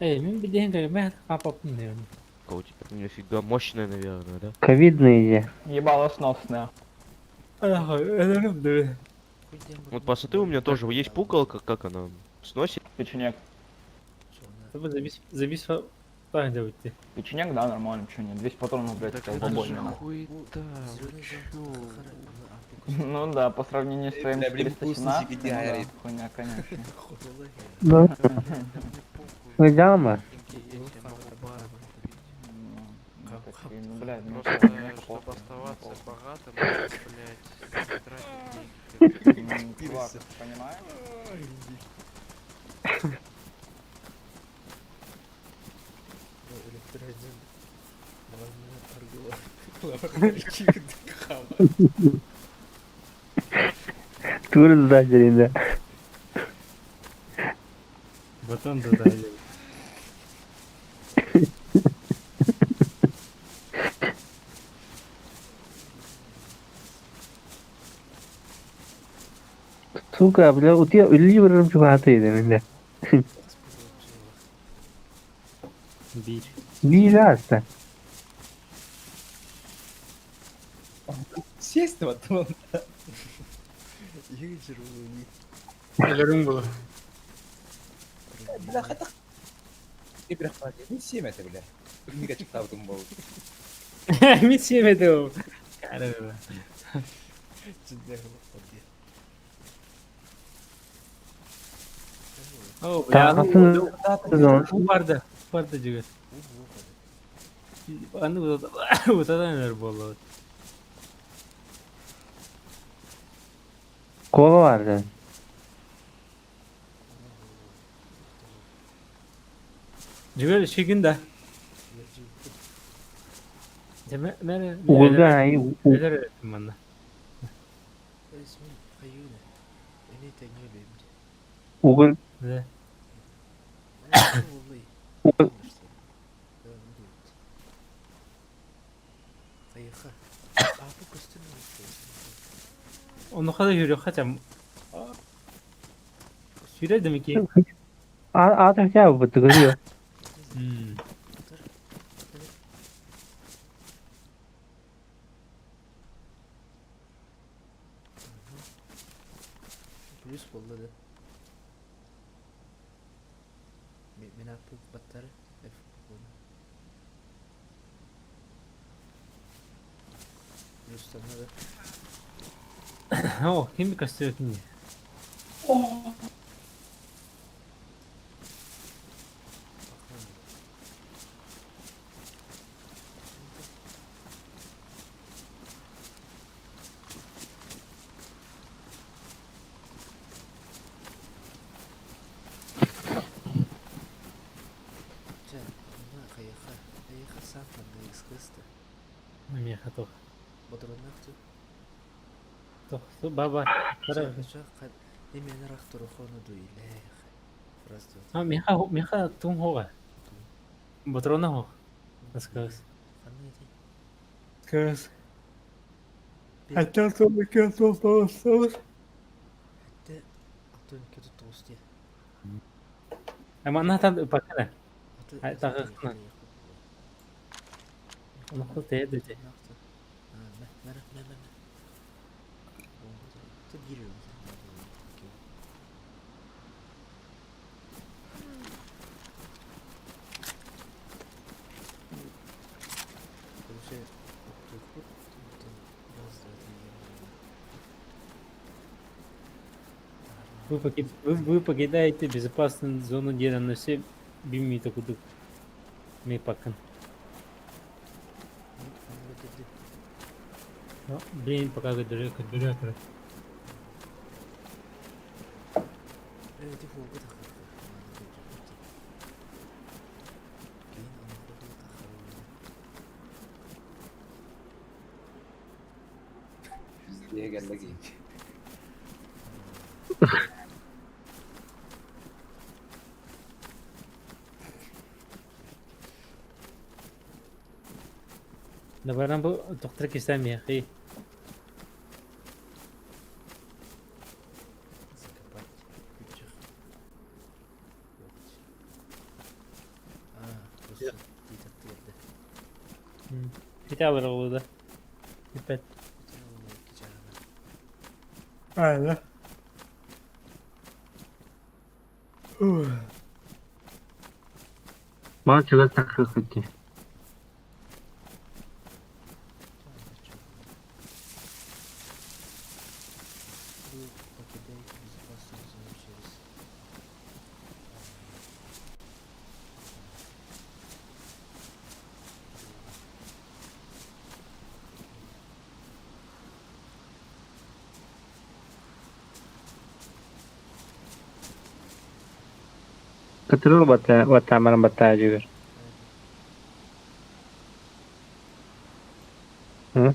Эй, мин билиһин кэлбэт хапаппын диэн. у тебя? Нифига, мощная, наверное, да? Ковидный же. Ебало сносное. Вот посмотри, у меня тоже есть пукалка, как она сносит. Печенек. Забис забис таһын да бүтте. Печенек, да, нормально, чё нет. 200 патронов, блядь, Так это это же обоймина. хуета, вы чё? Ну да, по сравнению с твоим Бля, блин, вкусно 417, себе ну да, говорит. хуйня, конечно. Ну. Выдама. Ну, такие, ну, блядь, ну, Просто, мне чтобы похуй, оставаться мне похуй. богатым, надо, блядь, тратить деньги. Ну, чувак, понимаешь? Электроодин. Тугу да дьэринэ. Батон да дали. Сука, бля, утуйа үлэлии барарым чугаһаата этэ Биир. Биир ааста. Сесть потом. Өлөрүҥ буолуо. Бля, хата. Бля, хватит. Семь это, бля. Мига чыктаабытым буолуо. Мин сиэмэтим. О, бля, Таҕасын уу барды. Барды дьүгэр. Аны утатан эрэр буоллубут. Кола барды. Дьүгэр үчүгүн да. Угулга Өлөр манна. Угул угул Onu kadar yürüyor kaçam. Sürer demek ki. Аата кээ бу. Hmm. Плюс болду да. Мен апы баттары F Плюс да. О, ким костюм ким? Меха тох. Тох, баба. А, меха, меха тун хога. Батрона хог. Расказ. Сказ. Хотел Ama natan bakana. Тагыкна. Онохо тээдете. Вы покидаете безопасную зону деда, но все бимми кудук. Ми пакан. Ну, блин, пока дурак. Давай бу доктор кисәм яхи. Хотя бы да. Опять. А, да. Мал чугас таххыхыти. Кытырыл бата бата бата жүгөр. Hı?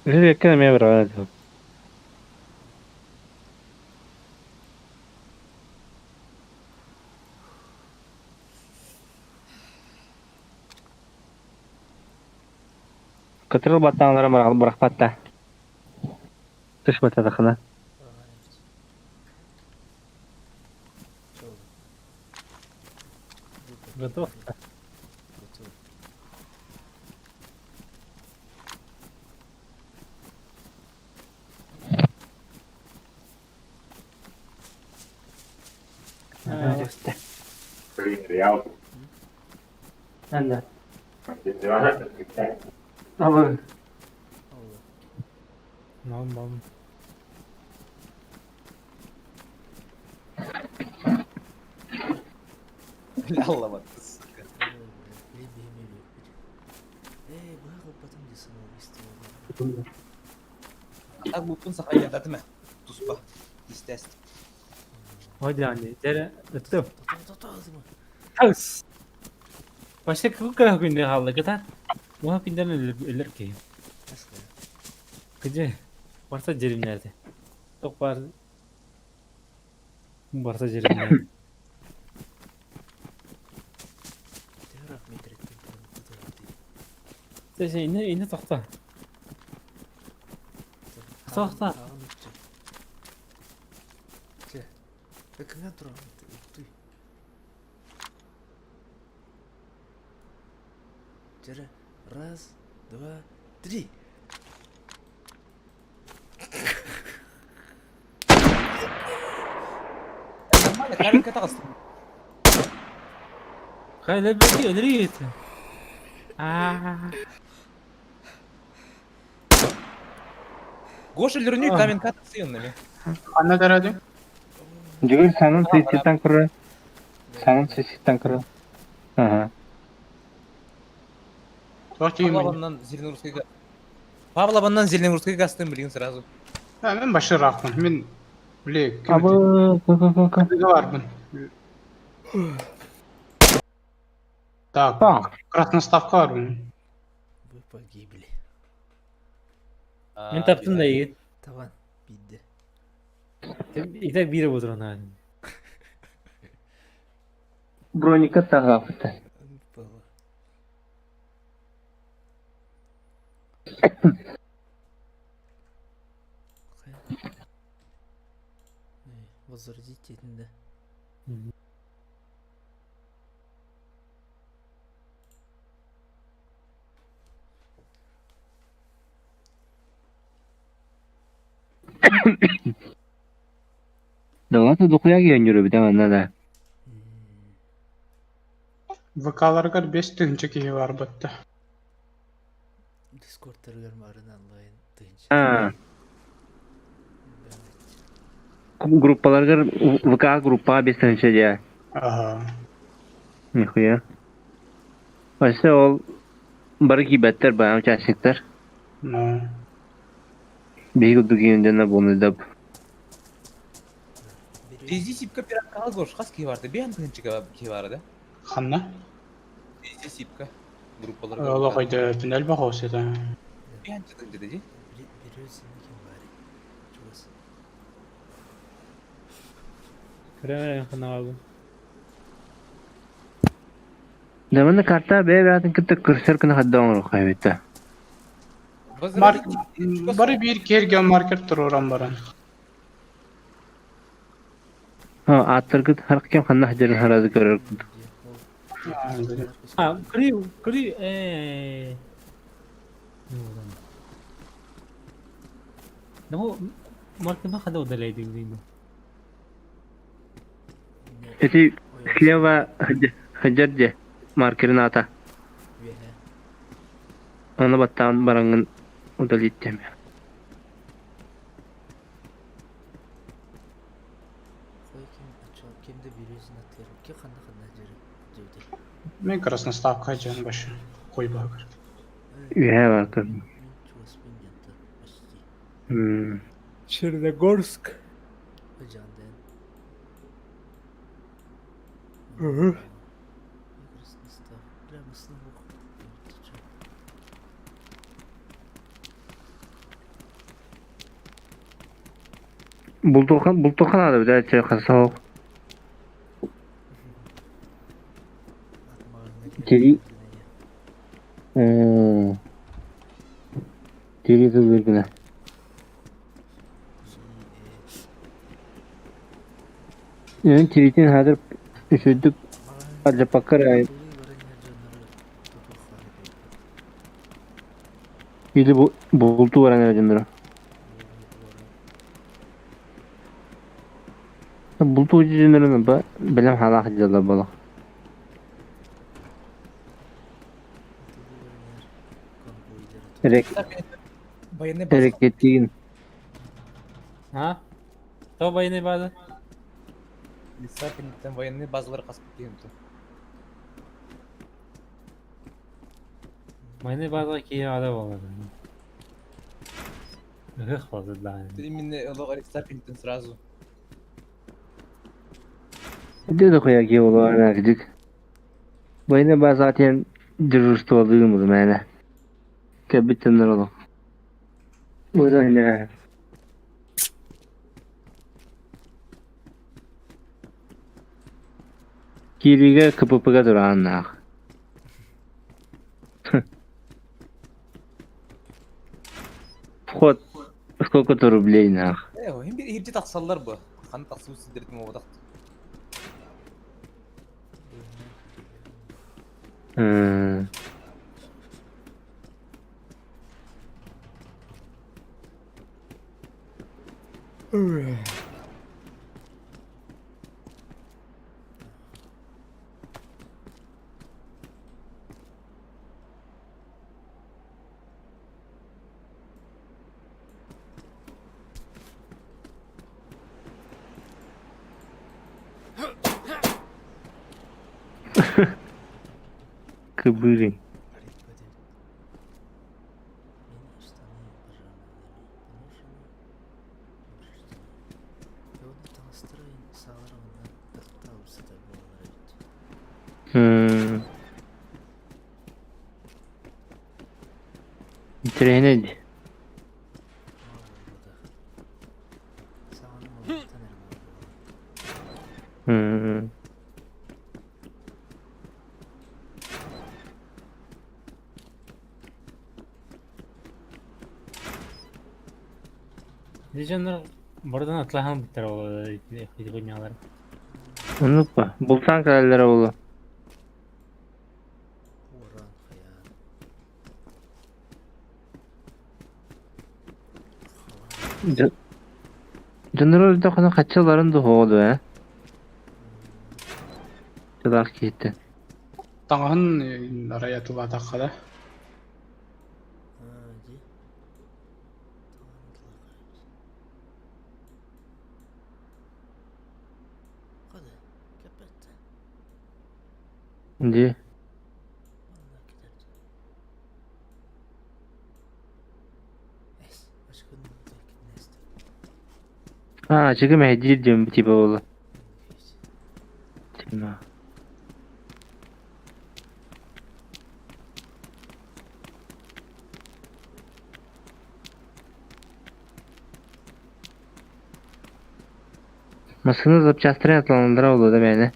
Үһү эмиэ быраҕан Кытырыл баттаҕалара бырахпатта. Түспэтэххинэ. Готов? Блин, Реал. Да. Ты vas a escuchar. Алло. Норм. Бля, вот, сука. Эй, быһа потом де самоубийство. Так буппун сахайя датыма. Туспа. Естественно. Ой, дere öttüm. Хаус. Başka kıkı günde kaldı kadar. Bu günden ölür ki. Gıcı. Varsa jerim nerede? Çok var. Varsa jerim nerede? Sen ine ine toxta. Toxta. Раз, два, три. Нормально, каменка таҕыстым. Хайда бeki ölür Аа. Гоша өлөрүнүй каменка тахсыйыннами. Ханна таради? Жүгір санын суицидтан көрі. Санын суицидтан көрі. Ага. Павлованнан Зеленогорскайга. Павлованнан Зеленогорскайга астым билген сразу. Ha, мен башырақпын. Мен біле Абы, ка ка ка. бармын. Так, красноставка бармын. Вы погибли. Мен таптым да yiğit. Таван, бидді. И так бире отырған ағын. Броника тағапты. Возродить да. Давайте дохуя генеру бит ана да. ВК-ларгар 5 тыһынча киһи бар бытты. Дискордтаргар марын онлайн тыһынча. А. Группаларгар ВК группа бесенче дия. Ага. Нихуя. Вообще ол бары кибеттер баян участниктер. Ну. Биги дугинден буны деп. Тези сипка пират кал Гош, хас ки барды. Бен тыһынча ки барды. Ханна? Тези сипка группалар. Ола қайда түнәл бағаусы да. Бен тыһынча деди. Көрөмөр ханабы. Даманы карта бе бәтин кытты кырсыр күнә хаддан рухай битте. Марк бары бир керген маркер туруран баран. Ха, аттыр кыт har кем ханна хаҗарын харазы көрөр. А, кри, кри, э. Ну, маркер ма хада удаляйды дейdi. Эти слева хаҗар маркерин ата. Аны баттан бараңын удалить теме. Мен красноставка жан башы. Кой багыр. Үһә бар кыз. Черногорск. Угу. Бултуохха наада бит ээ хасаһок. Тирии тирии тыллыыр гына. Эн тириитин хаатыр үчүгдүк алдьаппакка эрэ или бултуу баран эрэ дьонноро. Бултуу дьоннорун бэлэм хаалаах дьаллар буолар. Военный база. Рэкетин. А? Кто военный база? Лиса там военный базалар хаспыт диэн ту. Военный база киһи ада буолар. Ыһыах буолар даҕаны. Ты именно олох Лиса Пинтон сразу. Где дохуя киһи буолуо кырдьык. Военный базаҕа тиийэн дежурстволыым мээнэ. Кэлбит дьоннор олох. Быдан Киириигэ КПП-га турааннаах. Вход сколько-то рублей нах. Э, им бир иһирдьэ тахсаллар бу. Ханна тахсыбыт сирдэрин оҕотох. Кыбырый. Интэриэһинэй дии. Дьоннор барытын атлаһан бүттэр ол хуйнялар. Оннук ба, бултаан кэлэллэрэ буолуо. Дьоннор өлдөххүнэ хаччыларын дуһуоҕа дуо ээ? Чылаах киһиттэн. Таҥаһын арай атылаатахха да. Дии. Аа, чыгы мэһэйдиир диэн типа буолла. Массыына запчастарын атыланаллара буолуо да мээнэ.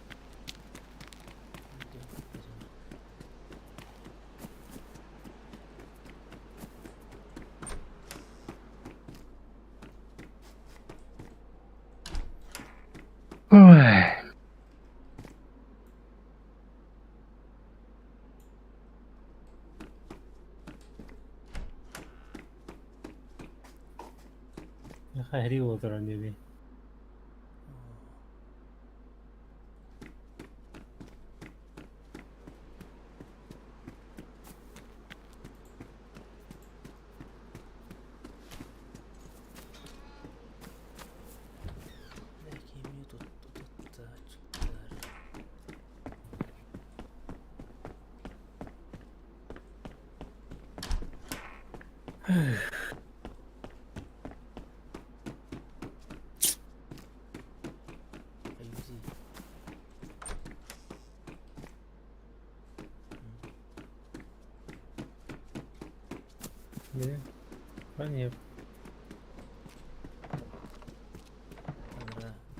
Ой. Хайрыы олорон диэби.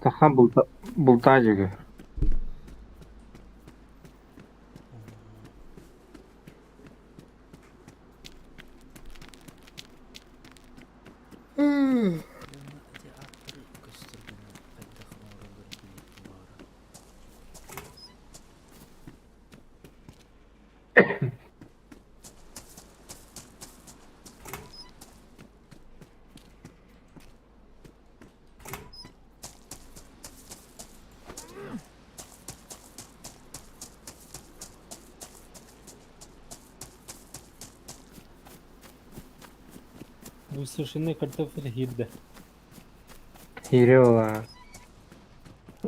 Тахан булта бултаа дьүгү. Уонна ити ааттары көстөр гына хайдах оҥороллорун билиэхпин баҕарабын. Высушенный картофель хирде. Хире ола.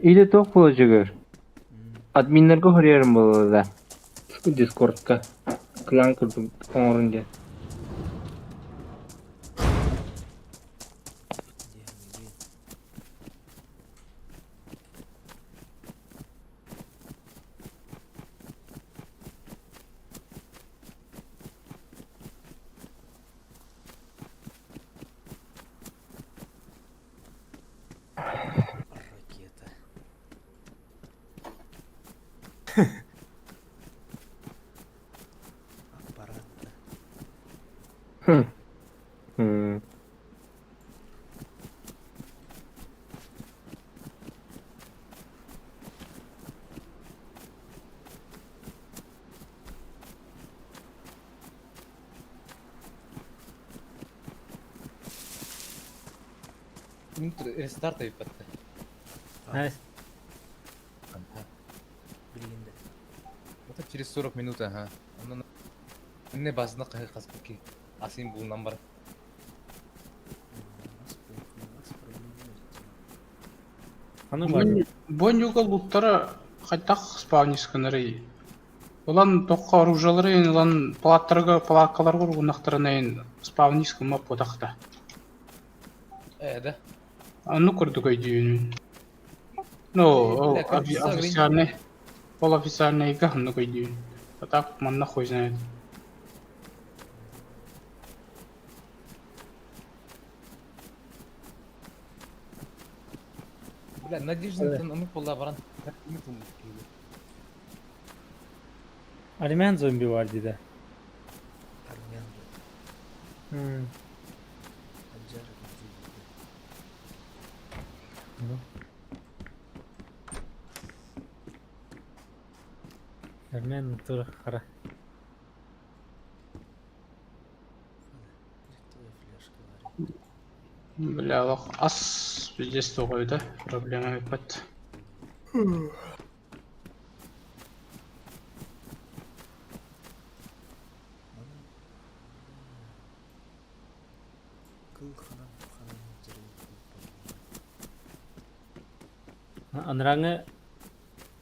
Или туох буола дьүгүр? Админнарга хоруйарым буолла да. Дискордка. Клан курдук оҥорун диэн. Диэн Ракета. Аппарат-то. Хм. М. Рестарт эппэтэ. Ай, Билигин да. Это через 40 минут, ага. Онон не базына кыһы хаспыки. Асин булунан бар. У нас плохо, у нас проблемы аны бар. Бонньуга луттара хайдах спавнисканарый. Улан тоққа оружиялары улан палаттарга палаткаларга ургунахтарына спавнис гыммат буотахта. Э, да. Оннук курдук өйдүүнүн. Ну, ол Бля, как часа официальный, ол официальныйга оннук өйдүүн. А так манна хуй знает. Бля, Надеждин омук буолла баран. Армян зомби var dedi. Армян Hmm. Аджара где Армян тур хара. Твоя фляжка варит. Бля, олох ас пиздец тоҕой да проблема эппэт. Кыл ханан ханан Анраңы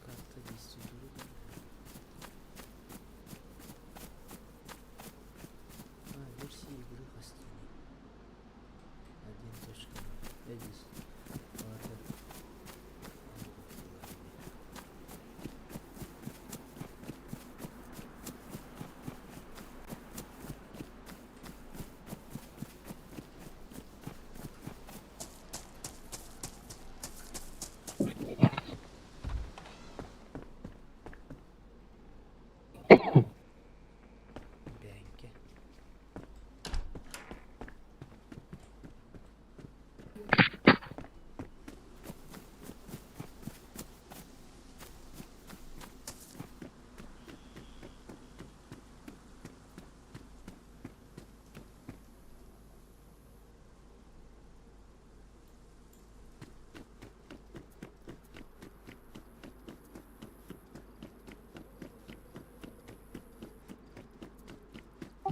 Карта действий дорога. А, версия игры Хостини. 1.0. Эдис. Ладно. Бяньки.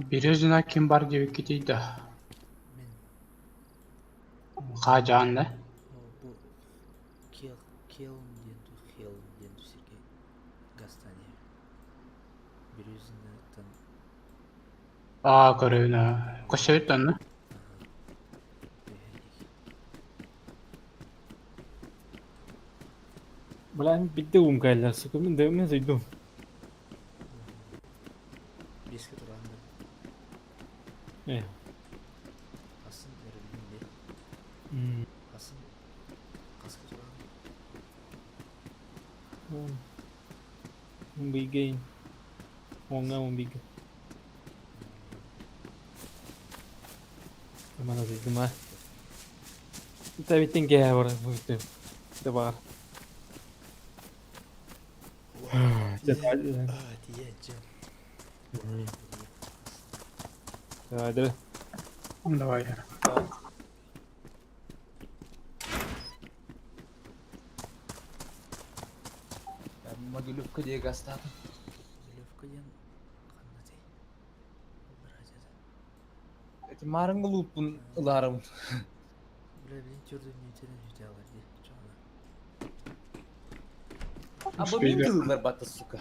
Березина ким бар диэбиккитий да? Мен Хаажаан да? О, бу Кел Келн диэн ту Хелн диэн ту сиргэ гастание. Березинаттан Аа көрөбүн аа. Көссөбүт онно. Бля, bitti um кайла, сука, мен да мен зайду. Беске туран Э. Асын эрилин бе. М. Асын хаска туран. Быйгейн. Оңа он биге. Мана дедим а. Табиттен ге бар бүтүн. Де бар. Давай, Давай. Могилевка диye gazladım. Могилевка диэн ханна Эти марыңгы лупун ыларым. Бля, блин, твердый мүтенен жүте алар ди. Чоңна. А бу мин тыллар батты, сука.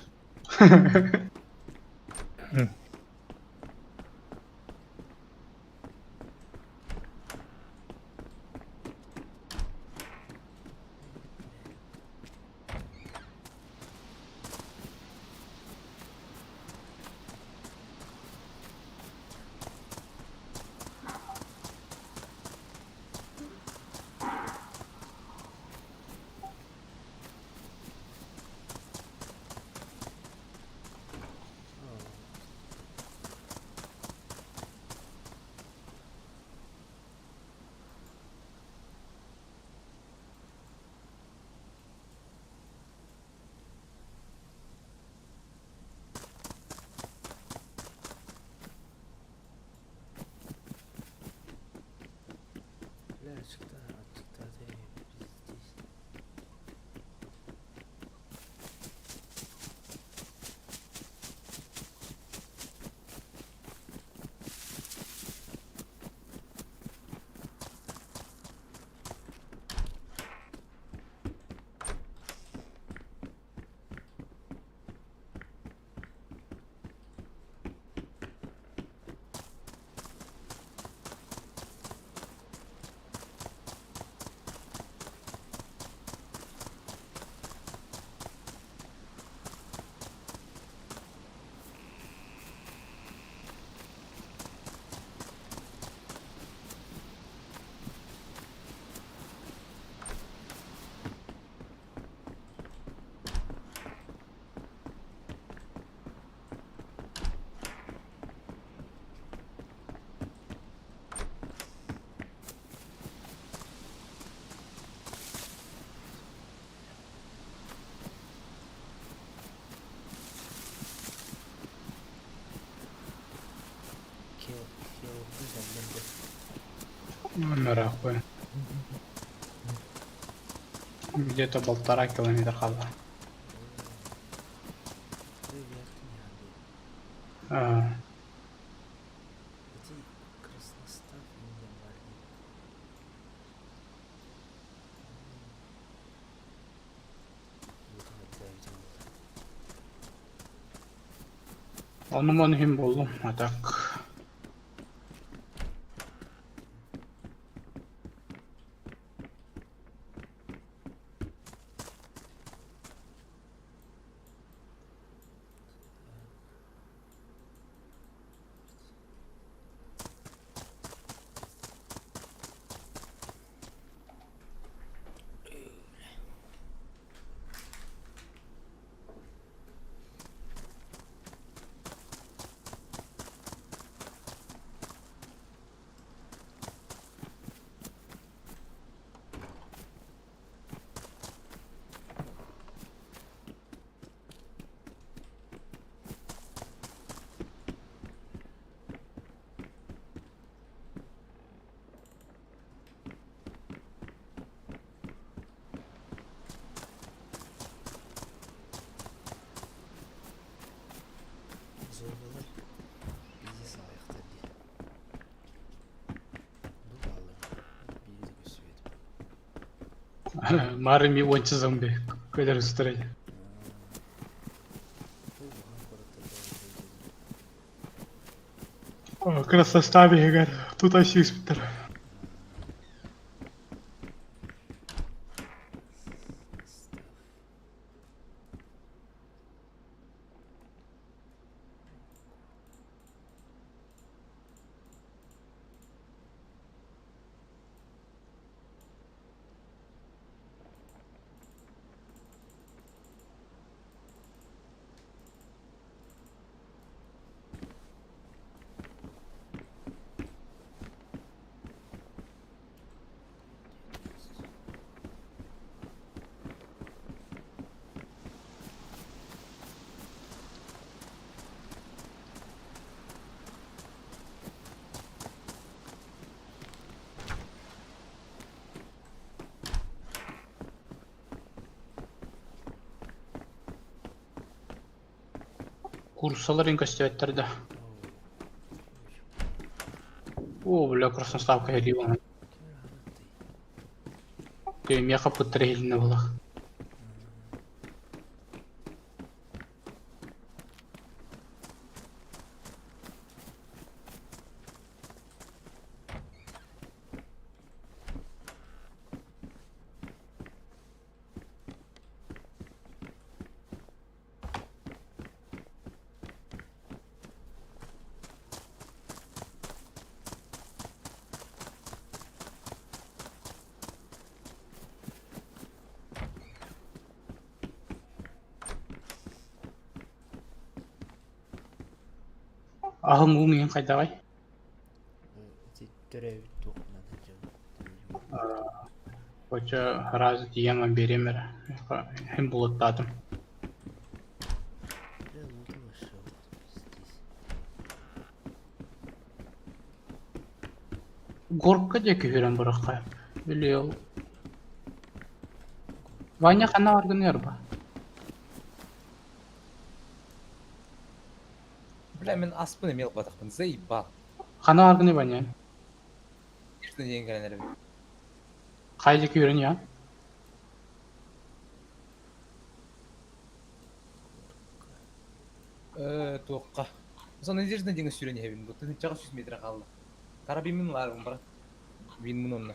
Бля, açıkta, açıkta değil, biz değil. Нахуй. Где-то 1,5 километра хала. А. Onu manhim buldum. А так. Zorbalar bizi sağayakta diye. Dur alım. Bir de gösteriyordu. Марами онча зомби. Көдөр үстірей. Красота бегар. Тут асиспитер. Курсаларын көстүбэттэр да. О, бля, красноставка иһиллии Миэхэ пыттар иһилиннэ буолах. Аһым уум иһин хайдаҕай? Төрөөбүт туохпунан сылдьабын. Оччо араас тиийэн биэриэм эрэ. Иһин булуттаатым. Бля, лута вообще вот здесь. Горка диэки үүрэн бырахха. Били ол Ваня ханна баргын ба? Бля, мин аспын эмиэ ылбатахпын, заебал. Ханна баргын Ваня? Что диэн кэлэн эрэбин. Хайа диэки үүрэн я? Э, туохха. Сон Надежда диэн сүүрэн иһэбин. Бу тыһыынчаҕа сүүс метр хаалла. Карабиммин ылаарбын брат. Винмун онно.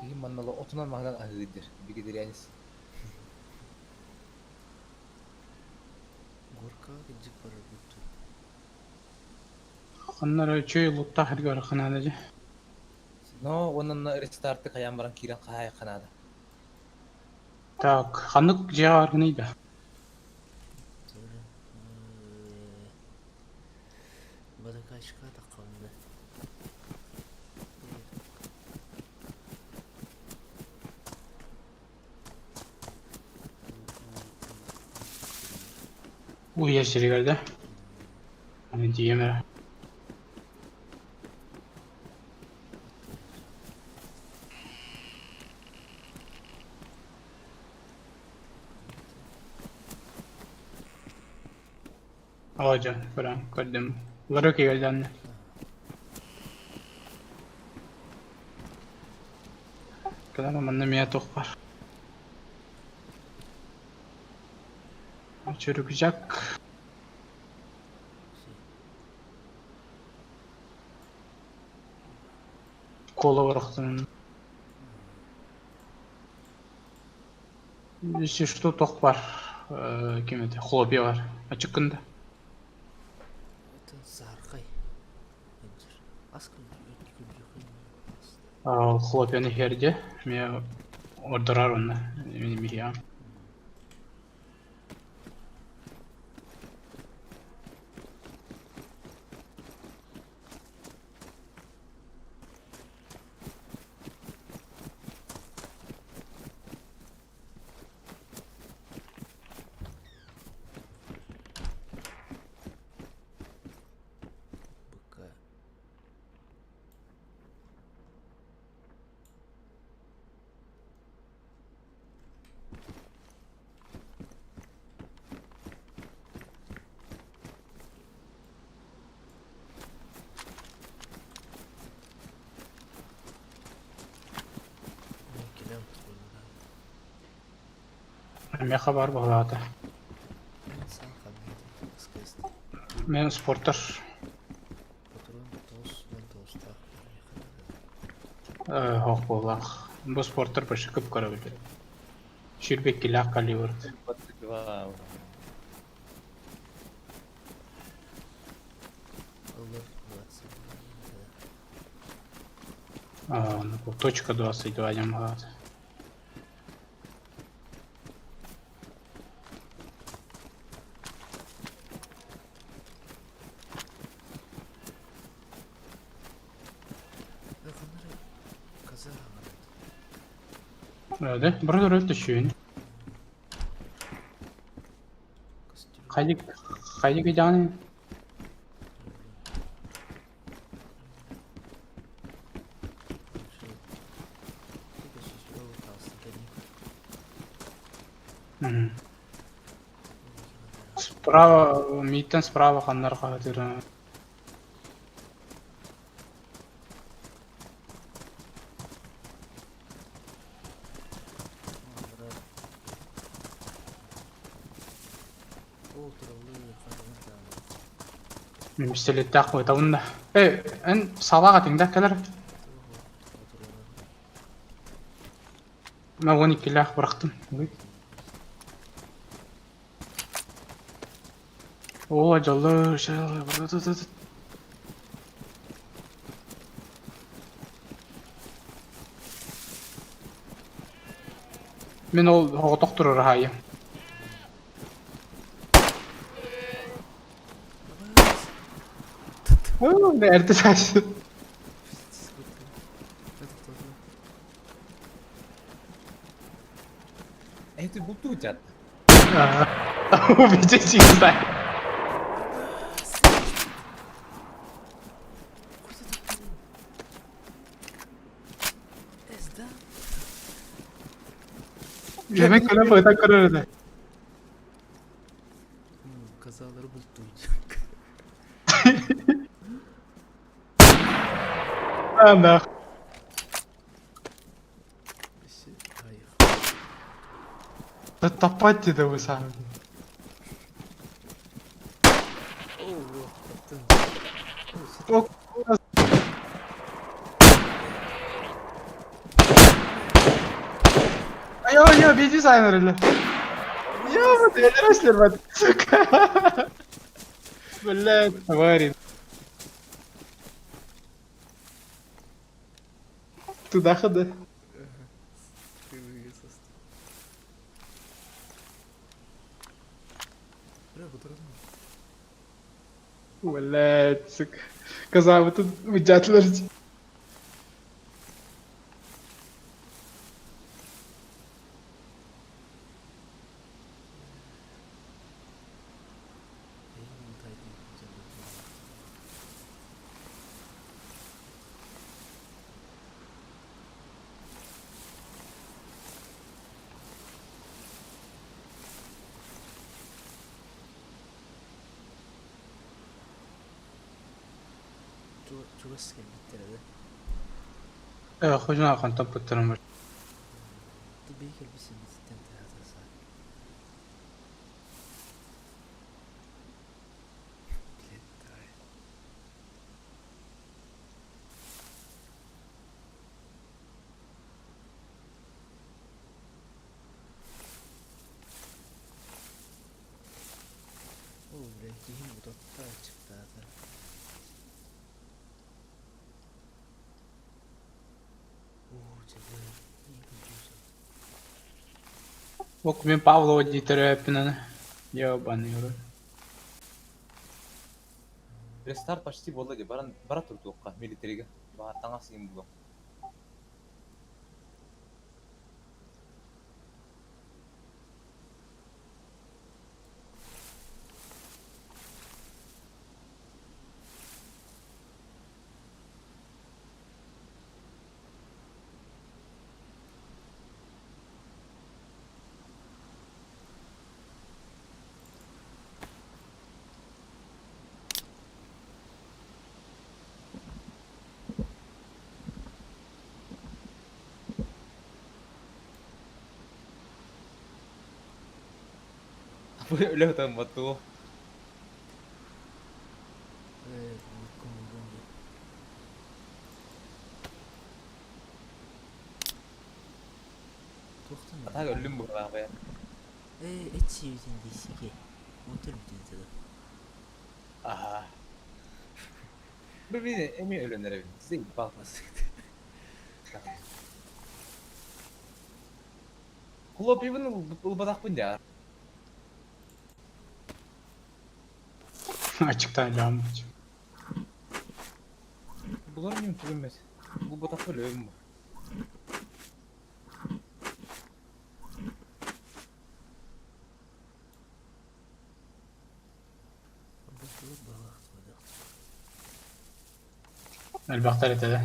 Киһи манна отунан маһынан аһыыр вегетарианец. Горка где поработаю? Ханна эрэ үчүгэй луттаах эргэ барахха наада дии. Но уонна рестарты хайаан баран киирэн хаһаайахха наада. Так, ханнык дьиэҕэ баргыный да? Водокачка тахханна. Уйа сиригэр да? Аны тиийэм эрэ. Оо дьэ, көрөн көрдүм. Ларык киирдэннэ. Кэлэн манна эмиэ туох баар. Рюкзак. Кола барахсан. Если что, туох баар. Ким это? Хлопья бар. Ачыккын да. Это саархай. Хлопьяны иһэрдэ. Эмиэ ордорор онно. Мин Быка. Миэхэ баар баҕалаата. Мен спортар. Хоох буоллаах. Бу спортар больше кып көрөбүт. Сүүрбэккилээх калибр. Точка 22 диэн баҕалаата. Öyle. Burada öyle düşüyor. Хайдик, хайдик идеальный. Справа, мииттэн справа ханнар хаһытыыр. Мин пистолеттээх куотабын да. Э, эн салаах этиҥ да кэлэр. Мин уон иккилээх бырахтым. О, дьолло, Мин ол оҕотох турар аһаайым. Эрдэ саас. Эй, ты бултуу дьат. Убейте чисто. Yemek öyle fayda kararı. Kazaları bultuyacak. Ана. Да топать это вы сами. О, Йо, йо, беги сайнер Ё, я не раз сука. Блядь, твари. Туда ходи. Блядь, сука. Казав, тут выдятлер. Чугас кэлбиттэр да. Э, хожуна хантан пыттырым бар. Тибей кэлбисин бититтэн тыһата Блин, давай. О, бля, киһим утатта ачыктаата. Оо, дьэ, Ок, мен Павлова дитерепинаны. Ёбаный в рот. Рестарт почти буолла дии, баран бара турдуохха милитарига. Баар таҥас иһин булуом. Өлө тамматтуу. Атак өллүм быһалаах бэйэ. Э, эт сиэбитин дии Онтон бүтүн тыла. Аха. Бу бини эми өлөн эрэбин. Заебал. Хлопьевын ылбатахпын даа. Ачыктан лям. Булар нем түгүммэс. Бу батахпы өлөбүм бу. Элбэхтэр этэ да.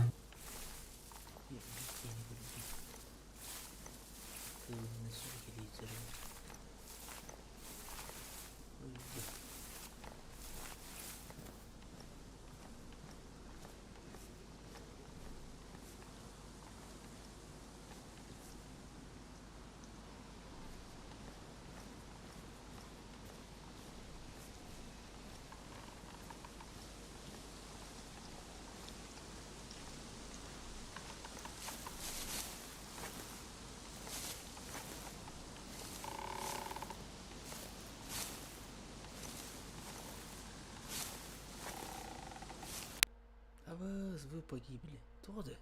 А вы погибли. Тоды.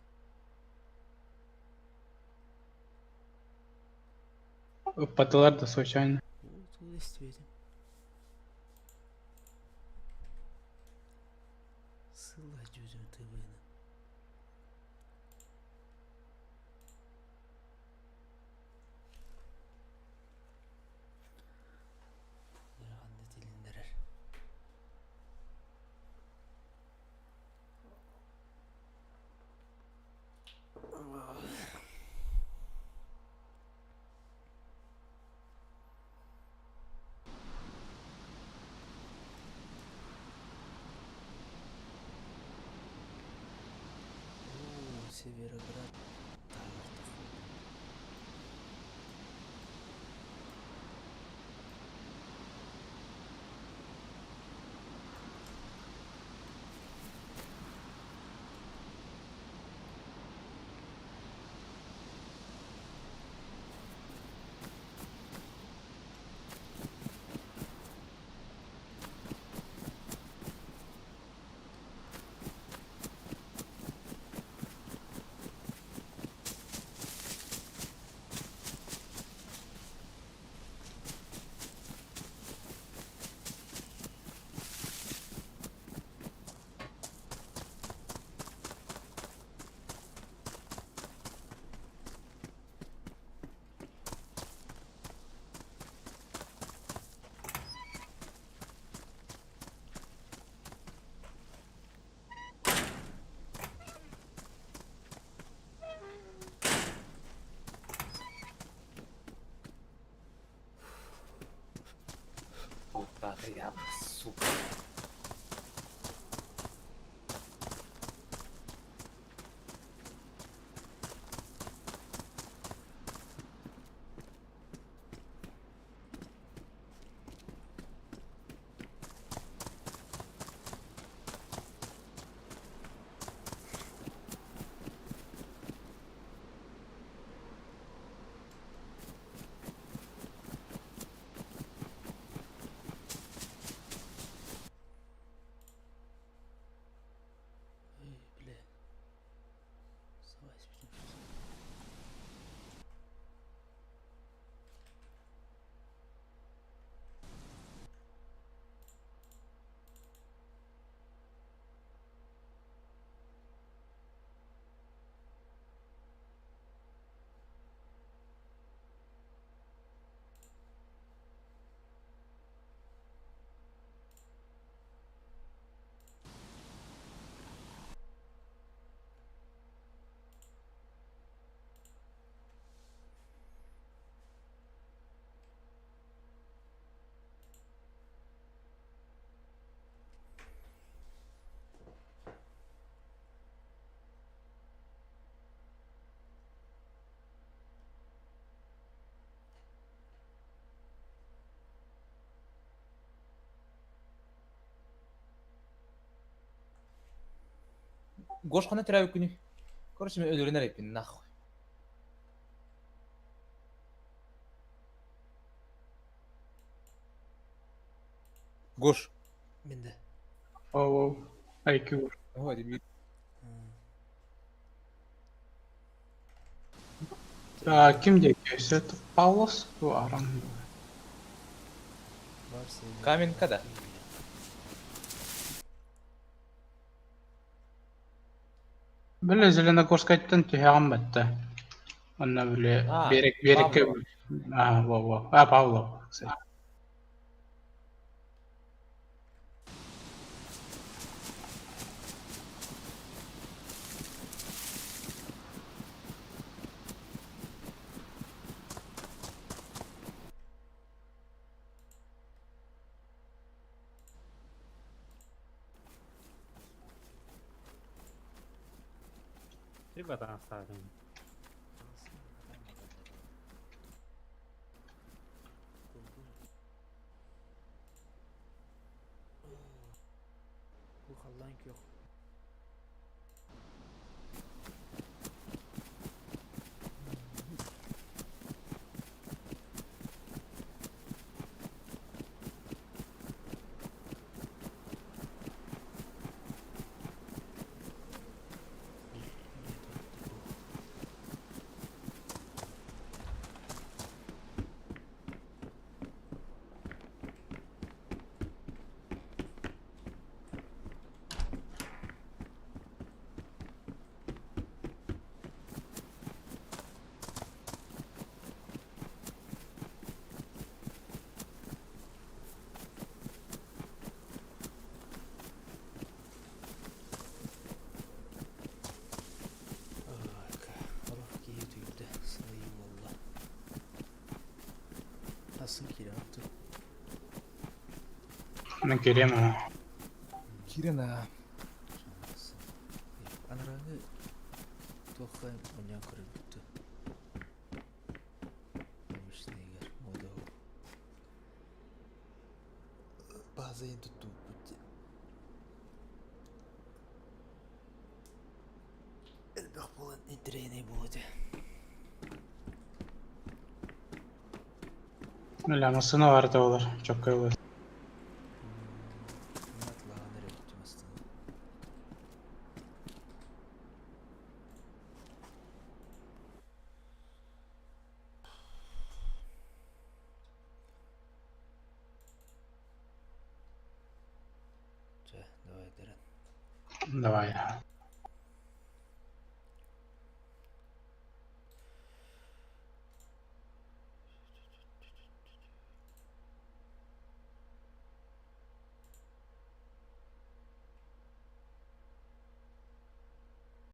Ыппатылар да случайно. Сыла дюзю ты вына. О, Североград. Сука. Ой, бля. Вставай, спи. Гош хана терәбе күнү. Короче, мен өлөрүн эреппин, нахуй. Гош. Менде. Оу, IQ. Ой, дебил. А, ким диэки? Это Павлос? Бу Аран. Каменка да. Били Зеленогорскайтан түһэҕин батта. Онно били А, берек берекке Павлова. А, во во. А, Павлов. кстати. Ребята, оставим. Бу халлаан күөх. Рух киһи түйдэ, сылайыы буолла. Асын киирэн ту. Мен кириэм аа. Киирэн аа. Анарааҥы туохха оонньоон көрөрбүт Обычныйгар мода базайын туттубуппут дии. Элбэх буолан интэриэһинэй буолуо этэ. Бля, массыына баар да буолар, чоккай буолар. Атлаан эрэ бүттүм астына. Чэ, давай, Дэрэн. Давай.